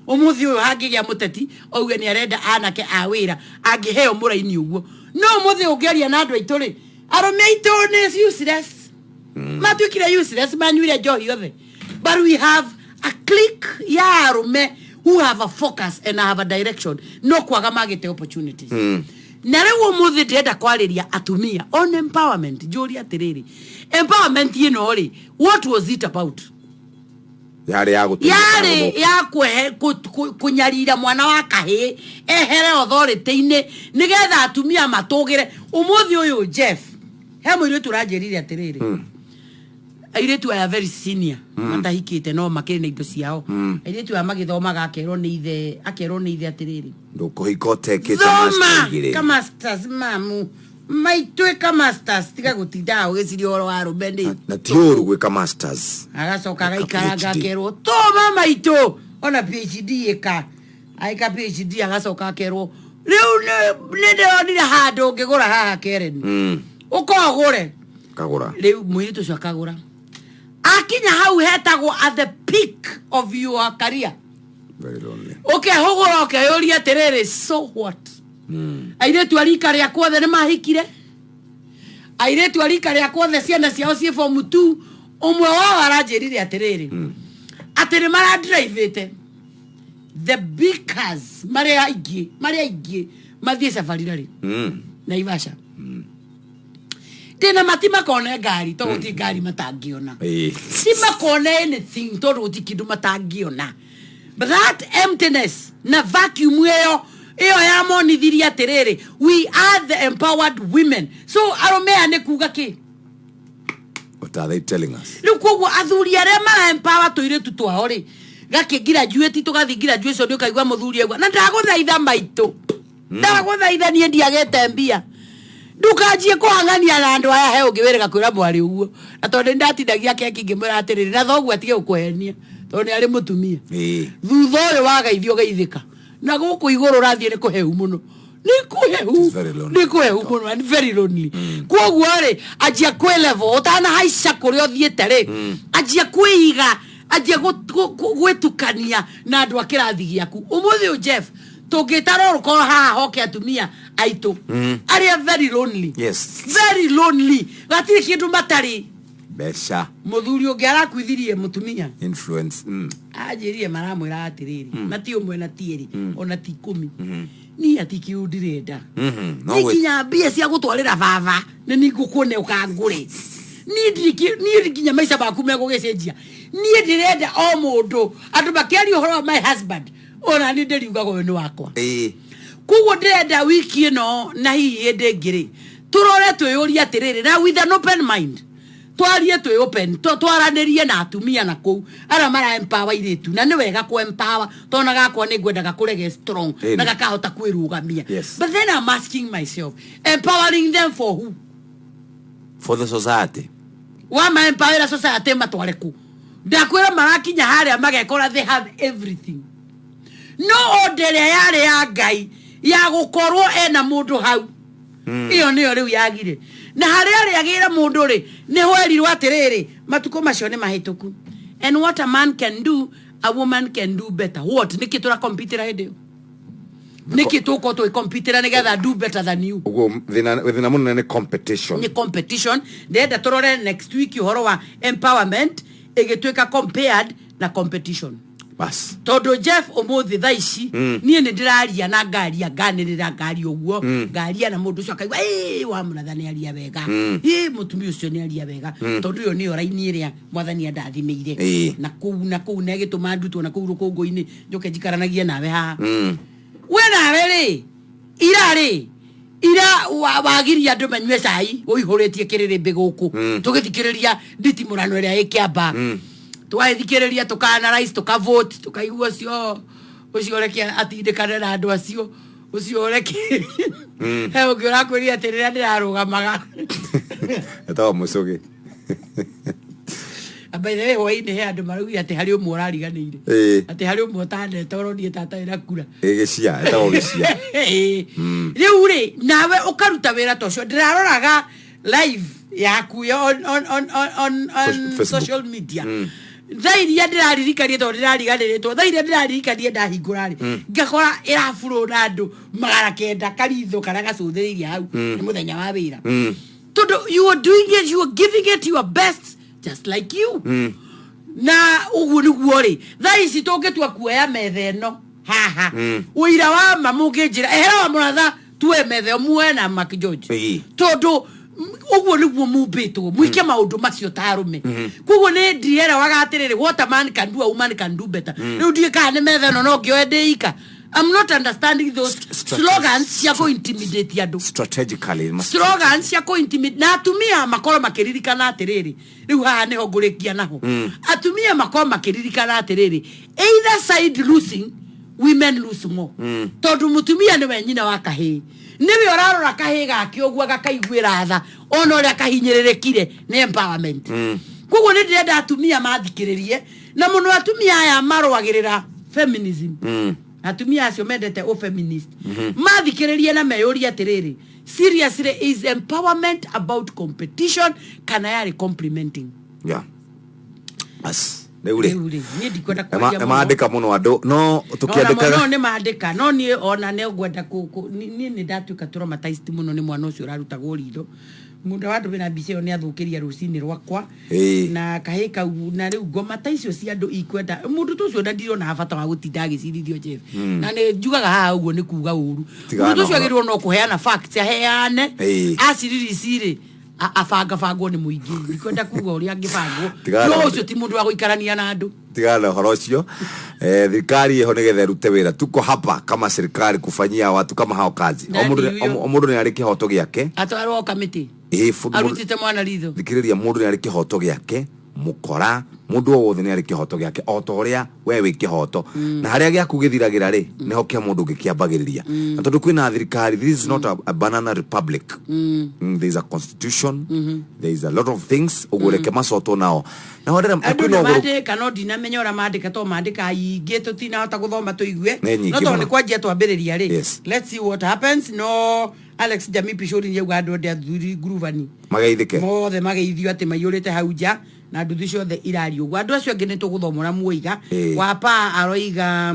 Ũmũthĩ ũyũ hangĩgĩa mũteti auge nĩ arenda anake a wĩra, angĩheo mũraini ũguo. No ũmũthĩ ũngĩaria na andũ aitũ rĩ, arũme aitũ nĩ useless. Matuĩkire useless, manyuire njohi othe. But we have a clique ya arũme who have a focus and have a direction. No kwaga magĩte opportunities. Na rĩu ũmũthĩ ndĩrenda kwarĩria atumia on empowerment. Njũrie atĩrĩrĩ, empowerment ĩno rĩ, what was it about? Yarĩ ya gũteithia kana Yarĩ gũthũkia? ya kũnyarira mwana wa kahĩĩ ehere authority-inĩ nĩgetha atumia matũgĩre. Ũmũthĩ ũyũ Jeff, he mũirĩtu ũranjĩrire atĩrĩrĩ, airĩtu aya very senior matahikĩte no makĩrĩ na indo ciao. Airĩtu aya magĩthomaga akerwo nĩ ithe, akerwo nĩ ithe atĩrĩrĩ, Ndũkũhika ũtekĩte thoma master igĩrĩ. ka masters mamu maitũ, ĩka masters, tiga gũtinda ũgĩciria ũhoro wa arũme nĩ Na ti ũru gwĩka masters. Agacoka Ĩka agaikaranga PhD. akerwo tũma maitũ ona PhD ĩka, agĩka PhD agacoka akerwo rĩu nĩ ndĩronire handũ ũngĩgũra haha Karen. Ũkogũre. Kagũra. Rĩu mũirĩtu ũcio akagũra, akinya hau hetagwo at the peak of your career. Very lonely. Ũkehũgũra ũkeyũria atĩrĩrĩ, so what? Airĩtu a rika rĩakwa othe nĩ mahikire, airĩtu a rika rĩakwa othe ciana ciao ciĩ form 2. Ũmwe wao aranjĩrire atĩrĩrĩ, atĩ nĩ maradrive the big cars marĩ aingĩ, marĩ aingĩ mathiĩ safari rarĩ Naivasha. Ndĩna mati makone ngari tondũ gũtirĩ ngari matangĩona. Ti makone anything tondũ gũtirĩ kĩndũ matangĩona. But that emptiness na vacuum ĩyo ĩyo yamonithirie atĩrĩrĩ, we are the empowered women. So arũme aya nĩ kuga kĩ? What are they telling us? Rĩu koguo athuri arĩa mara empower tũirĩtu twao rĩ, gakĩ graduate tũgathiĩ graduation, ũkaigua mũthuri aigua na ndagũthaitha maitũ, ndagũthaitha niĩ ndiagĩte mbia, ndukanjie kũhang'ania na andũ aya. He ũngĩ wĩrĩga kwĩra mwarĩ ũguo, na tondũ nĩ ndatindagia keki ngĩmwĩra atĩrĩrĩ, na thoguo atige gũkũhenia tondũ nĩ arĩ mũtumia. Thutha ũyũ wagaithio geithĩka na gũkũ igũrũ ũrathiĩ nĩ kũhehu mũno, nĩ kũhehu. Very lonely. Nĩ kũhehu mũno and very lonely. Koguo rĩ, anjia kwĩ level ũtanahaica kũrĩa ũthiĩte rĩ, anjia kwĩiga, anjia gwĩtukania na andũ a kĩrathi gĩaku. Ũmũthĩ ũyũ Jeff, tũngĩta roll call haha hoke atumia aitũ arĩa very lonely. Very lonely, gatirĩ kĩndũ matarĩ. Mbeca. Mũthuri ũngĩ arakuithirie mũtumia. Influence. Anjĩrire maramwĩra atĩrĩrĩ, na ti ũmwe na ti ĩrĩ, ona ti 10, niĩ ati kĩu ndirenda. No Nĩ nginya nginya mbia cia gũtwarĩra baba nĩ ni ngũkuone ũkangũre. Niĩ nginya maica maku megũgĩcenjia. Niĩ ndĩrenda o mũndũ andũ makĩaria ũhoro wa my husband, ona niĩ ndĩriugaga ũyũ nĩ wakwa. Koguo ndĩrenda wiki ĩno na hihi hĩndĩ ĩngĩ rĩ, tũrore twĩyũrie atĩrĩrĩ, na with an open mind, twarie twĩ open, twaranĩrie na atumia na kũu arĩa mara empower airĩtu, na nĩ wega kũ empower tondũ na gakwa nĩ ngwendaga kũrege strong na gakahota kwĩrũgamia. But then I'm asking myself, empowering them for who? For the society. Wama empower society matware kũ? Ndakwĩra marakinya harĩa magekora they have everything, no order ĩrĩa yarĩ ya Ngai ya gũkorwo ena mũndũ hau, ĩyo nĩyo rĩu yagire. Na harĩa arĩagĩra mũndũ rĩ, nĩho erirwo atĩrĩrĩ, matukũ macio nĩ mahĩtũku, and what a man can do, a woman can do better. What nĩkĩ tũrakompitĩra hĩndĩ ĩyo? Nĩkĩ tũkorwo tũgĩkompitĩra nĩgetha do better than you? Ũguo thĩna mũnene nĩ competition. Nĩ competition. Ndĩrenda tũrore next week ũhoro wa empowerment ĩgĩtuĩka compared na competition. Bas. Tondũ Jeff, ũmũthĩ thaa ici, niĩ nĩ ndĩraria na ngaria, nganĩrĩra, ngaria ũguo, ngaria na mũndũ ũcio akaigua, "Ĩ, wa mũratha nĩ aria wega, ĩ, mũtumia ũcio nĩ aria wega," tondũ ĩyo nĩyo raini ĩrĩa mwathani andathimĩire na kũu na kũu, na ĩgĩtũma ndutwo na kũu rũkũngũ-inĩ, njoke njikaranagie nawe haha. We nawe rĩ, ira rĩ, ira wagiria andũ manyue cai ũihũrĩtie kĩrĩrĩmbĩ gũkũ, tũgĩthikĩrĩria nditimũrano ĩrĩa ĩkĩamba, tũgagĩthikĩrĩria, tũka-analyze, tũkavote, tũkaigua ũcio ũcio reke atindĩkane na andũ acio, ũcio reke he ũngĩ ũrakwĩrire atĩ rĩrĩa ndĩrarũgamaga. Etagwo Mũcũgĩ. By the way, hwaĩ-inĩ he andũ maraugire atĩ harĩ ũmwe ũrariganĩire, atĩ harĩ ũmwe ũtaneta ũronire tata ĩra kura. Ĩ, Gĩcia, etagwo Gĩcia. Rĩu rĩ, nawe ũkaruta wĩra ta ũcio, ndĩraroraga live yaku ya on Facebook. social media, thaa iria ndĩraririkanie, tondũ ndĩrariganĩrĩtwo, thaa iria ndĩraririkanie ndahingũra rĩ, ngakora ĩraburũ na andũ 900 karitho karĩa gacũthĩrĩirie hau, nĩ mũthenya wa wĩra, tondũ you are doing it, you are giving it your best, just like you. Na ũguo nĩguo rĩ, thaa ici tũngĩtua kuoya metha ĩno haha, ũira wa ma mũngĩnjĩra ehera wa mũratha, tuoe metha ĩyo muoe na Mark George, tondũ ũguo nĩguo mumbĩtwo mwike maũndũ macio ta arũme. Koguo nĩ ndiĩrewaga atĩrĩrĩ, what a man can do, a woman can do better. Rĩu ndiũĩ kana nĩ metha ĩno no ngĩoe ndĩ ika. I'm not understanding those slogans cia kũ-intimidate andũ. Strategically Slogans cia kũ-intimidate, na atumia makorwo makĩririkana atĩrĩrĩ, rĩu haha nĩho ngũrĩkia naho, atumia makorwo makĩririkana atĩrĩrĩ, either side losing, women lose more, tondũ mũtumia nĩwe nyina wa kahĩĩ, nĩwe ũrarora kahĩĩ gake ũguo gakaiguĩra tha ona ũrĩa kahinyĩrĩrĩkire nĩ empowerment. Koguo nĩ ndĩrenda atumia mathikĩrĩrie, na mũno atumia aya marũagĩrĩra feminism, atumia acio mendete ũ-feminist, mathikĩrĩrie na meyũrie atĩrĩrĩ, seriously, is empowerment about competition kana yarĩ complimenting? Yeah, bas, rĩu rĩ, Rĩu rĩ, niĩ ndikwenda kwaria mũno. Mandĩka mũno andũ no Ona tũkĩandĩkaga. No nĩ mandĩka, no niĩ ona nĩ ngwenda niĩ nĩ ndatuĩka traumatized mũno nĩ mwana ũcio ũrarutagwo ritho. Mũndũ wandũmĩra mbica ĩyo nĩ athũkĩria rũcinĩ rwakwa na kahĩ kau, na rĩu ngoma ta icio cia andũ ikwenda mũndũ ta ũcio, na ndirona bata wa gũtinda agĩcirithio, Jeff. Na nĩ njugaga haha ũguo nĩ kuga ũru. Tigana Mũndũ ũcio na agĩrĩirwo no kũheana facts, aheane, aciririci rĩ, abangabangwo nĩ mũingĩ. Ndikwenda kuga ũrĩa angĩbangwo. Tigana No na ũcio ti mũndũ wa gũikarania na andũ. Tigana na ũhoro ũcio. Thirikari ĩho nĩgetha ĩrute wĩra. Tuko hapa kama serikali kufanyia watu kama hao kazi. O Na mũndũ ndiyo. o mũndũ nĩ arĩ kĩhoto gĩake. Atwarwo kamĩtĩ. Ĩ, Arutĩte mwana ritho. Thikĩrĩria, mũndũ nĩ arĩ kĩhoto gĩake, mũkora mũndũ o wothe nĩ arĩ kĩhoto gĩake, o ta ũrĩa we wĩ kĩhoto, na harĩa gĩaku gĩthiragĩra rĩ, nĩho kĩa mũndũ ũngĩ kĩambagĩrĩria. Na tondũ kwĩna thirikari, this is not a banana republic. There is a constitution, there is a lot of things. Ũguo reke macotwo nao na ndĩrenda Andũ kwĩna nĩ ũgũrũ. mandĩka, no ndinamenya ũrĩa mandĩka, to mandĩka aingĩ tũtinahota gũthoma tũigue. Nĩ nyingĩ No tondũ mũno. nĩ kwanjia twambĩrĩria rĩ, let's see what happens. No Alex Jami Pishori nĩ auga andũ othe athuri ngurubani Mageithĩke. Mothe mageithio atĩ maiyũrĩte hau nja na nduthi ciothe iraria ũguo. Andũ acio angĩ nĩ tũgũthomora muoiga. Wapa aroiga,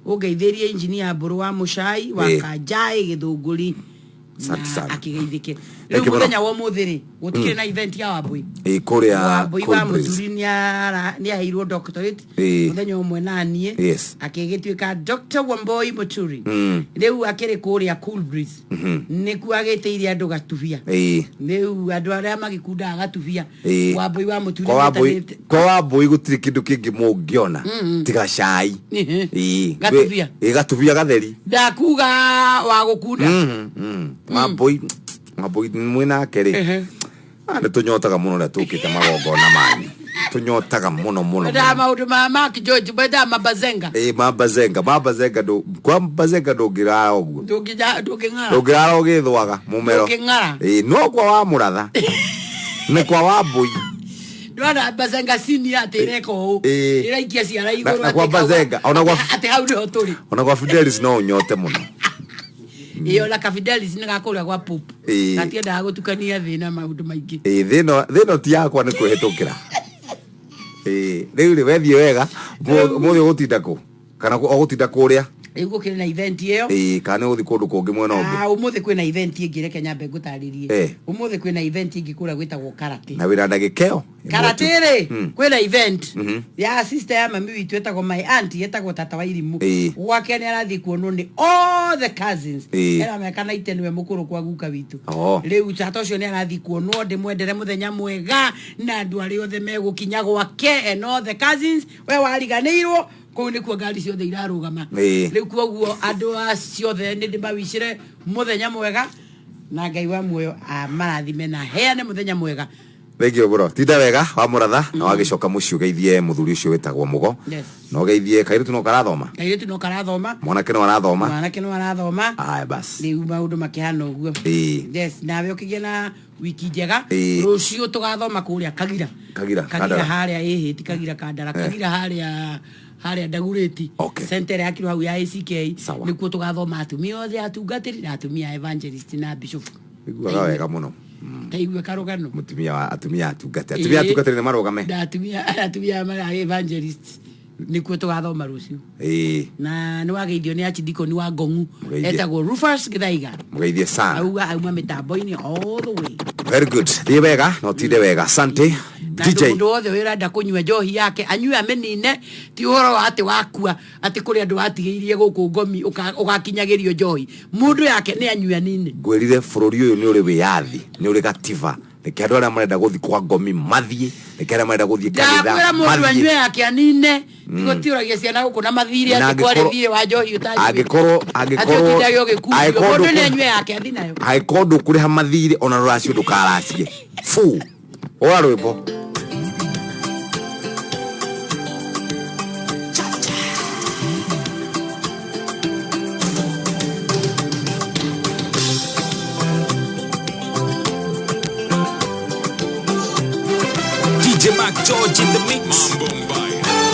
ũngeithĩrie injinia Mbũrũ wa Mũcai wa Kanjaĩ Gĩthũngũri Asante na sana. akĩgeithĩke. Rĩu Thank you mũno. mũthenya wa ũmũthĩ rĩ, gũtikĩrĩ na event ya Wambui. Ĩ, kũrĩa Wambui wa Cool Breeze. Mũturi nĩ aheirwo doctorate Ĩ. mũthenya ũmwe naniĩ. Yes. Akĩgĩtuĩka Dr. Wambui Muturi. Rĩu akĩrĩ kũrĩa Cool Breeze. Nĩkuo agĩtĩire andũ gatubia. Ĩ. Rĩu andũ arĩa magĩkundaga gatubia. Ĩ. Wambui wa Mũturi Kwa Wambui, nĩetanĩte- kwa Wambui gũtirĩ kĩndũ kĩngĩ mũngĩona tiga cai. Ĩhĩ. Ĩ. Gatubia. Ĩ, gatubia gatheri. Ndakuga wa gũkunda. Wambui, Wambui mwĩ nake rĩ. Ehe. Ah, nĩ tũnyotaga mũno rĩrĩa tũkĩte magongona manyu. Tũnyotaga mũno mũno. Mendaga maũndũ ma Mark George, mendaga mabazenga. Ĩ, mabazenga, mabazenga ndũ, kwa mabazenga ndũngĩrara ũguo. Ndũngĩng'ara. Ndũngĩrara ũgĩthwaga mũmero. Ndũngĩng'ara. Ĩ, no kwa wa Mũratha. Nĩ kwa Wambui. Ndwona bazenga senior atĩ ĩreka ũũ. Ĩ. Ĩraikia ciara Na- igũrũ na kwa atĩ Bazenga, ona kwa- atĩ hau nĩho tũrĩ. Ona kwa Fidelis no ũnyote mũno. Ĩ, ona ka Fidelis nĩ gakũrĩa gwa Pope. Ĩ. Gatiendaga gũtukania thĩ na maũndũ maingĩ. Ĩ, thĩ ĩno ti yakwa nĩ kwĩhĩtũkĩra. Ĩ, rĩu rĩ wethiĩ wega mũthĩ ũgũtinda kũ kana ũgũtinda kũrĩa? Rĩu gũkĩrĩ na event ĩyo. Ĩ, kana nĩ ũgũthiĩ kũndũ kũngĩ mwena ũngĩ? Ah, ũmũthĩ kwĩna event ĩngĩ, reke nyambe ngũtarĩrie. Eh. Ũmũthĩ kwĩna event ĩngĩ kũrĩa gwĩtagwo karate. Na wĩra ndagĩka ĩyo Karate rĩ, kwĩna event ya sister ya mami witũ ĩtagwo my auntie, ĩtagwo tata wa irimũ. Ĩ. Gwake nĩ arathiĩ kuonwo nĩ all the cousins. Ĩ. Ena mĩaka 90 nĩwe mũkũrũ kwa guka witũ. Oh. Rĩu tata ũcio nĩ arathiĩ kuonwo, ndĩmwendere mũthenya mwega na andũ arĩa othe megũkinya gwake and all the cousins. We wariganĩirwo kũu nĩkuo ngari ciothe irarũgama. Ĩ. Rĩu koguo andũ acio othe nĩ ndĩmawicĩre mũthenya mwega na Ngai wa muoyo amarathime na heane mũthenya mwega. Thank you mũno, tinda wega wa Mũratha, na wagĩcoka mũciĩ ũgeithie mũthuri ũcio wĩtagwo Mũgo. Yes. Na ũgeithie kairĩtu no karathoma. Kairĩtu no karathoma. Mwanake no arathoma. Mwanake no arathoma. Aya basi. Rĩu maũndũ makĩhana ũguo. Ĩ. Yes, nawe ũkĩgĩa na wiki njega. Ĩ. Rũciũ tũgathoma kũrĩa Kagira. Kagira, Kagira Kandara. harĩa ĩhĩ ti Kagira Kandara. Eh. Kagira harĩa harĩa Ndagurĩti. Okay. Center ya kiro hau ya ACK. Sawa. Nĩkuo tũgathoma atumia othe atungatĩri na atumia a evangelist na bishop. Iguaga wega mũno. Taigua karũgano. Mũtumia wa atumia atungate. Atumia Ĩ. atungatĩri nĩ marũgame. Na atumia marĩa evangelist nĩkuo tũgathoma rũciũ. Ĩ. Na nĩ wageithio nĩ archdeacon wa Ngong'u Mũgeithie. etagwo Rufus Githaiga. Mũgeithie sana. Auga auma mĩtambo-inĩ all the way. Very good. Thiĩ wega na ũtinde wega. Asante. Na DJ. mũndũ wothe ũrenda kũnyua njohi yake anyue amĩnine, ti ũhoro wa atĩ wakua atĩ kũrĩ andũ watigĩirie gũkũ ngomi ũgakinyagĩrio njohi. Mũndũ yake nĩ anyue anine. Ngwĩrire bũrũri ũyũ nĩ ũrĩ wĩyathi, nĩ ũrĩ gatiba. Reke andũ arĩa marenda gũthiĩ kwa ngomi mathiĩ, reke arĩa marenda gũthiĩ Ndakwĩra kanitha mũndũ mathiĩ. anyue yake anine, tigũtiũragia ciana gũkũ na mathirĩ Na atĩ kwarĩ angĩkorwo- thiĩ wa njohi ũtanyuĩte. angĩkorwo Atĩ ũtindage ũgĩkundio. angĩkorwo Mũndũ nĩ anyue yake athi nayo. Angĩkorwo ndũkũrĩha mathirĩ ona rũracio ndũkaracie. Fu. Ora rwĩmbo. DJ Mark George in the mix.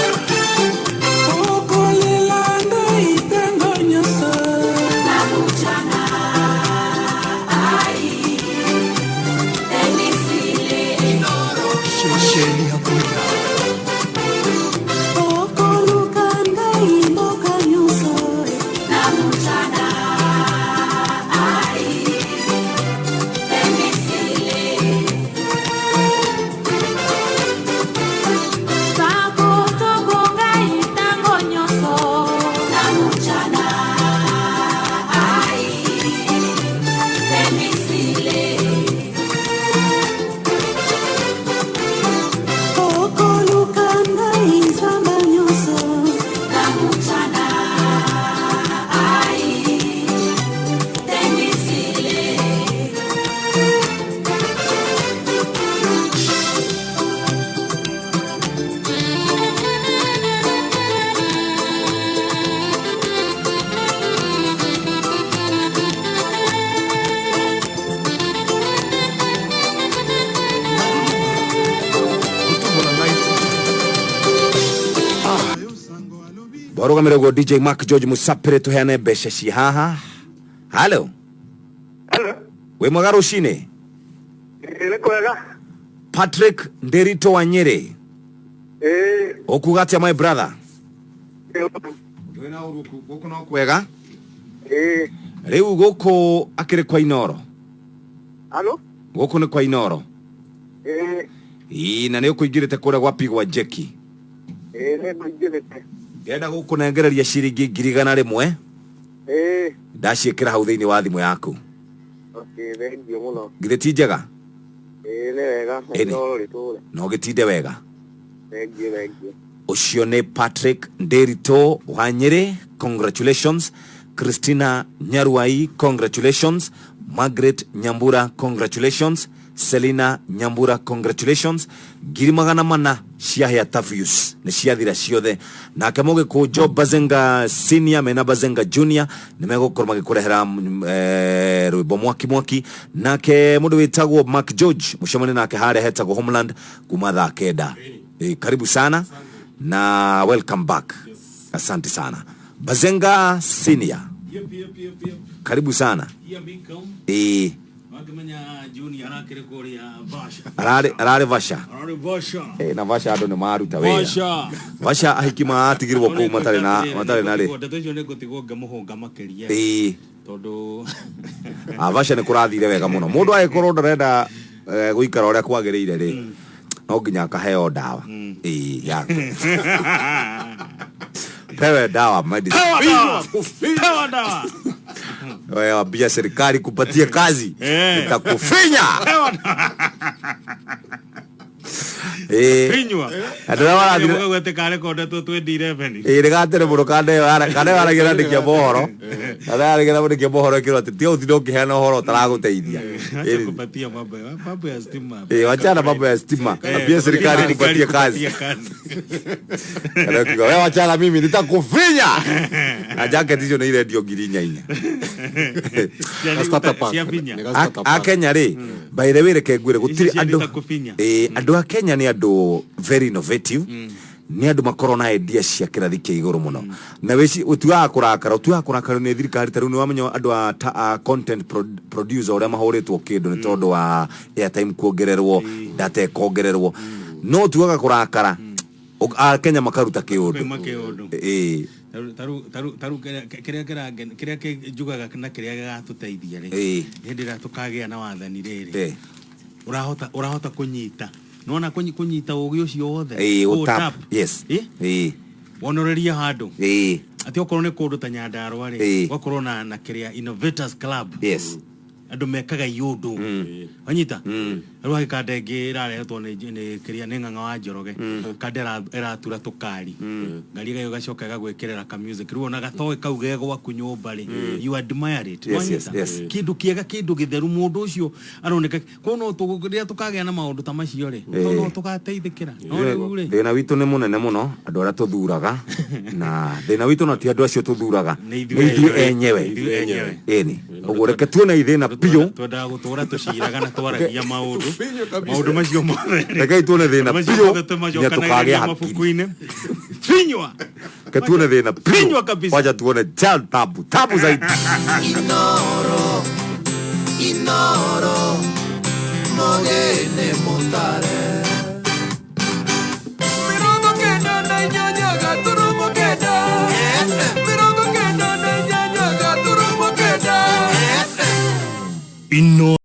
Warũgamĩre ũguo DJ Mark George Musapire, tũheane mbeca ci haha. Hello. Wĩ mwega rũcinĩ? Nĩ kwega. Patrick Nderito wa Nyĩrĩ. Ĩĩ. Ũkuga atĩa my brother? Gũkũ no kwega. Ĩĩ. Rĩu gũkũ akĩrĩ kwa Inoro. Halo? Gũkũ nĩ kwa Inoro. Ĩĩ. Ĩĩ, na nĩ ũkũingĩrĩte kũrĩa gwa pigwa jeki. Ĩĩ, nĩ ngũingĩrĩte. Ndĩrenda gũkũnengereria ciringi 100,000. Ĩĩ. Ndaciĩkĩra hau thĩinĩ wa thimũ yaku. Okay, thengiũ mũno. Githĩ ti njega? Ĩĩ, nĩ wega. Ĩni. Inoro rĩtũre. Na ũgĩtinde wega. Thengiũ, thengiũ. Ũcio nĩ Patrick Nderitu wa Nyĩrĩ, congratulations. Christina Nyaruai, congratulations. Margaret Nyambura, congratulations. Selina Nyambura, congratulations. 400,000 ciahĩa ta views nĩ ciathira ciothe. Nake mũgĩkũnjo Bazenga Senior mena Bazenga Junior nĩ megũkorwo magĩkũrehera rwĩmbo mwaki mwaki. Nake mũndũ wĩtagwo Mark George mũcemanie nake harĩa hetagwo Homeland kuma thaa 9. Karibu sana na welcome back. Asante sana Bazenga Senior. Yep. Karibu sana. Here we come. Wakimenya Junior arakĩrĩ kũrĩa Vasha. Ararĩ Vasha. Ararĩ Vasha. Na Vasha andũ nĩ maruta wĩra. Vasha. Vasha ahiki matigirwo kũu matarĩ na rĩ. Ndeto icio nĩ ngũtigwo ngĩmũhũnga makĩria. Tondũ Vasha nĩ kũrathire wega mũno. Mũndũ agĩkorwo ndarenda gũikara ũrĩa kwagĩrĩire rĩ, no nginya akaheo ndawa. Yake. Pewe dawa medicine. Pewa dawa. Pewa dawa. Wewe ambia serikali kupatie kazi. Nitakufinya. Pewa dawa. Finywa. Andũ arĩa marathire Mũgagwete karekondetwo 2011. Nĩ gatene mũno kandeo aragia na andĩki a mohoro. Kandeo aragia na andĩki a mohoro ĩkĩrwo atĩ tiga gũtinda ũkĩheana ũhoro ũtaragũteithia. Acha kupatia mambo ya stima. Wachana mambo ya stima. Ambia serikali kupatie kazi. Kandeo kiuga, wewe wachana mimi nitakufinya. Na jacket icio nĩ irendio 4,000. A Kenya rĩ, by the way reke ngwĩre gũtirĩ andũ. Andũ a Kenya nĩ andũ very innovative. Nĩ andũ makorwo na idea cia kĩrathi kĩa igũrũ mũno. Na wĩci ũtuaga kũrakara nĩ thirikari ta rĩu nĩ wamenya andũ a content producer ũrĩa mahũrĩtwo kĩndũ nĩ tondũ wa airtime kuongererwo, data ĩkongererwo. No ũtuaga kũrakara a Kenya makaruta kĩũndũ. Taru kĩrĩa kĩnjugaga na kĩrĩa gĩgatũteithia rĩ, hĩndĩ ĩrĩa tũkagĩa na wathani rĩrĩ, ũrahota kũnyita. Nona kunyita ũgĩ ũcio wothe. Ũtap. Yes. Wonoreria handũ. Atĩ okorwo nĩ kũndũ ta Nyandarua rĩ, gwakorwo na kĩrĩa Innovators Club. Yes. Andũ mekaga iũndũ. Wanyita? Rĩu hagĩ kanda ĩngĩ ĩrarehetwo nĩ kĩrĩa nĩ Ng'ang'a wa Njoroge. Kanda ĩratura tũkari. Ngari ĩyo ĩgacoka ĩgagwĩkĩrĩra ka music. Rĩu ona gatoĩ kau ge gwaku nyũmba rĩ, you admire it. Yes, yes. Kĩndũ kĩega, kĩndũ gĩtheru, mũndũ ũcio aroneka. Koguo no rĩrĩa tũkagĩa na maũndũ ta macio rĩ, no tũgateithĩkĩra. No rĩu rĩ, Thĩna witũ nĩ mũnene mũno, andũ arĩa tũthuraga. Na thĩna witũ no ti andũ acio tũthuraga, nĩ nĩ ithuĩ enyewe. Ĩni. Ũguo reke tuone ithĩna biũ. Twendaga gũtũra tũciraga na twaragia maũndũ. Maũndũ macio mothe. Rekei tuone thĩna biũ nginya tũkagĩa hakiri. Mabuku-inĩ. Finywa. Reke tuone thĩna biũ. Wacha tuone tabu, tabu zaidi. Inoro, inoro, mogene montare. 98.9 FM. 99.8 FM. Inoro.